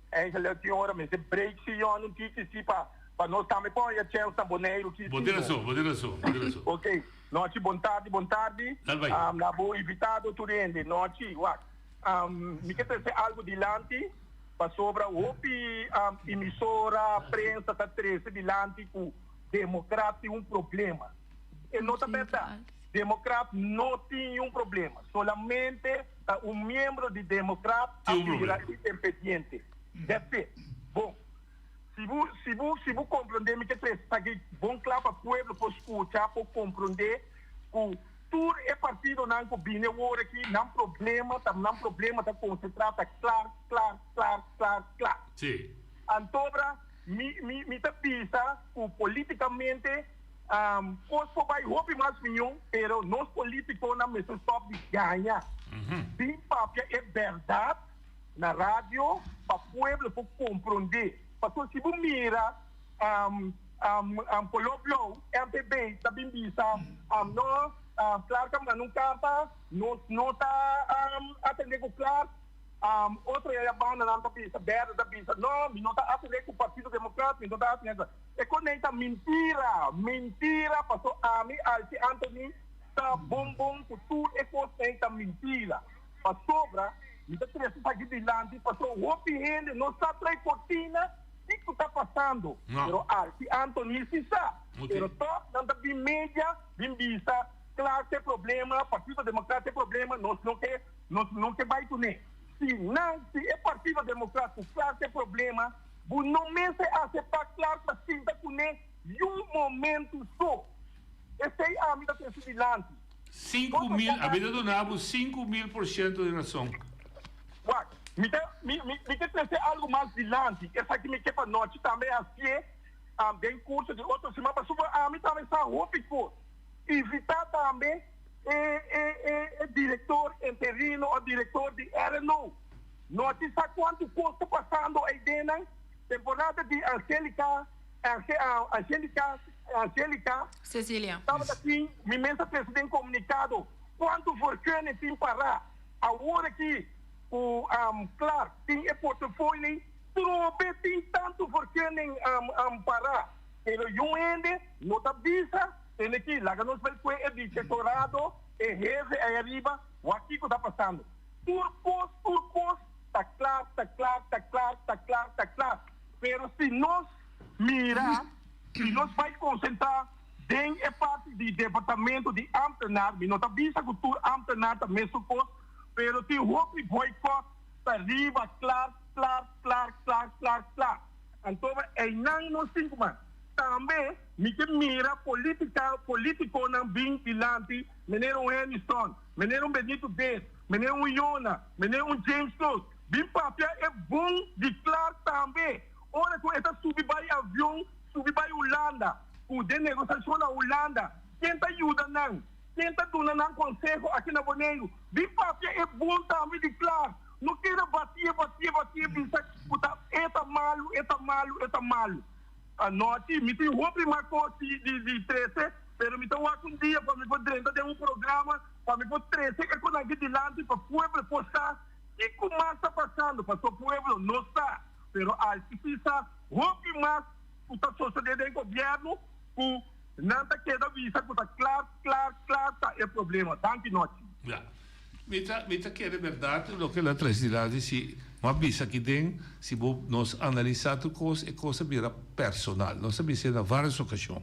eigenlijk tin ora mester break si yon un tiki si pa Pa nos tambe por haya chèns na Boneiru ki Bo tin rason, bo tin rason, bo tin rason. Ok, nochi bon tardi, bon tardi. Dal bai. Na bo invitado tur hende. Nochi, wak, mi ke trese algu dilanti pasobra hopi emisora, prensa ta trese dilanti ku Demokrat tin un problema. E no ta bèrdat. Demokrat no tin niun problema. Solamente ta un miembro di Demokrat a bira independiente. That's it. Bon. Si bo, si bo, si bo komprondé mi ke trese esaki bon kla pa pueblo por skucha, por komprondé ku tur e partidonan ku bini awor aki nan problema ta, nan problema ta konsentrá ta klar, klar, klar, klar, klar. Sí. Antobra mi, mi, mi ta bisa ku politikamente kos por bai hopi mas mion, pero nos politikonan mester stòp di gaña. Bin papia e bèrdat. na radio pa pueblo por comprende. Pasobra si bo mira Color Blauw, MPB, ta bin bisa no, Clark a manda un carta, nos no ta atende cu Clark. Otro ya bandanan ta bisa, berde ta bisa, no, mi no ta atende cu Partido Democrat, mi no ta atende cu. E coney ta mentira, mentira, pasobra ami, Alfie Anthony, ta bon bon cu tur e cosnan ta mentira. Pasobra mi ta trese esaki dilanti pasobra hopi hende no sa trae cortina kico ta pasando. Pero Alfie Anthony si sa. Pero toch nan ta bin media bin bisa Clark ta e problema, Partido Democrat ta e problema, nos no ke nos no ke bay cune. Si nan si e Partido Democrat cu Clark ta e problema, bo no mester acepta Clark pa sinta cune yun momento so. Esey ami ta trese dilanti. 5000, a mi ta duna bo 5000% di rason. Wak, mi ta, mi, mi, mi ke trese algu mas dilanti. Esaki mi ke pa nochi tambe hasié, den kurso di otro siman, pasobra ami tambe sa hopi kos. Invitá tambe e, e, e, e direktor interino o direktor di RNO. No tin sa kuantu kos ta pasando eidennan. Temporada di Angelica, Angelica, Angelica. Cecilia. Tabata tin, mi mes a trese den komunikado, kuantu vergunning tin pará. Awor aki ku Clark tin e portofoyo trobe tin tantu vergunning pará. Pero yun hende no ta bisa, tene aki, laga nos bai kue e vicetorado, e hefe ei ariba, wak kiko ta pasando. Tur kos, tur kos ta kla, ta kla, ta kla, ta kla, ta kla. Pero si nos mira, si nos bai konsentrá den e parti di departamento di ámtenar, mi no ta bisa ku tur ámtenar ta mesun kos, pero tin hopi boikòt ta riba kla, kla, kla, kla, kla, kla. Anto einan nos tin ku mas. Tambe mi ke mira politica, politiconan bin dilanti, meneer un Hennyson, meneer un Benito Des, meneer un Yona, meneer un James Kloos, bin papia e bon di Clark tambe. Ora ku e ta subi bai avion, subi bai Hulanda, ku den negosashon na Hulanda, ken ta yuda nan? Ken ta duna nan konseho aki na Boneiru? Bin papia e bon tambe di Clark. No keda batie, batie, batie, bisa ku ta e ta malu, e ta malu, e ta malu. Anochi mi tin hopi mas kos di di trese, pero mi ta wak un dia pa mi por drenta den un programa pa mi por trese e konan aki dilanti pa pueblo por sa kiko mas ta pasando, pasobra pueblo no sa, pero alki si sa hopi mas ku ta sosode den gobièrnu ku nan ta keda bisa ku ta kla, kla, kla ta e problema. Danki nochi. Ya. Mi ta mi ta kere berdad loke el a trece dilanti si bo a bisa aki den si bo nos analisa tur cos e cos a bira personal nos a bisa na varios ocasion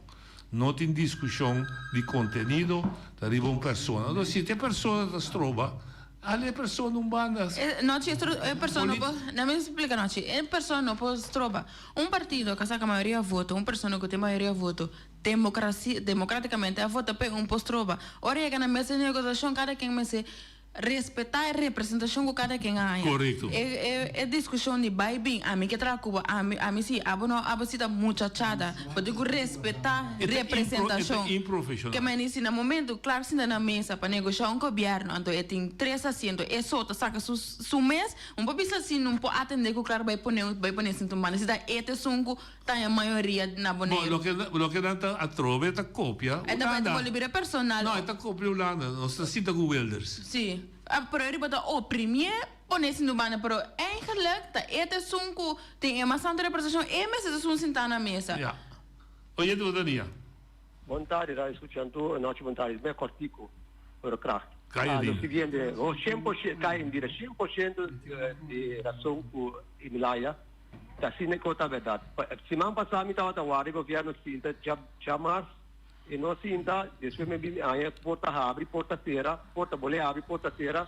no tin discusion di contenido ta riba un persona entonces si ta e persona ta stroba ale e persona un banda E nochi e persona no por na mi splica nochi e persona no por stroba un partido cu a saca mayoria voto un persona cu tin mayoria voto Democracia, democraticamente a vota p'e un por stroba. Ora yega na mesa di negociacion cada ken mester respeta e representacion cu cada ken a haña. Correcto. E e e discusion di bay bin, ami ke traha cu bo, ami ami si, abo no, abo si ta muchachada. Bo tin cu respeta E ta impro, e ta representacion. improfesional. Ke meni si na momento Clark sinta na mesa pa negocia un gobierno anto e tin tres asiento, e so ta saca su su mes, un por bisa si no por atende cu Clark bay pone bay pone sinta un banda si ta e ta esun cu Ta e mayoria na Bo, Boneiru. loke, loke nan ta atrobe ta kopia E ta Hulanda. bolbe bira personal. No, e ta kopia Hulanda. Nos ta sinta ku Wilders. Sí. Pero e riba ta oprimié pone sin banda. Pero eigenlijk ta e ta esun ku tin e mas tantu representashon. E mester ta esun sintá na mesa. Ja. Oye, tu Dania. Bon tardi, Radio Escuchanto. Nochi bon tardi. Meh kortico, pero kracht. Cai Lo Indira. siguiente, ho 100%, cai Indira, 100% di razon ku Emilaya. Ta asina ku ta bèrdat. Siman pasá mi tabata wak di gobièrnu sinta djamars e no sinta, despues mi bin haña porta habri, porta sera, porta bole habri, porta sera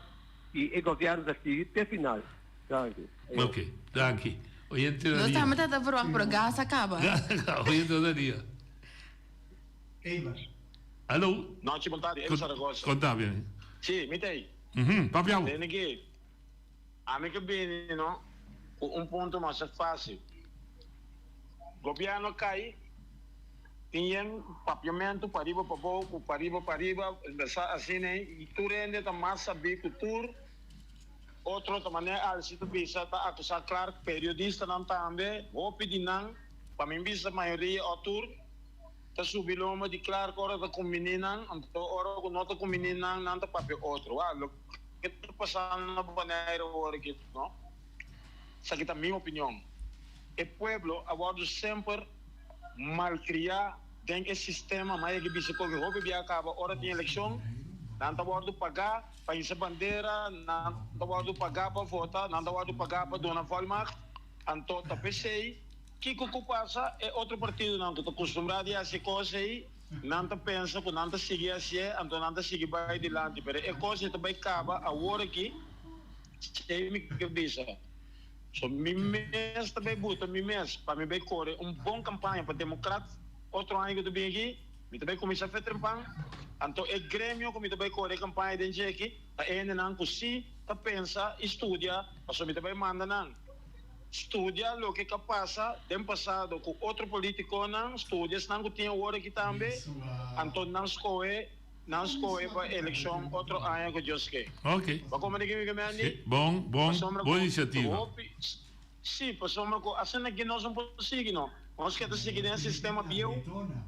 i e gobièrnu ta sigui te final. Danki. Ok, danki. Oyente Nos Dania. tambe ta ta verwacht pero gas a kaba. Gas a kaba. Oyente Dania. Eber. Hallo. Nochi bon tardi, Eber Zaragoza. Konta mi. Si, mi ta ei. Papia bo. Tene ki. Ami ke bini no ku un punto masha fásil. Gobièrnu kai, tin yen papiamentu pariba pabou ku pariba pariba, sa asina ei, i tur hende ta mas sabí ku tur otro ta manera Alci ta bisa ta akusá Clark, periodistanan tambe, hopi di nan, pa mi bisa mayoria o tur, ta subi lomba di Clark ora ta kumbiní nan, anto ora ku no ta kumbiní nan, nan ta papia otro. Wak, Ke ta pasando na Bonaire awor aki no? Esaki ta mi opinion. E pueblo a wordo semper malcria den e sistema, maya ki bisa koki hopi bia caba ora tin eleccion, nan ta wordo paga pa hisa bandera, nan ta wordo paga pa vota, nan ta wordo paga pa duna volmacht, anto ta pesey kico cu pasa e otro partidonan cu ta custumbra di haci e cos ey, Nan ta pensa ku nan ta sigui hasié, anto nan ta sigui bai dilanti. Pero e kos ei ta bai kaba awor aki, esei mi ke bisa. So mi mes ta bai buta mi mes pa mi bai kore un bon kampaña pa Demokrat otro aña ku ta bin aki. Mi ta bai kuminsá fe trempan. Anto e gremio ku mi ta bai kore e kampaña den dje aki ta e hendenan ku si ta pensa i studia, pasobra mi ta bai manda nan. Studia loke ka pasa den pasado ku otro politikonan, studia esnan ku tin awor aki tambe, anto nan skohe Nan skohe pa elekshon otro aña ku Dios ke. Ok. Bo komprende ke mi ke mende? Si, bon, bon, Pasobra bon ku inisiativa. hopi, si, pasobra ku asina ke nos no por sigui no. Nos ke ta sigui den e sistema bieu,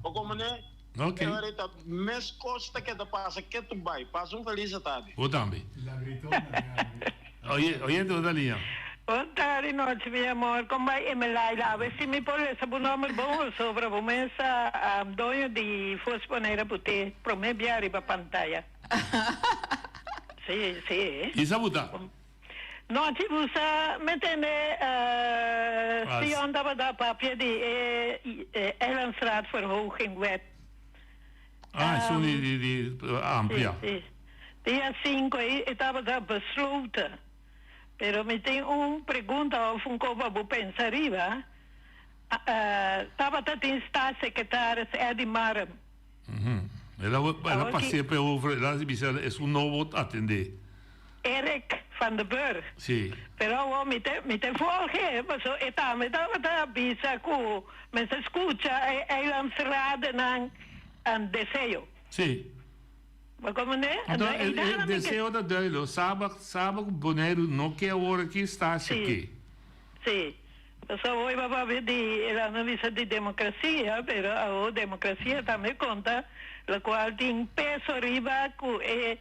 bo komprende? Ok. E ora ei ta mes kos ta keda pasa ketu bai. Pasa un felis atardi. Bo tambe. Oye, oyente bo ta liña. Bon tardi nochi mi amor, kon bai Emelaila? Awe si mi por lesa bo nomber bon pasobra bo mes a doño di Fos Bonaire put'e prome bia riba pantaya. Si, si. Isa bo ta? Nochi bo sa me tende Sion tabata papia di e Eilandsraad verhoging wet. Ah, esun di di amplia. Si, si. Dia sinku ei e tabata besloten. Pero mi tin un pregunta of un koba bo pensa riba. Tabata tin staatssecretaris Eddy Marem. El a el a pas'é p'e over, el a bisa esun nobo atendé. Eric van der Burg. Sí. Pero awor mi te mi te volg'é paso e tambe tabata bisa ku mester skucha e eilandsradennan deseo. Sí. Bo komprendé? Anto e e deseo ta duidelijk. Saba saba ku Boneiru no ke awor aki, Stasia ke. Sí. Pasobra awor bo a papia di e nan a bisa di demokrasia, pero awor demokrasia tambe konta, lokual tin peso riba ku e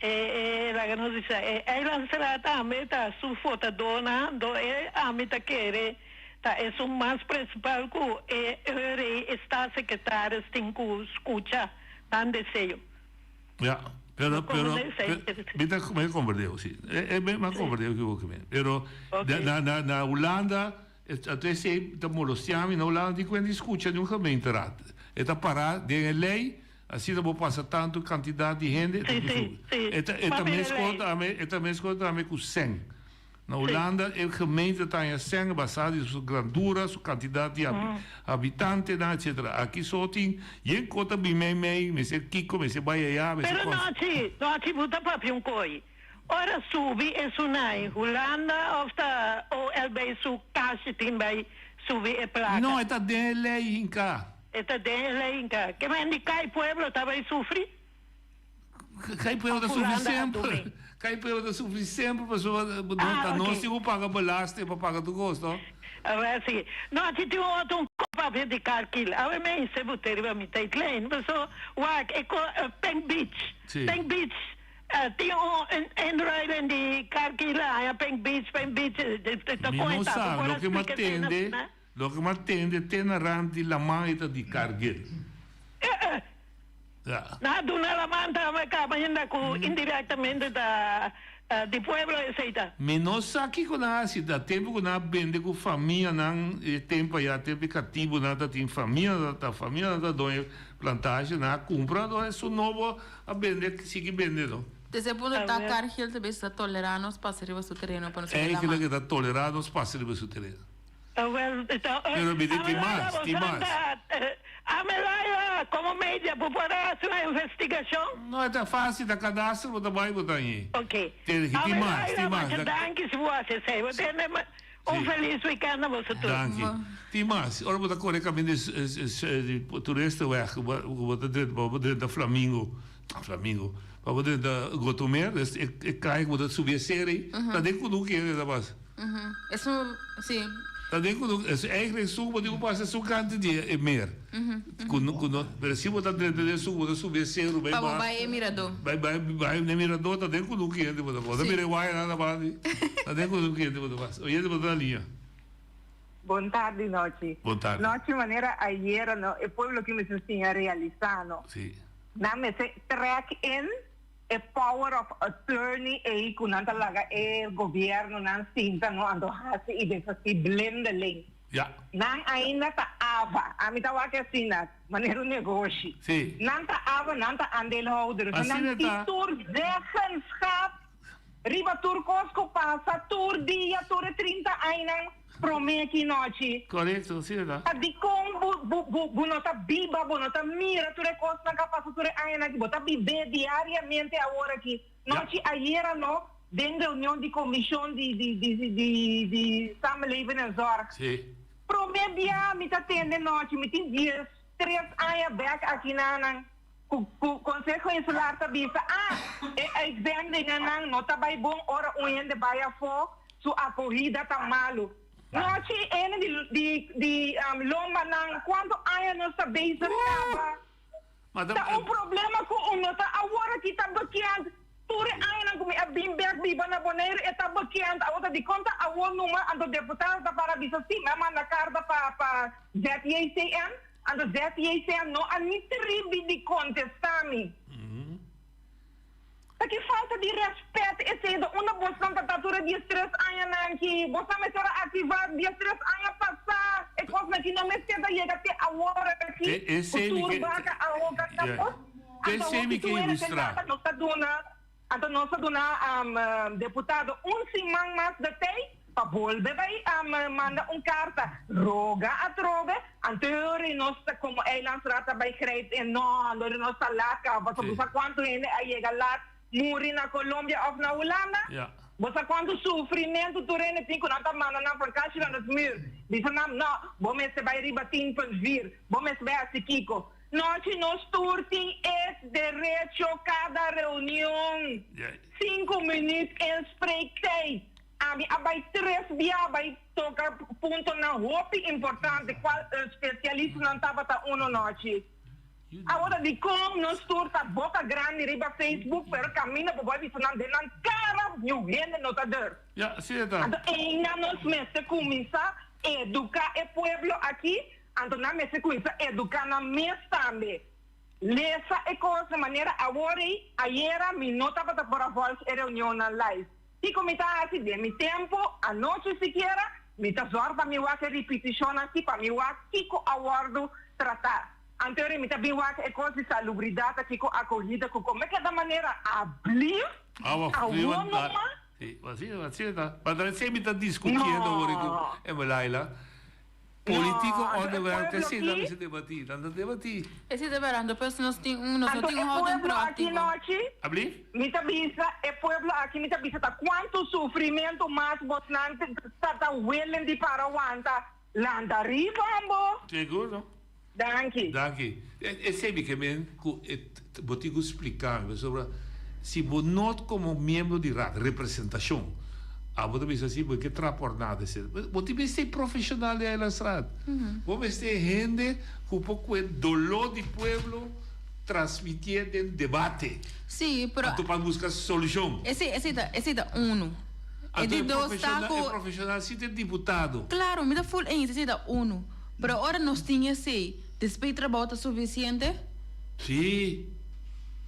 e e laga nos bisa e eilandsraad tambe ta su votadónan, anto e ami ta kere ta esun mas prinsipal ku e rei e staatssecretaris tin ku skucha. Nan deseo. Ja, pero, pero, mi ta, mi comprende si. E, e, mi comprende ki bo men. Pero, na, na, na Hulanda, anto esei ta molestia mi, na Hulanda tin ku skucha di un gemeenteraad. E ta para den e lei, asina bo pasa tantu kantidat di hende, Si, si, si. E ta, e ta meskos tambe, e ta meskos tambe ku sèn. Na Hulanda e gemeente ta haña sèn basá di su grandura, su kantidat di habitantenan etcetera. Aki so tin yen ko ta bin mei mei, mester kiko, mester bai ayá, mester Pero kos. nochi, nochi bo ta papia un koi. Ora subi e sunai Hulanda of ta OLB su kashi tin bai subi e plaka? No, e ta den e lei hinká. E ta den e lei hinká. Ke men di kai pueblo ta bai sufri? Kai pueblo ta sufri semper. Kai pueblo ta sufri semper pasobra ta nos tin ku paga belasting pa paga tur kos no. Awor si. No si tin un otro un kos papia di Cargill. Awe mi hise bo te riba mi tijdlijn paso wak e ko Pink Beach. Pink Beach tin un inruiling di Cargill a haña Pink Beach Pink Beach ta Mi no cuenta. sa Bo por a loke mi a splika esei na tende loke mi a tende te na rand di laman e ta di Cargill. Na duna la man ta kaba henda ku indirektamente ta di pueblo esei ta. Mi no sa kiko nan a hasi ta tempu ku nan a bende ku famianan e tempu aya tempu e katibunan ta tin famianan ta famianan ta doño plantashe nan a kumpra anto esun nobo a bende sigui bende no. Desde e punto ta Cargill ta bisa ta tolerá nos pasa riba su tereno pa nos keda Eigenlijk laman. e ta tolerá nos pasa riba su tereno. Pero mi di tin mas, tin mas. Amelaya, como media bo por a haci un investigacion? No, e ta facil, ta cadastro bo ta bay bo ta añi. Ok. Tin mas, tin mas. Amelaya, danki si bo haci esey. Bo tende un feliz weekend na boso tur. Danki. Tin mas, ora bo ta core caminda di Toeristenweg, cu bo ta drenta, pa bo drenta Flamingo, Flamingo, pa bo drenta Gotomer, e caya cu bo ta subi e seri, ta den cunuki hende ta pasa. Esun, si. Ta den ku no, es eigenlijk esun bo tin ku pasa esun kante di e mer. Ku no, ku no, pero si bo ta drenta den esun bo ta subi e seru bai Pa bo baha. bai e miradó. Bai bai bai n'e miradó ta den ku no kende bo ta bo ta mira e waya nan ta bandi. Ta den ku no kende bo ta pasa. Oyente bo ta na liña. Bon tardi Nochi. Bon tardi. Nochi manera ayera no e pueblo ki mester siña realisa no. Si. Nan mester trek in E power of attorney ei ku nan ta laga e gobiernonan sinta no anto hasi i deshasí blindeling. Ja. Nan ainda ta ava. Ami ta wak asina, manera un negoshi. Sí. Nan ta ava, nan ta aandeelhouder. So Asina nan tin ta. tur zeggenschap riba tur kos ku pasa tur dia, tur e trinta ainan promé ki nochi. Korekto, asina ta. Ta dikon bo bo bo bo no ta biba, bo no ta mira tur e kosnan ku a pasa tur e añanan aki? Bo ta bib'é diariamente awor aki. Nochi ayera no, den reunion di komishon di di di di di Samenleven en Zorg. Sí. Promé bia mi ta tende nochi, mi tin 13 aña bèk aki na nan. Ku ku Konseho Insular ta bisa, ah, e uitzendingennan no ta bai bon ora un hende bai afó, su akohida ta malu. Nochi ene di di di lombanan, kuantu aña nos ta bezig kaba? Ta un problema ku un no ta awor aki ta bekend. Tur e añanan ku mi a bin bek biba na Boneiru e ta bekend. Awor ta dikon ta awor numa anto deputado ta para bisa si mi a manda karta pa pa ZJCN. Anto ZJCN no a ni tribi di kontestá mi. Ta ki falta di rèspèt esei ta unda bosnan ta ta tur e diestres añanan aki? Bosnan mester a aktivá diestres aña pasá. E kosnan aki no mester ta yega te awor aki ku tur baka a hoga kaba. Anto awor ki tur hende ta nos ta duna anto nos ta duna deputado un siman mas de tei pa bolbe bai manda un karta roga atrobe. Anto e nos ta komo eilandsraad ta bai grijp in, no, anto nos ta laat kaba, pasobra bo sa kuantu hende a yega laat muri na Colombia of na Hulanda? Bo sa kuantu sufrimentu tur hende tin ku nan ta manda nan vakantie na nos muur, bisa nan, no, bo mester bai riba 10.4, bo mester bai hasi kiko. Nochi nos tur tin e derecho kada reunion, sinku minuut inspreektijd. Ami a bai tres bia bai toka puntonan hopi importante cual specialistanan tabata uno nochi. Awor ta dicon nos tur ta boca grandi riba Facebook pero caminda bo bai bisa nan den nan cara niun hende no ta durf. Ya, así e ta. Anto eynan nos mester cuminsa educa e pueblo aki, anto nan mester cuminsa educa nan mes tambe. Lesa e cos na manera awor ey, ayera mi no tabata por a volg e reunionnan live. Kiko mi ta hasi den mi tempu, anochi sikiera, mi ta zòrg pa mi wak e ripitishonnan aki pa mi wak kiko a wòrdu tratá. Anterior mi ta bin wak e kos di salubridat aki ku akohida ku kome keda manera ablief, Awa friu awor numa. Si, asina, asina ta. Ma ta esei mi ta diskutiendo awor ku Emelaila. Politico onderwerp te esei nan mester debatí. Nan ta debatí. Esei ta berdad, anto pues nos tin un, nos no Anto tin e un houding pueblo aki proactivo. nochi, Abli? mi ta bisa e pueblo aki, mi ta bisa ta cuanto sufrimento mas bosnan ta ta willing di para wanta, lanta riba ambo. Sigur no. Danki. Danki. Esei mi ke men ku e bo tin ku splika mi pasobra si bo no komo miembro di raad, representashon, abo ta bisa si bo ke traha por nada esei. Bo tin mester profeshonal di Eilandsraad. Bo mester hende ku por kue doló di pueblo transmitié den debate. Sí, pero. Anto pa buska solushon. Esei esei ta esei ta unu. E Anto di e dos ta profeshonal ku. e profeshonal si ta e diputado. Klaro, mi ta ful eens, esei ta unu. Pero ora nos tin esei, despey trabou ta suficiente? Sí.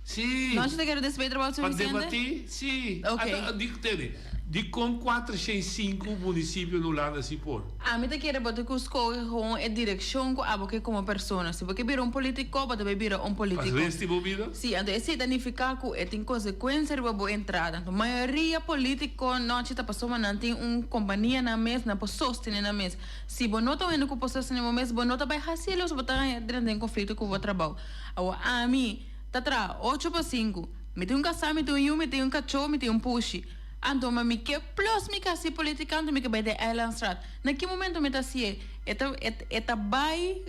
Sí. Nos ta kere despey trabou Pa suficiente? debatí, sí. Ok. Ata, di, tene, dikon 405 munisipio na Hulanda si por? Ami ta kere bo ta ku skohe gewoon e direkshon ku abo ke komo persona. Si bo ke bira un politiko, bo ta bay bira un Pa politiko. rest di bo bida? Sí, anto esei ta nifiká ku e tin konsekuensia riba bo entrada. Anto mayoria politiko nochi ta pasobra nan tin un kompania nan mes, nan por sostené nan mes. Si bo no ta wende ku posesion di bo mes, bo no ta bai hasi el oso bo ta drenta den konflikto ku bo trabou. Awor, ami ta traha ocho pa sinku. Mi tin un kasá, mi tin un yu, mi tin un kachó, mi tin un pushi. Anto ma mi ke plus mi ke hasi politika, anto mi ke bai den Eilandstraat. Na ki momento mi ta hasié? E ta e ta bai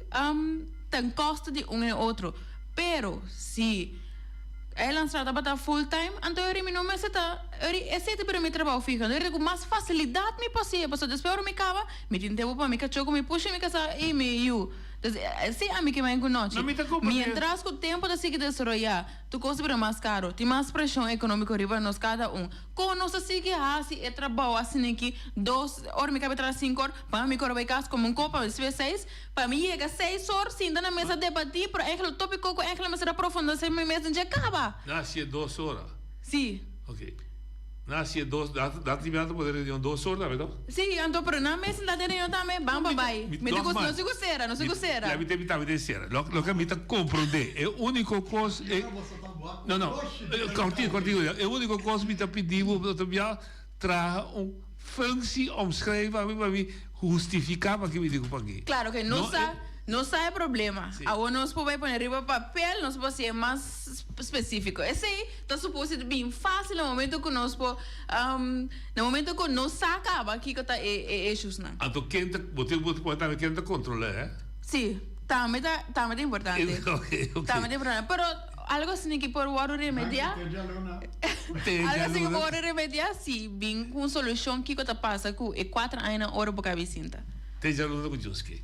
ten koste di un e otro. Pero si. Eilandstraat tabata full time, anto eri mi no mester ta, eri esei ta bira mi trabou fiho, anto eri ta ku mas fasilidat mi por hasié, pasobra despues ora mi kaba, mi tin tempu pa mi kachó ku mi pushi mi kasá i mi yu. Entonces, esei ami ke bai ku nochi. No, mi ta komprendé. Mientras ku tempu ta sigui desaroyá, tur kos ta bira mas karo, tin mas preshon ekonómiko riba nos kada un. Kon nos ta sigui hasi e trabou asina ki dos ora mi kaba traha sinku or, pa mi kore bai kas kome un kopa, despues seis, Pa mi yega seis or sinta na mesa debatí, pero eigenlijk tópiko ku eigenlijk mester a profundisá mi mes den dje kaba. Na hasié dos ora. Sí. Ok. Na hasié dos, dat dat di mi ta pone reunion dos or tambe to? Sí, anto pero nan mes sinta den reunion tambe, ban pa bai. Mi ta no sigu sera, no sigu sera. Ya mi ta mi ta sera. Lo loke mi ta komprondé, e úniko kos e No no, kòrtiku kòrtiku ya. E úniko kos mi ta pidi bo ta bia traha un functie-omschrijving pa mi pa mi hustifica pa ki mi dico pa ki. Claro que no sa no sa e problema. Awor nos por bay pone riba papel, nos por hacié mas specifico. Esey ta supose di bin facil na momento cu nos por na momento cu nos sa caba kico ta e e issuesnan. Anto ken ta bo tin bo pone tambe ken ta controla eh? Sí, tambe ta tambe ta importante. Ok, ok. Tambe ta importante, pero. Algo asina ki por wòrdu remediá. Algo asina ki por wòrdu remediá si bin ku un solushon kiko ta pasa ku e kuater añanan ora bo kabi sinta. Te djaluna ku Dios ke.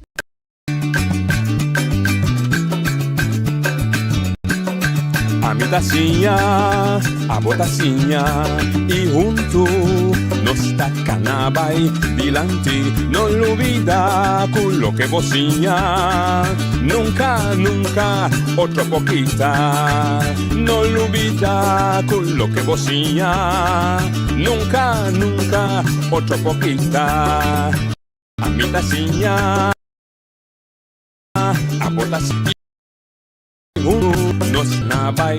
Ami ta siña, abo ta siña y huntu nos ta cana bay dilanti. No lubida cu loke bo siña nunca, nunca otro por kita. No lubida cu loke bo siña nunca, nunca otro por kita. Ami ta siña, abo ta siña, huntu nos na bai.